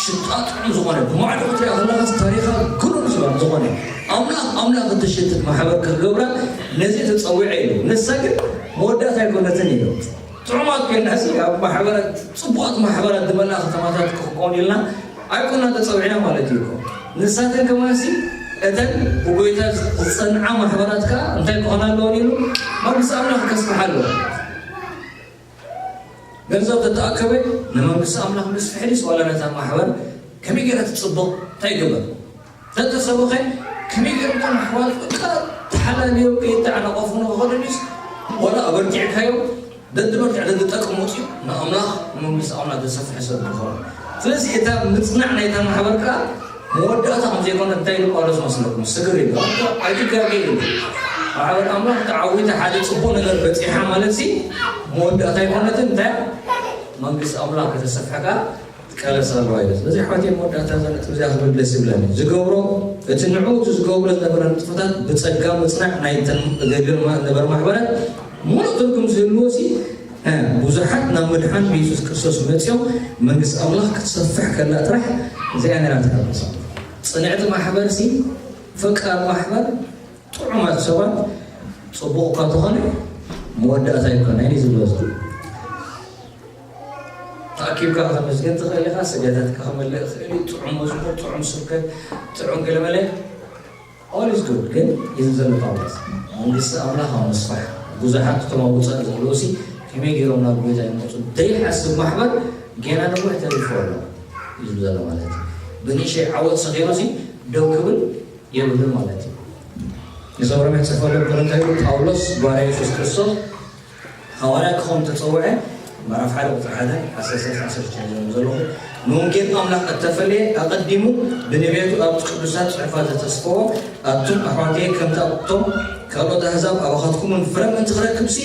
ሽጣ ጥዑም ዝኾነ ብማዕዶ ክትሪኣ ከለኻስ ታሪኻ ግሩም ዝበል ዝኾነ ኣምላኽ ኣምላኽ እትሽትት ማሕበር ክገብራ ነዚ ተጸዊዐ ኢሉ። ንሳ ግን መወዳእታ ኣይኮነትን ኢሉ። ጥዑማት ኮይናሲ ኣብ ማሕበራት ጽቡቓት ማሕበራት ዝመልኣ ከተማታት ክኾን ኢልና ኣይኮና ተጸዊዕና ማለት እዩ እኮ። ንሳተን ከማሲ እተን ብጎይታ ዝጸንዓ ማሕበራት ከኣ እንታይ ክኾና ኣለወን ኢሉ መንግስቲ ኣምላኽ ከስፍሓ ኣለዎ። ገንዘብ ተተኣከበ ንመንግስቲ ኣምላኽ ምስፍሕ ድስ ዋላ ነታ ማሕበር ከመይ ገይራ ትጽብቕ እንታይ ይግበር? ተተሰብኸ ከመይ ገይርኩም ኣሕዋት በቃ ተሓላልዮም ከይተዓናቐፉ ንኽኸዱ ድስ ዋላ ኣበርቲዕካዮም ደድመርትዕ ደድጠቅም ወፂኡ ንኣምላኽ ንመንግስቲ ኣምላኽ ዘሰፍሐ ሰብ ዝኾነ። ስለዚ እታ ምጽናዕ ናይታ ማሕበር ከኣ መወዳእታ ከም ዘይኮነ እንታይ ኢሉ ጳውሎስ መስለኩም? ስግር ኢሉ ኣይትጋገ ኢሉ። ማሕበር ኣምላኽ ተዓዊታ ሓደ ጽቡቕ ነገር በጺሓ ማለት ሲ መወዳእታ ኣይኮነትን። እንታይ መንግስቲ ኣምላኽ ከተሰፍሐ ከኣ ትቃለስ ኣለዋ ኢሉ። ስለዚ ኣሕዋተይ መወዳእታ እዛ ነጥብ እዚኣ ክብል ደስ ይብለኒ። ዝገብሮ እቲ ንዑ እቲ ዝገብሮ ዝነበረ ንጥፈታት ብጸጋ ምጽናዕ ናይተን ዘገልግል ነበረ ማሕበራት ሙሉእ ትርጉም ዝህልዎ ሲ ብዙሓት ናብ ምድሓን ብየሱስ ክርስቶስ መጺኦም መንግስቲ ኣምላኽ ክትሰፍሕ ከላ ጥራሕ እዚኣ ነራ ተሓጎሶም። ጽንዕቲ ማሕበር ሲ ፈቃር ማሕበር ጥዑማት ሰባት ጽቡቕ እኳ ተኾነ መወዳእታ ኣይኮነ እዩ ዝብሎ ዘሎ። ተኣኪብካ ከመስገን ትኽእል ኢኻ፣ ስግደታትካ ክመልእ ይኽእል እዩ፣ ጥዑም መዝሙር፣ ጥዑም ስብከት፣ ጥዑም ገለመለ። All is good ግን ኢሉ ዘሎ ጳውሎስ መንግስቲ ኣምላኽ ኣብ ምስፋሕ ብዙሓት እቶም ኣብ ውፃእ ዘለዉ ሲ ከመይ ገይሮም ናብ ጎይታ ይመፁ ዘይሓስብ ማሕበር ጌና ነዊሕ ተሪፉ ኣሎ እዩ ዝብሎ ዘሎ ማለት እዩ። ብንእሽተይ ዓወት ሰኺሩ ሲ ደው ክብል የብሉን ማለት እዩ። ንሰብረመ ጽፈሎም ቆሮንታዊ ጳውሎስ ባርያ የሱስ ክርስቶስ ሃዋርያ ክኾን ተጸውዐ። ምዕራፍ ሓደ ቁጽሪ ሓደ ዓሰርተ ሰለስተ ዓሰርተ ክልተ ዘለኹ ንወንጌል ኣምላኽ እተፈለየ ኣቐዲሙ ብነቢያቱ ኣብቲ ቅዱሳት ጽሑፋት ዘተስፈዎ ኣቱም ኣሕዋተየ ከምቲ ኣብቶም ካልኦት ኣህዛብ ኣባኻትኩም እውን ፍረ ምእንቲ ክረክብሲ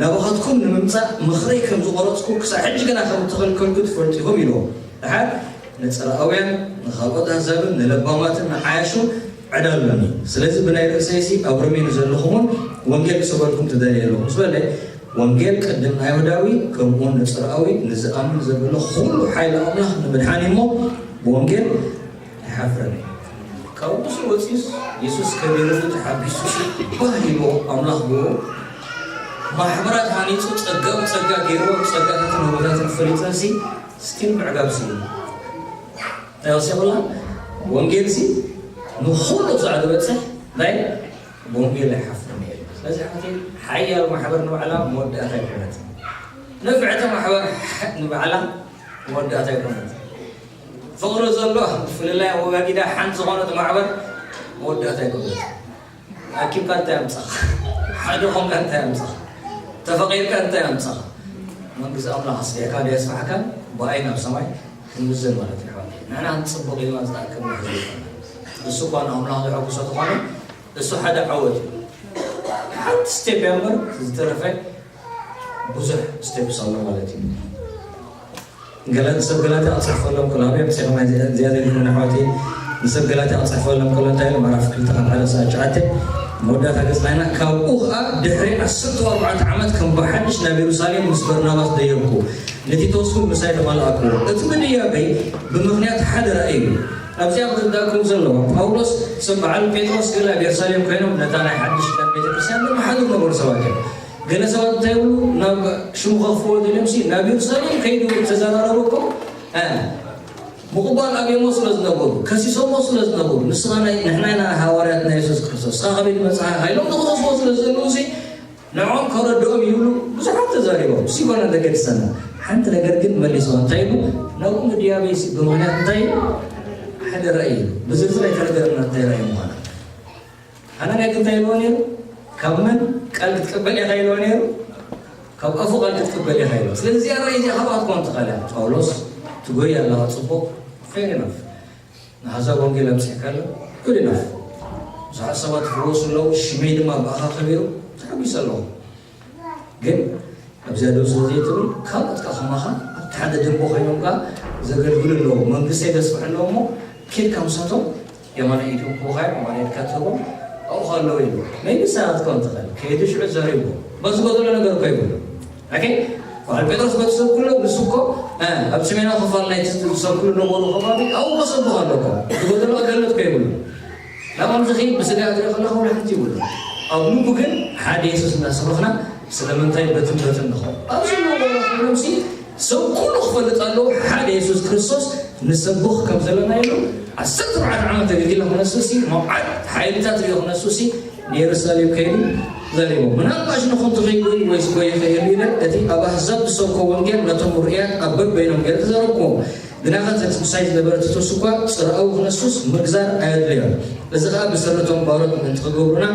ናባኻትኩም ንምምጻእ ምኽረይ ከም ዝቖረጽኩ ክሳብ ሕጂ ግና ከም እተኸልከልኩ ትፈልጡ ኢኹም ኢልዎ። ደሓር ንጽርኣውያን ንኻልኦት ኣህዛብን ንለባማትን ንዓያሹ ዕዳ ኣሎኒ። ስለዚ ብናይ ርእሰይሲ ኣብ ሮሜ ንዘለኹም እውን ወንጌል ክሰበልኩም ትደልየ ኣለኹ ምስ በለ ወንጌል ቅድም ንኣይሁዳዊ ከምኡውን ንጽርኣዊ ንዝኣምን ዘበለ ኩሉ ሓይሊ ኣምላኽ ንምድሓን እሞ ብወንጌል ኣይሓፍርን እየ። ካብ ንሱ ወፂኡስ የሱስ ከቢርሉ ተሓቢሱሲ ባህ ኢልዎ ኣምላኽ ብኡ ማሕበራት ሃኒፁ ጸጋ ብጸጋ ገይርዎ ጸጋታትን ህቦታትን ፈሊጠንሲ ስቲል ምዕጋብ ስኢኑ እንታይ ወሲኹላ ወንጌል ሲ ንኹሉ ክሳዕ ዝበፅሕ ናይ ብወንጌል ኣይሓፍርን እየ። ስለዚ ሓንቲ ሓያል ማሕበር ንባዕላ መወዳእታ ኣይኮነት። ንፍዕቲ ማሕበር ንባዕላ መወዳእታ ኣይኮነት። ፍቕሪ ዘሎ ፍልላይ ኣወጋጊዳ ሓንቲ ዝኾነት ማሕበር መወዳእታ ኣይኮነት። ኣኪብካ እንታይ ኣምፀኻ? ሓደ ኾንካ እንታይ ኣምፀኻ? ተፈቒርካ እንታይ ኣምፀኻ? መንግስቲ ኣምላኽ ኣስፊሕካ ዶ የስፋሕካን ብኣይ ናብ ሰማይ ክንምዘን ማለት እዩ። ኣሕዋት ንሕና ክንፅቡቕ ኢልና ዝተኣከብና ህዝቢ ኣይኮናን። እሱ እኳ ንኣምላኽ ዘሐጉሶ ተኾነ እሱ ሓደ ዓወት እዩ። ሓንቲ ስቴፕ እያ እምበር ዝተረፈ ብዙሕ ስቴፕስ ኣሎ ማለት እዩ። ገላ ንሰብ ገላትያ ክፅሕፈሎም ከሎ ኣበይ ኣብፂሖም እዚኣ ዘይኮነ ኣሕዋተይ ንሰብ ገላትያ ክፅሕፈሎም ከሎ እንታይ ኢሉ ምዕራፍ ክልተ ካብ ሓደ ሰዓት ትሽዓተ መወዳእታ ገፅና ኢና። ካብኡ ከዓ ድሕሪ ዓሰርተ ኣርባዕተ ዓመት ከም ብሓድሽ ናብ የሩሳሌም ምስ በርናባስ ደየብኩ፣ ንቲቶስ እውን ምሳይ ተመላእክዎ። እቲ ምድያበይ ብምኽንያት ሓደ ራእይ እዩ። ኣብዚኣ ክርዳእኩም ዘለዎ ጳውሎስ ሰብ በዓል ጴጥሮስ ገለ ኣብ የሩሳሌም ኮይኖም ነታ ናይ ሓድሽ ኪዳን ቤተክርስትያን ዘመሓድሩ ነበሩ ሰባት እዮም። ገለ ሰባት እንታይ ይብሉ ናብ ሽሙ ከኽፍዎ ደልዮም ሲ ናብ የሩሳሌም ከይዱ ተዘራረቡ እኮ እ፣ ምቕባል ኣብዮሞ ስለ ዝነበሩ ከሲሶሞ ስለ ዝነበሩ ንስኻ ናይ ንሕና ኢና ሃዋርያት ናይ የሱስ ክርስቶስ ንስኻ ከመይ መጽሓ ኢሎም ንኽኸስዎ ስለ ዝደልዉ ሲ ንዖም ከረድኦም ይብሉ ብዙሓት ተዛሪቦም ሲኮነ ዘገድሰና ሓንቲ ነገር ግን መሊስዋ እንታይ ይብሉ ናብኡ ምድያበይ ሲ ብምኽንያት እንታይ ሓደ ራእይ እዩ ብዝርዝር ኣይተነገረና እንታይ ራእይ ምዃና ሓናንያ ግን እንታይ ኢልዎ ነይሩ? ካብ መን ቃል ክትቅበል ኢኻ ኢልዎ ነይሩ? ካብ ኣፉ ቃል ክትቅበል ኢኻ ኢልዎ። ስለዚ እዚኣ ራእይ እዚኣ ካብኣ ክትኮን ትኽእል እያ። ጳውሎስ ትጎይ ኣለኻ ጽቡቕ fair enough። ንኣህዛብ ወንጌል ኣብጺሕካ ኣሎ good enough። ብዙሓት ሰባት ይፍወሱ ኣለዉ ሽመይ ድማ ብኣኻ ከቢሩ ተሓጒሰ ኣለኹ። ግን ኣብዚኣ ደው ስለ ዘይትብል ካልኦት ከኣ ከማኻ ኣብቲ ሓደ ደንበ ኮይኖም ከኣ ዘገልግሉ ኣለዉ። መንግስተይ ዘስፍሑ ኣለዉ እሞ ኬድካ ምሳቶም የማናይ ኢድኩም ክቡኻ እዮም የማናይ ኢድካ ትህቦም ኣብኡ ከለዉ ኢሉ። maybe ሰዓት ከውን ትኽእል ከይዱ ሽዑ ዘሪቡ በዚ ጎደሎ ነገር እኮ ይብሉ። ኦኬ በዓል ጴጥሮስ በቲ ሰብ ኩሎ ንሱ እኮ ኣብ ሰሜናዊ ክፋል ናይ ሰብኩሉ ነበሩ ከባቢ ኣብኡ ከሰብኹ ኣለኮ ዝጎደሎ ኣገልግሎት እኮ ይብሉ። ናብኦም ዝኺድ ብስጋ እግሪ ከለኹ ሓንቲ ይብሉ ኣብ ልቡ ግን ሓደ የሱስ እናሰበኽና ስለምንታይ በትን በትን ንኸውን ኣብዚ ነበሩ ኮይኖምሲ ሰብ ኩሉ ክፈልጥ ኣለዎ ሓደ የሱስ ክርስቶስ ንሰብኽ ከም ዘለና ኢሉ ዓሰርተ ኣርባዕተ ዓመት ኣገልጊለ ክነሱሲ መብዓት ሓይልታት ሪኦ ክነሱሲ ንየሩሳሌም ከይዱ ዘሪቦም ምናልባሽ ንኹም ትኸይዱ ወይስ ጎይ ይኸይዱ ኢለ እቲ ኣብ ኣህዛብ ዝሰብኮ ወንጌል ነቶም ርኡያት ኣብ በበይኖም ገይረ ተዛረብኩዎም ግናኸ ተጽምሳይ ዝነበረ ቲቶስ እኳ ጽርኣዊ ክነሱስ ምግዛር ኣየድለዮን። እዚ ኸኣ ብሰረቶም ባሮት ምእንቲ ክገብሩና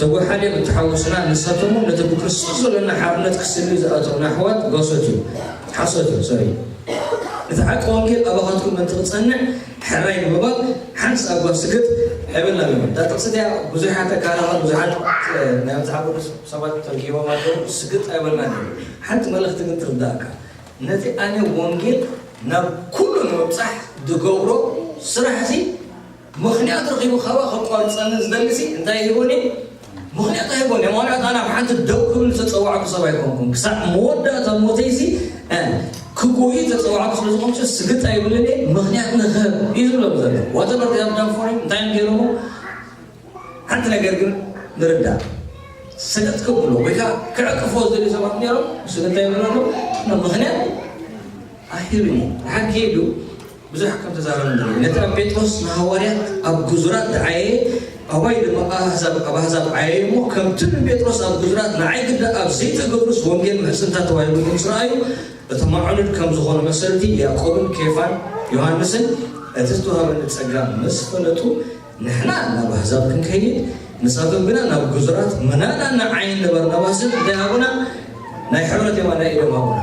ተጓሓልዮም እተሓወሱና ንሳቶም እውን ነቲ ብክርስቶስ ዘሎና ሓርነት ክስልዩ ዝኣተውና ኣሕዋት ጓሶት እዩ ሓሶት እዩ ሶሪ እቲ ሓቂ ወንጌል ኣባኻትኩም ምእንቲ ክጸንዕ ሕራይ ንምባል ሓንስ ኣጓ ስግጥ ኣይበልናን እታ ጥቕሲ እዚኣ ብዙሓት ኣካላኻ ብዙሓት ናይ መጽሓፍ ቅዱስ ሰባት ተርጊቦም ኣለዉ ስግጥ ኣይበልናን ሓንቲ መልእኽቲ ግን ትርዳእካ ነቲ ኣነ ወንጌል ናብ ኩሉ ንምብጻሕ ዝገብሮ ስራሕ እዚ ምኽንያት ረኺቡ ካባ ከቋርጸኒ ዝደሊ ሲ እንታይ ሂቡኒ ምኽንያት ኣይቦን እየ ምኽንያት ኣነ ኣብ ሓንቲ ደው ክብል ዝተጸዋዕኩ ሰብ ኣይኮንኩን ክሳዕ መወዳእታ ሞተይ ሲ ክጎዩ ዝተጸዋዕኩ ስለ ዝኾንኩ ስግጥ ኣይብልን እየ ምኽንያት ንኽህብ እዩ ዝብሎም ዘሎ ዋተበር ዳም ፎር እንታይ እዮም ገይሮሞ ሓንቲ ነገር ግን ንርዳእ ሰገጥ ክብሎ ወይ ከዓ ክዕቅፎ ዝደልዩ ሰባት ነይሮም እሱ እንታይ ይብሎ ኣሎ ምኽንያት ኣሂሉኒ ሓቂ ኢሉ ብዙሕ ከም ተዛረበ ንርኢ ነቲ ኣብ ጴጥሮስ ንሃዋርያት ኣብ ግዙራት ዝዓየየ ኣባይ ድማ ኣህዛብ ኣብ ኣህዛብ ዓየይሞ፣ ከምቲ ንጴጥሮስ ኣብ ግዙራት ንዓይ ግዳ ኣብ ዘይተገብሩስ ወንጌል ምሕጽንታ ተባሂሉ ምስ ረኣዩ፣ እቶም ኣዕኑድ ከም ዝኾኑ መሰልቲ ያዕቆብን ኬፋን ዮሃንስን እቲ ዝተዋህበኒ ጸጋ ምስ ፈለጡ፣ ንሕና ናብ ኣህዛብ ክንከይድ ንጸግም ግና ናብ ግዙራት ምናና ንዓይን ንበርናባስን እንታይ ሃቡና? ናይ ሕብረት የማናይ ኢዶም ሃቡና።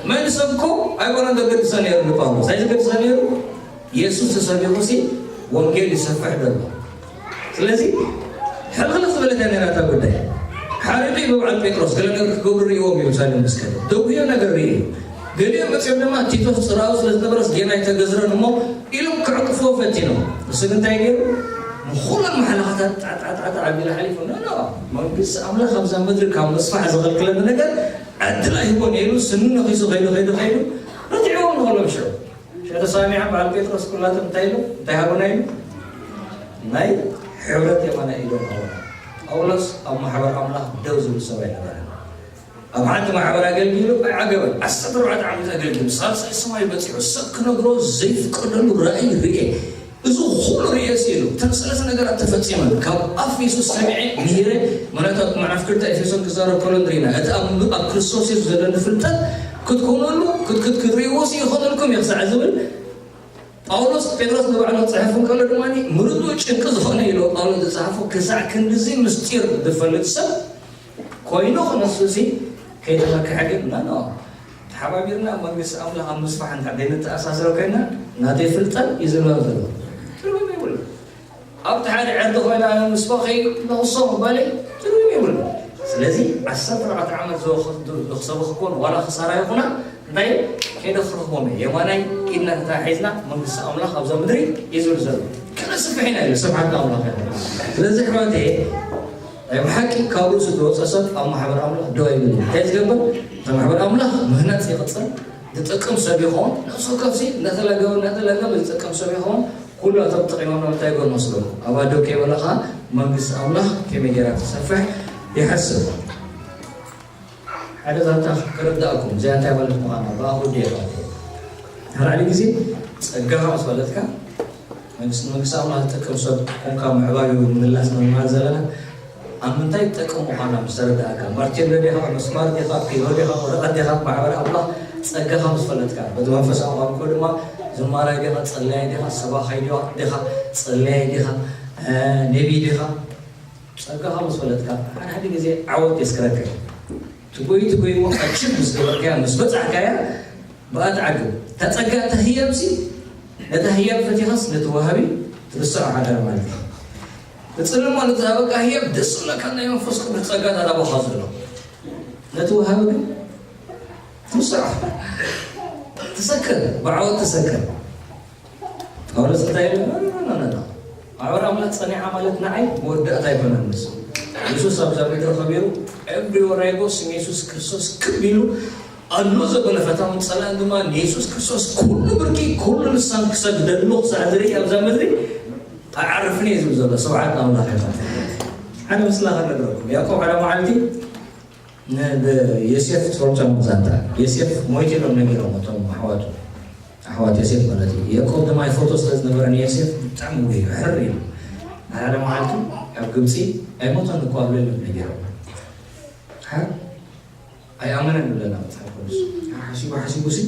መን ሰብኮ ኣይኮነን ዘገድሰ ነይሩ ንጳውሎስ። እንታይ ዘገድሰ ነይሩ? የሱስ ተሰቢኹ ሲ ወንጌል ይሰፍሕ ደሎ። ስለዚ ሕልኽልኽ ዝበለት እያ ነይራ እታ ጉዳይ። ሓሪቑ እዩ ብበዓል ጴጥሮስ ገለ ነገር ክገብሩ ርእይዎም እዩ። ምሳሌ ምስ ከደ ደጉዮ ነገር ርእዩ። ገሊኦም መጺኦም ድማ ቲቶስ ጽራኡ ስለ ዝነበረስ ጌና ኣይተገዝረን እሞ ኢሎም ክዕቅፍዎ ፈቲኖም። እሱ ግን እንታይ ገይሩ? ንኹሎም መሓለኻታት ጣጣጣጣ ኣቢሉ ሓሊፉ። ኖ ኖ፣ መንግስቲ ኣምላኽ ኣብዛ ምድሪ ካብ ምስፋሕ ዝኸልክለኒ ነገር ዕድል ኣይህቦን ኢሉ ስኑ ነኺሱ ከይዱ ከይዱ ከይዱ ረቲዕዎም ንኹሎም ሽዑ። ሽዑ ተሰማሚዖም በዓል ጴጥሮስ ኩላቶም እንታይ ኢሉ? እንታይ ሃቡና ኢሉ? ናይ ሕብረት የማናይ ኢዶም ሃቡና። ጳውሎስ ኣብ ማሕበር ኣምላኽ ደው ዝብል ሰብ ኣይነበረን። ኣብ ሓንቲ ማሕበር ኣገልጊሉ ኣይዓገበን። ዓሰርተ ኣርባዕተ ዓመት ኣገልጊሉ ሳልሳይ ሰማይ በጺሑ ሰብ ክነግሮ ዘይፍቀደሉ ራእይ ርኤ። እዚ ኩሉ ርኤ ሲሉ እተን ሰለስተ ነገራት ተፈጺመን ካብ ኣፍ የሱስ ሰሚዐ ምሂረ። ምክንያቱ ኣብ መዕራፍ ክልተ ኤፌሶን ክዛረብ ከሎ ንሪና እቲ ኣብ ኣብ ክርስቶስ የሱስ ዘለኒ ፍልጠት ክትኮነሉ ክትክት ክትርእይዎ ሲ ይኾነልኩም እየ ክሳዕ ዝብል ጳውሎስ ጴጥሮስ ንባዕሉ ክጽሕፍ እንከሎ ድማ ምርጡ ጭንቂ ዝኾነ ኢሉ ጳውሎስ ዝጸሓፎ ክሳዕ ክንድዚ ምስጢር ዝፈልጥ ሰብ ኮይኑ ክነሱ ሲ ከይተመክሐ ግን ናኖ ተሓባቢርና ኣብ መንግስቲ ኣምላኽ ኣብ ምስፋሕ እንተ ዘይንተኣሳስሮ ኮይና ናተይ ፍልጠት እዩ ዝብሎ ዘሎ። ትርጉም የብሉ። ኣብቲ ሓደ ዕርዲ ኮይና ኣነ ምስፋኸይ ነኽሶ ምባለይ ትርጉም የብሉ። ስለዚ ዓሰርተ ኣርባዕተ ዓመት ዝወኸ- ዝኽሰቡ ክኮን ዋላ ክሳራ ይኹና እንታይ ከይደ ክረኽቦም እየ። የማናይ ኢድና ተታሒዝና መንግስቲ ኣምላኽ ኣብዛ ምድሪ እዩ ዝብል ዘሎ። ከነስፍሕ ኢና ኢሉ ስብሓት ኣምላኽ ይኹን። ስለዚ ኣሕዋተየ ናይ ብሓቂ ካብ ርእሱ ዝወፀ ሰብ ኣብ ማሕበር ኣምላኽ ደው ኣይብል እዩ። እንታይ ዝገብር? እቲ ማሕበር ኣምላኽ ምህናፅ ይቕፅል። ዝጠቅም ሰብ ይኸውን። ነፍሲ ወከፍሲ እናተለገበ እናተለገበ ዝጠቅም ሰብ ይኸውን። ኩሉ እቶም ጠቂሞም እንታይ ይገብሩ መስለኩም? ኣብ ኣደው ከይበለኻ መንግስቲ ኣምላኽ ከመይ ገይራ ትሰፍሕ ይሓስብ። ሓደ ዛንታ ክርዳእኩም እዚኣ እንታይ ማለት ምዃና ብኣኹ ዴ ሓደ ሓደ ግዜ ጸጋኻ ምስ ፈለጥካ መንግስቲ መንግስቲ ኣምላኽ ዝጠቅም ሰብ ኮንካ ምዕባዩ ምምላስ ንምባል ዘለና ኣብ ምንታይ ትጠቅም ምዃና ምስ ተረዳእካ ማርቴሎ ዲኻ መስማር ዲኻ ፒሮ ዲኻ ወረቐት ዲኻ ማሕበር ኣምላኽ ጸጋኻ ምስ ፈለጥካ በቲ መንፈሳዊ ቋንቋ ድማ ዝማራይ ዲኻ ጸላያይ ዲኻ ሰባኻይ ዲኻ ጸላያይ ዲኻ ነቢ ዲኻ ጸጋኻ ምስ ፈለጥካ ሓደ ሓደ ግዜ ዓወት የስክረካ እዩ። ትጎይ ትጎይ እሞ ኣችብ ምስ ገበርካያ ምስ በጻሕካያ ብኣ ትዓግብ። እታ ጸጋ እታ ህያብሲ ነታ ህያብ ፈቲኻስ ነቲ ወሃቢ ትርስዖ ሓዳር ማለት እዩ። ትጽልሞ ነቲ ዝሃበካ ህያብ ደስ ዝብለካ ናይ መንፈስ ቅዱስ ጸጋ እታ ናባኻ ዘሎ ነቲ ወሃቢ ግን ትርስዖ። ትሰክር ብዓወት ትሰክር። ጳውሎስ እንታይ ኢሉ? ማሕበር ኣምላኽ ጸኒዓ ማለት ንዓይ መወዳእታ ኣይኮነን። ንሱ የሱስ ኣብዛ ምድሪ ከቢሩ everywhere I go ስም የሱስ ክርስቶስ ክብ ኢሉ ኣሎ ዘበለ ፈታውን ጸላእን ድማ ንየሱስ ክርስቶስ ኩሉ ብርኪ ኩሉ ልሳን ክሰግደሉ ክሳዕ ዝርኢ ኣብዛ ምድሪ ኣይዓርፍን እየ ዝብል ዘሎ። ስብሓት ንኣምላኽ ይኹን። ሓደ ምስላ ክነግረኩም። ያዕቆብ ሓደ መዓልቲ ንዮሴፍ ትፈልጦም ዛንታ ዮሴፍ ሞይቱ ኢሎም ነጊሮም እቶም ኣሕዋቱ ኣሕዋት ዮሴፍ ማለት እዩ። ያዕቆብ ድማ ይፈቶ ስለ ዝነበረ ንዮሴፍ ብጣዕሚ ውዑይ እዩ፣ ሕር ኢሉ። ሓደ መዓልቲ ኣብ ግብፂ ኣይሞተን እኮ ኣብ ሌሊት ነጊሮም። ሓር ኣይኣመነን ይብለና መፅሓፍ ቅዱስ። ሓሲቡ ሓሲቡ ሲ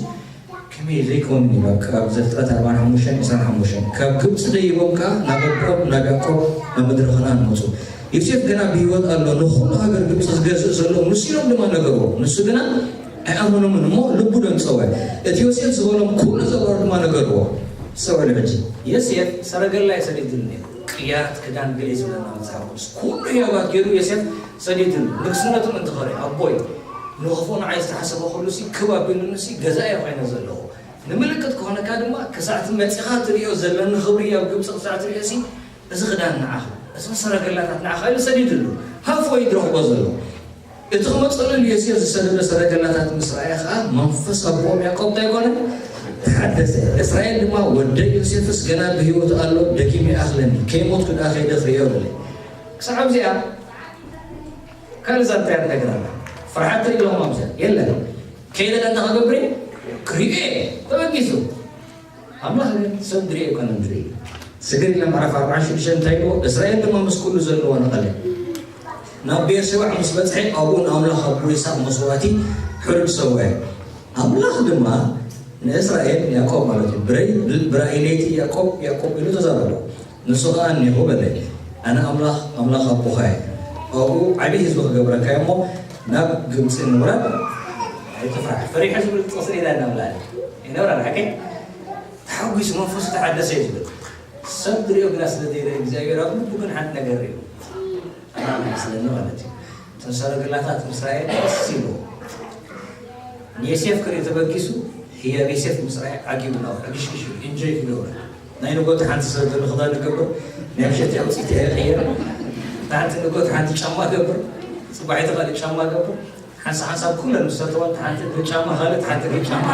ከመይ ዘይከውን እዩ። በቃ ኣብ ዘፍጥረት ኣርባዓን ሓሙሽተን ዕስራን ሓሙሽተን ካብ ግብፂ ደይቦም ከዓ ናብ ኣቦኦም ናብ ያዕቆብ ናብ ምድሪ ከነኣን መፁ። ዮሴፍ ግና ብህይወት ኣሎ፣ ንኹሉ ሃገር ግብፂ ዝገዝእ ዘሎ ንሱ ኢሎም ድማ ነገርዎ። ንሱ ግና ኣይኣመኖምን እሞ ልቡ ደንጸወ። እቲ ዮሴፍ ዝበሎም ኩሉ ዘባሩ ድማ ነገርዎ። ሰውዕሉ ሕጂ ዮሴፍ ሰረገላ እዩ ሰዲድሉ ነይሩ። ቅያራት ክዳን ገለ እዩ ዝብለና መጽሓፍ ቅዱስ። ኩሉ ህያባት ገይሩ ዮሴፍ ሰዲድሉ። ንግስነቱ ምእንቲ ኸርኢ ኣቦይ ንኽፉእ ንዓይ ዝተሓሰበ ኩሉ ሲ ክብ ኣቢሉኒ ሲ ገዛኢ ኮይነ ዘለኹ። ንምልክት ክኾነካ ድማ ክሳዕ እቲ መጺኻ ትርእዮ ዘለኒ ክብሪ ኣብ ግብጺ ክሳዕ ትርእዮ ሲ እዚ ክዳን ንዓኻ እዞም ሰረገላታት ንዓኻ ኢሉ ሰዲድሉ። ሃፍ ወይ ድረኽቦ ዘሎ። እቲ ክመጸሉ ንዮሴፍ ዝሰደዶ ሰረገላታት ምስ ረኣየ ኸኣ መንፈስ ኣቦኦም ያዕቆብ እንታይ ኮነ? ተሓደሰ። እስራኤል ድማ ወደይ ዮሴፍስ ገና ብህይወቱ ኣሎ፣ ደጊሙ ይኣኽለኒ፣ ከይሞትኩ ደኣ ከይደ ክርእዮ በለ። ክሳዕ ኣብዚኣ ካልእ ዛንታ እያ ትነግረና። ፍርሓት ትርኢ ኣለኹም ኣብዚኣ? የለን። ከይደ ደኣ እንታይ ክገብር እየ? ክርእዮ እየ። ተበጊሱ። ኣምላኽ ግን ሰብ ዝርእዮ ኣይኮነን ዝርኢ። ስግር ኢልና ምዕራፍ ኣርባዓን ሽዱሽተን እንታይ ይብሎ? እስራኤል ድማ ምስ ኩሉ ዘለዎ ነቐለ ናብ ቤርሸባ ምስ በጽሐ ኣብኡ ንኣምላኽ ኣቦ ይስሐቅ መስዋእቲ ሕሩድ ሰውአ። ኣምላኽ ድማ ንእስራኤል፣ ንያዕቆብ ማለት እዩ፣ ብረይ ብራእይ ለይቲ ያዕቆብ ያዕቆብ ኢሉ ተዛረቦ። ንሱ ኸኣ እኒኹ በለ፣ ኣነ ኣምላኽ ኣምላኽ ኣቦኻ እየ። ኣብኡ ዓብዪ ህዝቢ ክገብረካ እየ እሞ ናብ ግብፂ ምውራድ ኣይትፍራሕ። ፈሪሐ ዝብል ጥቕሲ ሌላ እናብላለ ይነብራ ሓቀይ ተሓጒሱ መንፈሱ ተሓደሰ እዩ ዝብል። ሰብ ዝሪኦ ግና ስለ ዘይርኢ እግዚኣብሔር ኣብ ልቡ ግን ሓንቲ ነገር ሪኡ ኣና መስለኒ ማለት እዩ። እተን ሰረገላታት ምስ ረኣየ ደስ ኢሉ ንዮሴፍ ክርኢ ተበጊሱ ህያብ ዮሴፍ ምስ ረኣየ ዓጊቡ ናብ ዕግሽግሽ ኢሉ ኢንጆይ ክገብር ናይ ንጎት ሓንቲ ሰብ ዘሎ ክዳን ይገብር ናይ ምሸት ኣውፂት ይቀየር ሓንቲ ንጎት ሓንቲ ጫማ ገብር ፅባሒቲ ካሊእ ጫማ ገብር ሓንሳ ሓንሳብ ኩለን ዝሰተወን ሓንቲ እግሪ ጫማ ካልእት ሓንቲ እግሪ ጫማ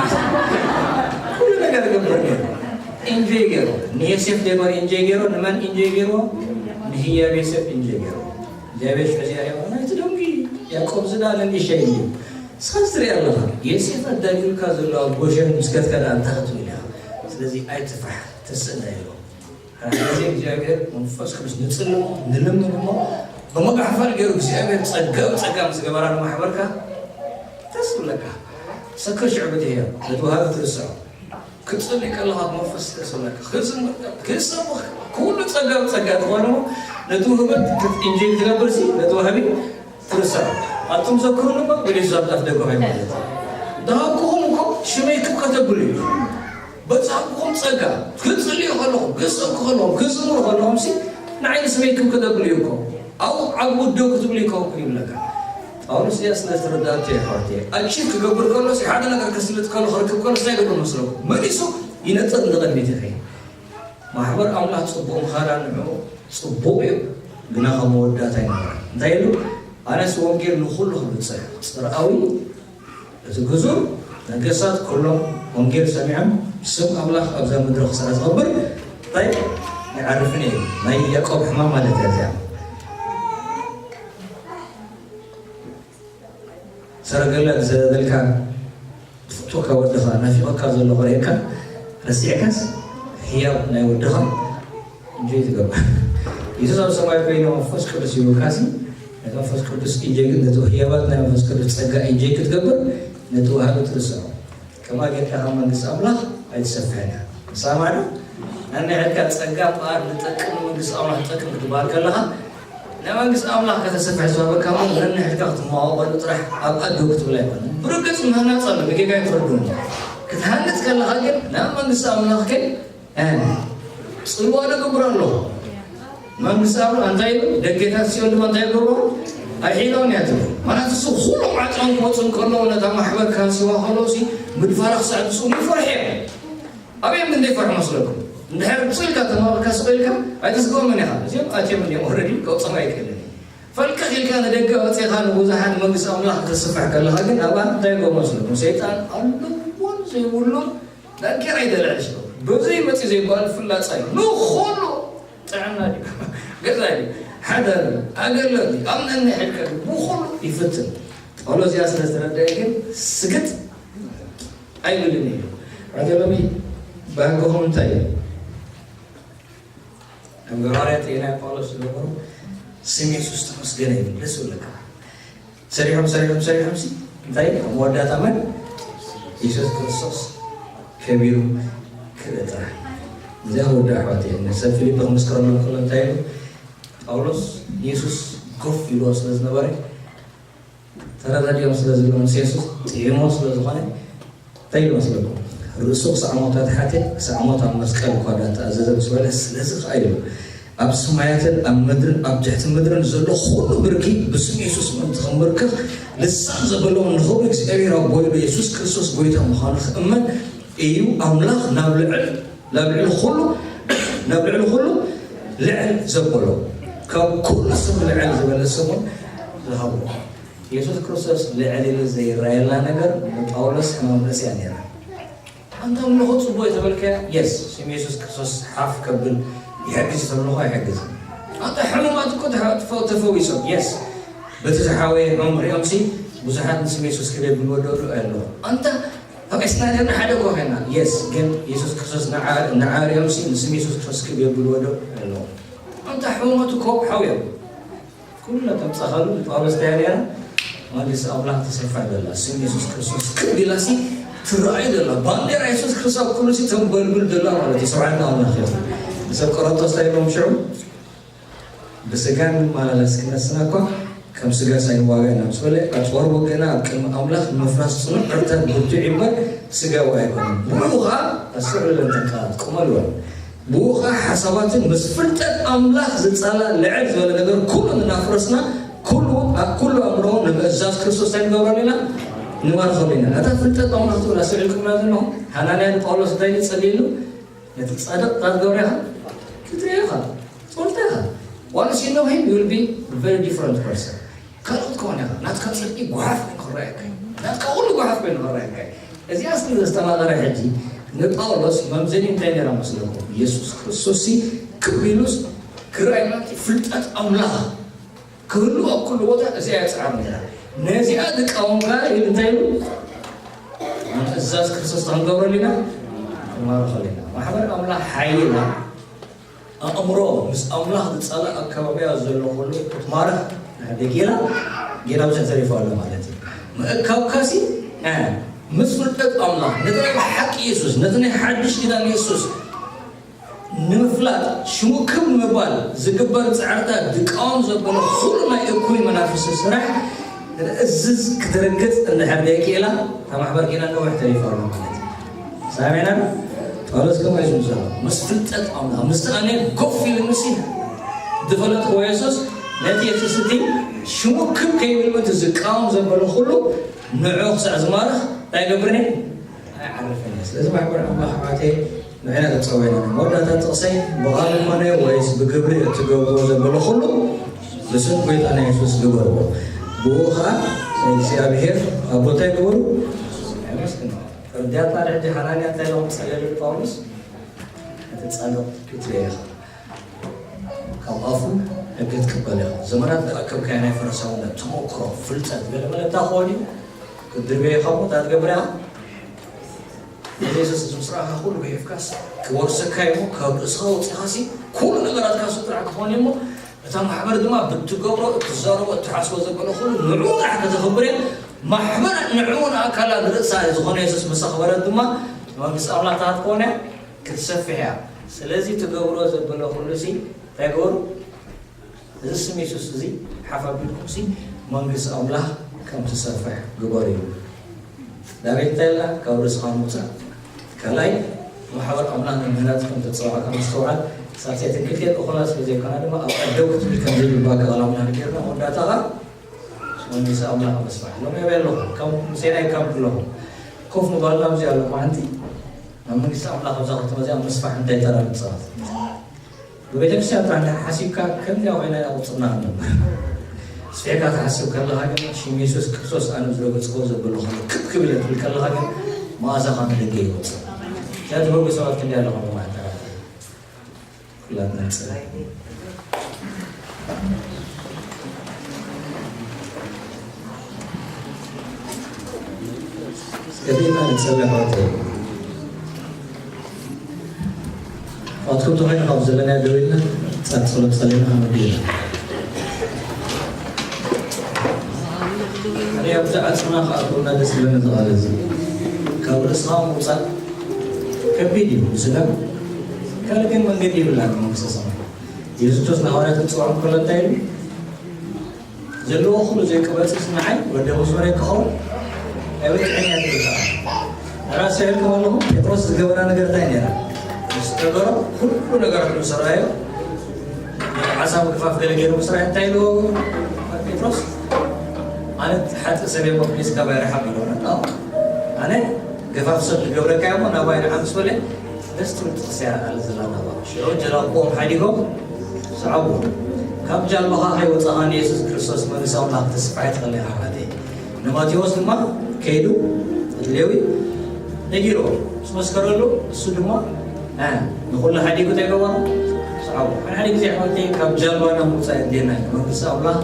ኩሉ ነገር ገብር ነይሩ። ኢንጆይ ገይሩ ንዮሴፍ ዴማር ኢንጆይ ገይሩ ንመን ኢንጆይ ገይሩ ንህያብ ዮሴፍ ኢንጆይ ገይሩ እግዚኣብሔር ሕዚያ ዮ ናይቲ ደንጊ ያዕቆብ ዝዳ ነንእሸይ እዩ ንስኻ ዝትሪኢ ኣለኻ ዮሴፍ ኣዳልዩልካ ዘሎ ኣብ ጎሸን ምስ ከድካ ደኣ እንታይ ክትብል ኢኻ ስለዚ ኣይትፍራሕ ተስእና ኢሉ ሓደ ግዜ እግዚኣብሔር መንፈስ ቅዱስ ንጽልሞ ንልምን እሞ ብመጋሕፋል ገይሩ እግዚኣብሔር ጸጋ ብጸጋ ምስ ገበራ ንማሕበርካ ደስ ይብለካ። ሰክር ሽዑ ብትህዮ ነቲ ወሃቢ ትርስዖ። ክትጽሊ ከለኻ መንፈስ ደስ ይብለካ። ክሰብኽ ኩሉ ጸጋ ብጸጋ ዝኾነ ነቲ ውህበት ኢንጆይ ክትገብር ሲ ነቲ ወሃቢ ትርስዖ። ኣቱም ዘክሩኒ እኮ ብሊሱ ኣብ ጣፍ ደገ ኮይኑ ማለት እዩ። ድሃብኩኹም እኮ ሽመይ ክብ ከተብሉ እዩ። በጻሕኩኹም ጸጋ፣ ክጽልዩ ከለኹም፣ ክሰብኩ ከለኹም፣ ክዝምሩ ከለኹም ሲ ንዓይ ንስመይ ክብ ከተብሉ እዩ እኮ። ኣብኡ ዓግቡ ደው ክትብሉ ይከውኩ ይብለካ። ጳውሎስ እዚኣ ስለ ዝተረዳእቶ እየ ኣሕዋት እየ። ኣቺቭ ክገብር ከሎ ሲ ሓደ ነገር ከስልጥ ከሎ ክርክብ ከሎ እንታይ ይገብር መስለኩም? መሊሱ ይነጥር ንቕድሚት ይኸይድ። ማሕበር ኣምላኽ ጽቡቕ ምዃና ንዑ ጽቡቕ እዩ፣ ግና ካብ መወዳእታ ኣይነበረን። እንታይ ኢሉ? ኣነስ ወንጌል ንኹሉ ክብጽሕ ጽርኣዊ እቲ ግዙር ነገስታት ኩሎም ወንጌል ሰሚዖም ስም ኣምላኽ ኣብዛ ምድሪ ክስራ ዝኸብር እንታይ ይዓርፍን እዩ ናይ ያዕቆብ ሕማም ማለት እያ እዚኣ ሰረገላ ዝሰደደልካ ዝፈትወካ ወድኻ ናፊቐካ ዘሎ ክርእየካ ረሲዕካስ ህያብ ናይ ወድኻ እንጆይ ትገብር። የሱስ ኣብ ሰማይ ኮይኑ መንፈስ ቅዱስ ሂቡካሲ ነቲ መንፈስ ቅዱስ እንጆይ ነቲ ህያባት ናይ መንፈስ ቅዱስ ጸጋ እንጆይ ክትገብር ነቲ ወሃቢ ትርስዖ። ከማ ጌርካ ካብ መንግስቲ ኣምላኽ ኣይትሰፍሕን እያ። ንስኻ ማዕዶ ነንሕድካ ጸጋ እምበኣር ንጠቅም ንመንግስቲ ኣምላኽ ትጠቅም ክትበሃል ከለኻ ናይ መንግስቲ ኣምላኽ ከተስፍሕ ዝሃበካ እሞ ነንሕድካ ክትመዋቐሉ ጥራሕ ኣብ ኣዶ ክትብል ኣይኮነን። ብርግጽ ምህናጽ ኣሎ ብጌጋ ይትረዱ ክትሃንጽ ከለኻ ግን ናብ መንግስቲ ኣምላኽ ግን ጽልዋ ንገብር ኣለኹ። መንግስቲ ኣብ እንታይ ኢሉ ደጌታት ሲኦል ድማ እንታይ ይገብርዎ ኣይሒሎም እያ ትብል። ማለት እሱ ኩሎም ዓጽዮም ክወፁ እንከለዉ ነታ ማሕበር ካንስዋ ከለዉ ሲ ምድፋራ ክሳዕ ዝስኡ ይፈርሑ እዮም። ኣበዮም ግን ዘይፈርሑ መስለኩም? እንድሕር ብፅልካ ተማበልካ ስቕ ኢልካ ኣይተስግኦምን ኢኻ። እዚኦም ኣትዮም እዮም ኦረዲ ከውፅኻ ኣይክእልን እዩ። ፈልቅቕ ኢልካ ንደገ ኣውፂኻ ንብዙሓት መንግስቲ ኣምላኽ ክተስፍሕ ከለኻ ግን ኣብኣ እንታይ ይገብሩ መስለኩም? ሰይጣን ኣለዎን ዘይብሉን ዳንኬራ ይደልዕ ሽሮ በዘይ መፂ ዘይበሃል ፍላፃ እዩ ንኩሉ ጥዕና ድዩ ገዛ ድዩ ሓዳር ኣገለል ድዩ ኣብ ነንሕድካ ድዩ ብኩሉ ይፍትን ጳውሎስ እዚኣ ስለ ዝተረደአ ግን ስግጥ ኣይብልን እዩ ሕጂ ሎሚ ባህግኹም እንታይ እዩ ከም ገባርያ ጥዒና ጳውሎስ ዝገበሩ ስም የሱስ ተመስገነ ይብል ደስ ይብለካ ሰሪሖም ሰሪሖም ሰሪሖም ሲ እንታይ ኣብ መወዳእታ መን የሱስ ክርስቶስ ከቢሩ ክርኢ ጥራሕ እዚኣ ወዲ ኣሕዋት እየ ንሰብ ፊልጲ ክምስክረሎም ከሎ እንታይ ኢሉ ጳውሎስ የሱስ ኮፍ ኢልዎ ስለ ዝነበረ ተረዳዲኦም ስለ ዘለዉ ምስ የሱስ ጥዒሞ ስለ ዝኾነ እንታይ ኢሉ መስለኩም? ርእሱ ክሳዕ ሞት ኣትሓተ፣ ክሳዕ ሞት ኣብ መስቀል እኳ ዳተኣዘዘ ምስ በለ፣ ስለዚ ኸኣ ኢሉ፣ ኣብ ሰማያትን ኣብ ምድርን ኣብ ትሕቲ ምድርን ዘሎ ኹሉ ብርኪ ብስም የሱስ ምእንቲ ኽንብርክኽ፣ ልሳን ዘበለውን ንኽብሪ እግዚኣብሔር ኣቦ ኢሉ የሱስ ክርስቶስ ጐይታ ምዃኑ ክእመን እዩ ኣምላኽ ናብ ልዕል ናብ ልዕሊ ኹሉ ናብ ልዕሊ ኹሉ ልዕል ዘበሎ ካብ ኩሉ ስም ልዕል ዝበለ ስም እውን ዝሃቦ። የሱስ ክርስቶስ ልዕል ኢሉ ዘይረኣየላ ነገር ንጳውሎስ ሕማም ርእሲ እያ ነይራ። ኣንታ ኣምልኾ ጽቡቕ እዩ ተበልካዮ? የስ። ስም የሱስ ክርስቶስ ሓፍ ከብል ይሕግዝ እዩ ተብልኹ ኣይሕግዝን። ኣንታ ሕሙማት እኮ ተፈ- ተፈ- ተፈዊሶም። የስ። በቲ ዝሓወየ ሕሙም ሪኦምሲ ብዙሓት ንስም የሱስ ክደብል ወደሉ ኣለዉ። ኣንታ ተቐስና ዲና ሓደ እኮ ኮይና። የስ፣ ግን የሱስ ክርስቶስ ንዓ-፣ ንዓርዮም ሲ፣ ንስም የሱስ ክርስቶስ ክብ የብልዎ ዶ? ኣለዎ። ኣንታ ሕሞት እኮ ሓውዮም። ኩሉ ተምጻኻሉ ንጳውሎስ እንታይ ነይራ? መንግስቲ ኣምላኽ ተሰፍሕ ዘላ፣ ስም የሱስ ክርስቶስ ክብ ኢላ ሲ ትረኣይ ዘላ፣ ባንዴራ የሱስ ክርስቶስ ኣብ ኩሉ ሲ ተንበልብል ዘላ ማለት እዩ። ስብሓት ኣምላኽ እዩ። ንሰብ ቆሮንቶስ እንታይ ኢሎም ሽዑ? ብስጋ እንመላለስ ክነስና እኳ ከም ስጋ ሳይንዋጋእ ኢና ምስ በለ፣ ኣጽዋር ውግእና ኣብ ቅድሚ ኣምላኽ ንምፍራስ ጽኑዕ ዕርታት ብርቱዕ እዩ እምበር ስጋዊ ኣይኮነን። ብኡ ኸኣ ኣስተውዕሉ እዘን ቃላት፣ ቁመሉወን። ብኡ ኸኣ ሓሳባትን ምስ ፍልጠት ኣምላኽ ዝጻላእ ልዕል ዝበለ ነገር ኩሉ እናፍረስና፣ ኩሉ ኣብ ኩሉ ኣእምሮ ንምእዛዝ ክርስቶስ እንታይ ንገብረሉ ኢና? ንባርኸሉ ኢና። እታ ፍልጠት ኣምላኽ ትብል ኣስተውዒልኩምላ ዘለኹም? ሃናንያ ንጳውሎስ እንታይ እዩ ጸልየሉ? ነቲ ጻድቕ እንታይ ትገብሮ ኢኻ? ክትሪኦ ኢኻ። ትፈልጦ ኢኻ። Once you know him, you will be a very different person። ካልኦት ክኾን ኢኻ። ናትካ ጽድቂ ጓሓፍ ኮይኑ ክረኣየካ እዩ። ናትካ ኩሉ ጓሓፍ ኮይኑ ክረኣየካ እዩ። እዚኣ ስለ ዘስተማቐረ ሕጂ ንጳውሎስ መምዘኒ እንታይ ነይራ መስለኩም? የሱስ ክርስቶስሲ ክብ ኢሉስ ክረኣይ ማለት እዩ። ፍልጠት ኣምላኽ ክህሉ ኣብ ኩሉ ቦታ እዚኣ እያ ጻዕሪ ነይራ። ነዚኣ ዝቃወም ከኣ ኢሉ እንታይ ኢሉ? ምእዛዝ ክርስቶስ ክንገብረሉ ኢና፣ ክንባርኸሉ ኢና። ማሕበር ኣምላኽ ሓይላ ኣእምሮ ምስ ኣምላኽ ዝጻላእ ኣብ ከባቢያ ዘሎ ኩሉ ክትማርኽ ድሕር ደይ ጌላ፣ ጌና ብዙሕ ተሪፋ ኣሎ ማለት እዩ። ምእካብካሲ፣ እ፣ ምስ ፍልጠት ኣምላኽ፣ ነቲ ናይ ሓቂ የሱስ፣ ነቲ ናይ ሓድሽ ኪዳን የሱስ ንምፍላጥ፣ ሽሙ ክብ ንምባል ዝግበር ጻዕርታት ዝቃወም ዘበለ ኩሉ ናይ እኩይ መናፍስቲ ስራሕ ክትእዝዝ ክትርግጽ እንድሕር ደይ ኪኢላ፣ እታ ማሕበር ጌና ነዊሕ ተሪፋ ኣሎ ማለት እዩ። ሳሚዕና? ጳውሎስ ከምኡ እዩ ዝብል ዘሎ። ምስ ፍልጠት ኣምላኽ፣ ምስቲ ኣነ ጎፍ ኢሉኒሲ ዝፈለጥክዎ የሱስ፣ ነቲ የሱስ እቲ ሽሙ ክብ ከይብል ምእንቲ ዝቃወም ዘበለ ኩሉ ንዕኡ ክሳዕ ዝማርኽ እንታይ ይገብርን እየ? ኣይዓርፍን እየ። ስለዚ ማሕበር ኣምላኽ ኣሕዋተይ ንሕና ተጸዊዕና። መወዳእታ ጥቕሰይ ብቓል ኮነ ወይስ ብግብሪ እትገብርዎ ዘበለ ኩሉ ብስም ጎይታና የሱስ ግበርዎ። ብኡ ኸኣ ንእግዚኣብሔር ኣቦ እንታይ ግበሩ? ኣመስግንዎ። እርዳታ ሕጂ ሓናንያ እንታይ ኢሎም ጸለሉ ጳውሎስ? እቲ ጻድቕ ክትሪኦ ኢኻ። ካብ ኣፉ ሕጊ ትቅበል ኢኻ። ዘመናት ዝኣከብካዮ ናይ ፈሪሳውነት ተመክሮ፣ ፍልጠት፣ ገለ መለ እንታይ ክኾን እዩ? ክትድርብዮ ኢኻ እሞ እንታይ ትገብር ኢኻ? ንየሱስ ምስ ረኣኻ ኩሉ ገይፍካስ ክወርሰካ እዩ እሞ ካብ ርእስኻ ወጺኻሲ ኩሉ ነገራትካ እሱ ጥራሕ ክኾን እዩ እሞ እታ ማሕበር ድማ ብትገብሮ፣ እትዛረቦ፣ እትሓስቦ ዘበለ ኩሉ ንዕኡ ጥራሕ ከተኽብር እያ። ማሕበር ንዕኡ ንኣካላ ንርእሳ ዝኾነ የሱስ ምስ ኣኽበረት ድማ መንግስቲ ኣምላኽ እንታይ ክትከውን እያ? ክትሰፍሕ እያ። ስለዚ ትገብሮ ዘበለ ኩሉ ሲ እንታይ ግበሩ? እዚ ስም የሱስ እዚ ሓፍ ኣቢልኩም ሲ መንግስቲ ኣምላኽ ከም ትሰፍሕ ግበሩ እዩ። ዳዊት እንታይ ኢልና? ካብ ርእስኻ ምውጻእ። ካልኣይ፣ ማሕበር ኣምላኽ ንምህናጽ ከም ተጸዋዕካ ምስትውዓል። ሳልሰይቲ፣ ክልቲኤን እኹላት ስለ ዘይኮና ድማ ኣብ ኣደው ክትብል ከም ዘይግባእ ቃል ኣምላኽ ነጊርና። መወዳእታ ኸኣ መንግስቲ ኣምላኽ ምስፋሕ። ሎሚ ኣበይ ኣለኹም? ከም ሙሴናይ ካምፕ ኣለኹም። ኮፍ ምባልና ኣብዚ ኣሎ። ማዕንቲ ናብ መንግስቲ ኣምላኽ ኣብዛ ከተማ እዚኣ ምስፋሕ እንታይ ተራ ንጻወት? ብቤተክርስትያን ጥራሕ እንድሕር ሓሲብካ ከምዚኣ ኮይና እያ ቁጽርና ክንነብር። ስፌካ ትሓስብ ከለኻ ግን ሽም የሱስ ክርስቶስ ኣነ ዝረገጽክዎ ዘበልኹ ክብ ክብል እያ ትብል ከለኻ ግን መኣዛኻ ንደገ ይወጽእ። እዚኣ ትገብሩ ሰባት ክንደይ ኣለኹም ብማሕበራት? ኩላትና ንጸሊ። እስከ ዲና ንጸሊ ኣሕዋተይ። ኣትኩም ተኾይኑ ካብ ዘለና ደው ኢልና ጻት ጸሎት ጸሊና ክንወዲ ኢና። ኣነ ኣብዚ ዓጽምና ክኣትወና ደስ ዝብለኒ እዚ ቃል እዚ። ካብ ርእስኻ ምውጻእ ከቢድ እዩ፣ ብስጋ ካልእ ግን መንገዲ የብላን መንግስተ ሰማይ። የሱስ ክርስቶስ ንሃዋርያት ክጽውዖም ከሎ እንታይ ኢሉ? ዘለዎ ኩሉ ዘይቅበጽስ ንዓይ ወዲ መዝሙረይ ክኸውን ኣይበቅዕን እያ ትብል ከኣ። ንራስ ስዒልኩም ኣለኹም፣ ጴጥሮስ ዝገበራ ነገር እንታይ ነይራ? ምስ ነገሮ ኩሉ ነገራት ምስ ረኣዮ፣ ዓሳ ምግፋፍ ገለ ገይሩ ምስ ረኣዮ እንታይ ኢልዎ ጴጥሮስ? ኣነ ሓጥእ ሰብ እየ፣ ፕሊዝ ካባይ ርሓቕ ኢልዎ። ኣዎ፣ ኣነ ገፋፍ ሰብ ዝገብረካ እሞ ናባይ ንዓ ምስ በለ ደስ ትብል ጥቕሲ እያ ኣለ ዘላ ናባኹም። ሽዑ ጀላብኦም ሓዲጎም ሰዓብዎ። ካብ ጃልባኻ ከይወጻኻ ንየሱስ ክርስቶስ መንግስቲ ኣምላኽ ክትስፋሕ ትኽእል ኢኻ ኣሕዋተይ። ንማቴዎስ ድማ ከይዱ እቲ ሌዊ ነጊርዎ ምስ መስከረሉ እሱ ድማ፣ እ፣ ንኹሉ ሓዲጉ እንታይ ገበሮ? ሰዓቦ። ሓደ ሓደ ግዜ ኣሕዋተይ ካብ ጃልባና ምውጻእ የድልየና እዩ። መንግስቲ ኣምላኽ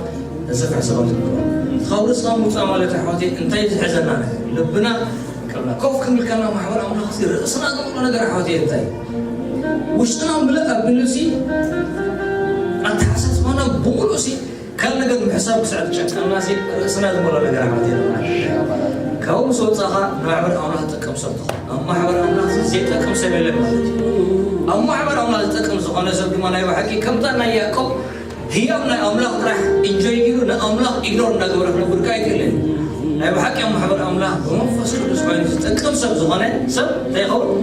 ተስፍሕ ስለ ዝግብሮ። ካብ ርእስኻ ምውጻእ ማለት ኣሕዋተይ እንታይ ዝሕዘና ነገር? ልብና ኮፍ ክንብል ከለና ማሕበር ኣምላኽ እዚ ርእስና ዝመልኦ ነገር ኣሕዋት እንታይ ውሽጥና ምልእ ኣቢሉሲ ኣተሓሳስባና ብምሉእሲ ካልእ ነገር ምሕሳብ ክሳዕ ዝጨቀናሲ ርእስና ዝመልኦ ነገር ኣሕዋት የለና። ካብኡ ምስ ወፃኻ ንማሕበር ኣምላኽ ዝጠቅም ሰብ ትኾን። ኣብ ማሕበር ኣምላኽ ዘይጠቅም ሰብ የለን ማለት እዩ። ኣብ ማሕበር ኣምላኽ ዝጠቅም ዝኾነ ሰብ ድማ ናይ ብሓቂ ከምታ ናይ ያዕቆብ ህያብ ናይ ኣምላኽ ጥራሕ ኢንጆይ ኢሉ ንኣምላኽ ኢግኖር እናገበረ ክነብር ከኣ ኣይክእልን። ናይ ብሓቂ ኣብ ማሕበር ኣምላኽ ብመንፈስ ቅዱስ ኮይኑ ዝጠቅም ሰብ ዝኾነ ሰብ እንታይ ይኸውን?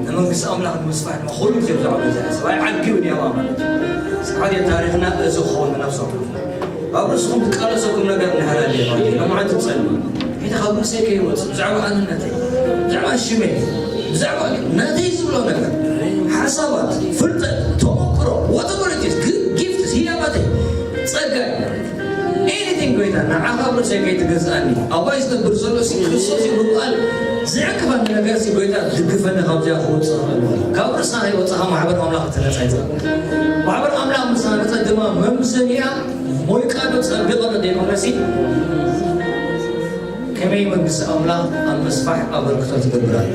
ንመንግስቲ ኣምላኽ ንምስፋሕ ድማ ኩሉ ግዜ ብዛዕባ ገዛ ሰብ ኣይዓግብን እያ ማለት እዩ። ስብሓት ታሪኽና እዚ ክኸውን ናብ ሰው ኣብ ርእስኹም ትቃለሰኩም ነገር እንድሕር ኣለ ማለት እዩ። ንመዓልቲ ትጸልዩ። ሕጂ ካብ ርእሰይ ከይወጽእ ብዛዕባ ኣንነተይ፣ ብዛዕባ ሽመይ፣ ብዛዕባ ናተይ ዝብሎ ነገር፣ ሓሳባት፣ ፍልጠት፣ ተመክሮ፣ whatever it is፣ ግ- ጊፍት፣ ህያባተይ፣ ጸጋይ፣ ኤኒቲንግ ጎይታ ንዓኻ ኣብ ርእሰይ ከይትገዝኣኒ። ኣባይ ዝነብር ዘሎ ሲ ክርስቶስ እዩ ምባል ዝዕቅበኒ ነገር ሲ ጎይታ ድግፈኒ ካብዚኣ ክወጽእ እኽእል። ካብ ርእስኻ ከይወጻኻ ማሕበር ኣምላኽ ተነጻይጻ። ማሕበር ኣምላኽ ምስ ሃነጸ ድማ መምዘኒኣ ሞይቃ ዶ ጸቢቐ ዶ ዘይኮነሲ ከመይ መንግስቲ ኣምላኽ ኣብ ምስፋሕ ኣበርክቶ ትገብር ኣለ።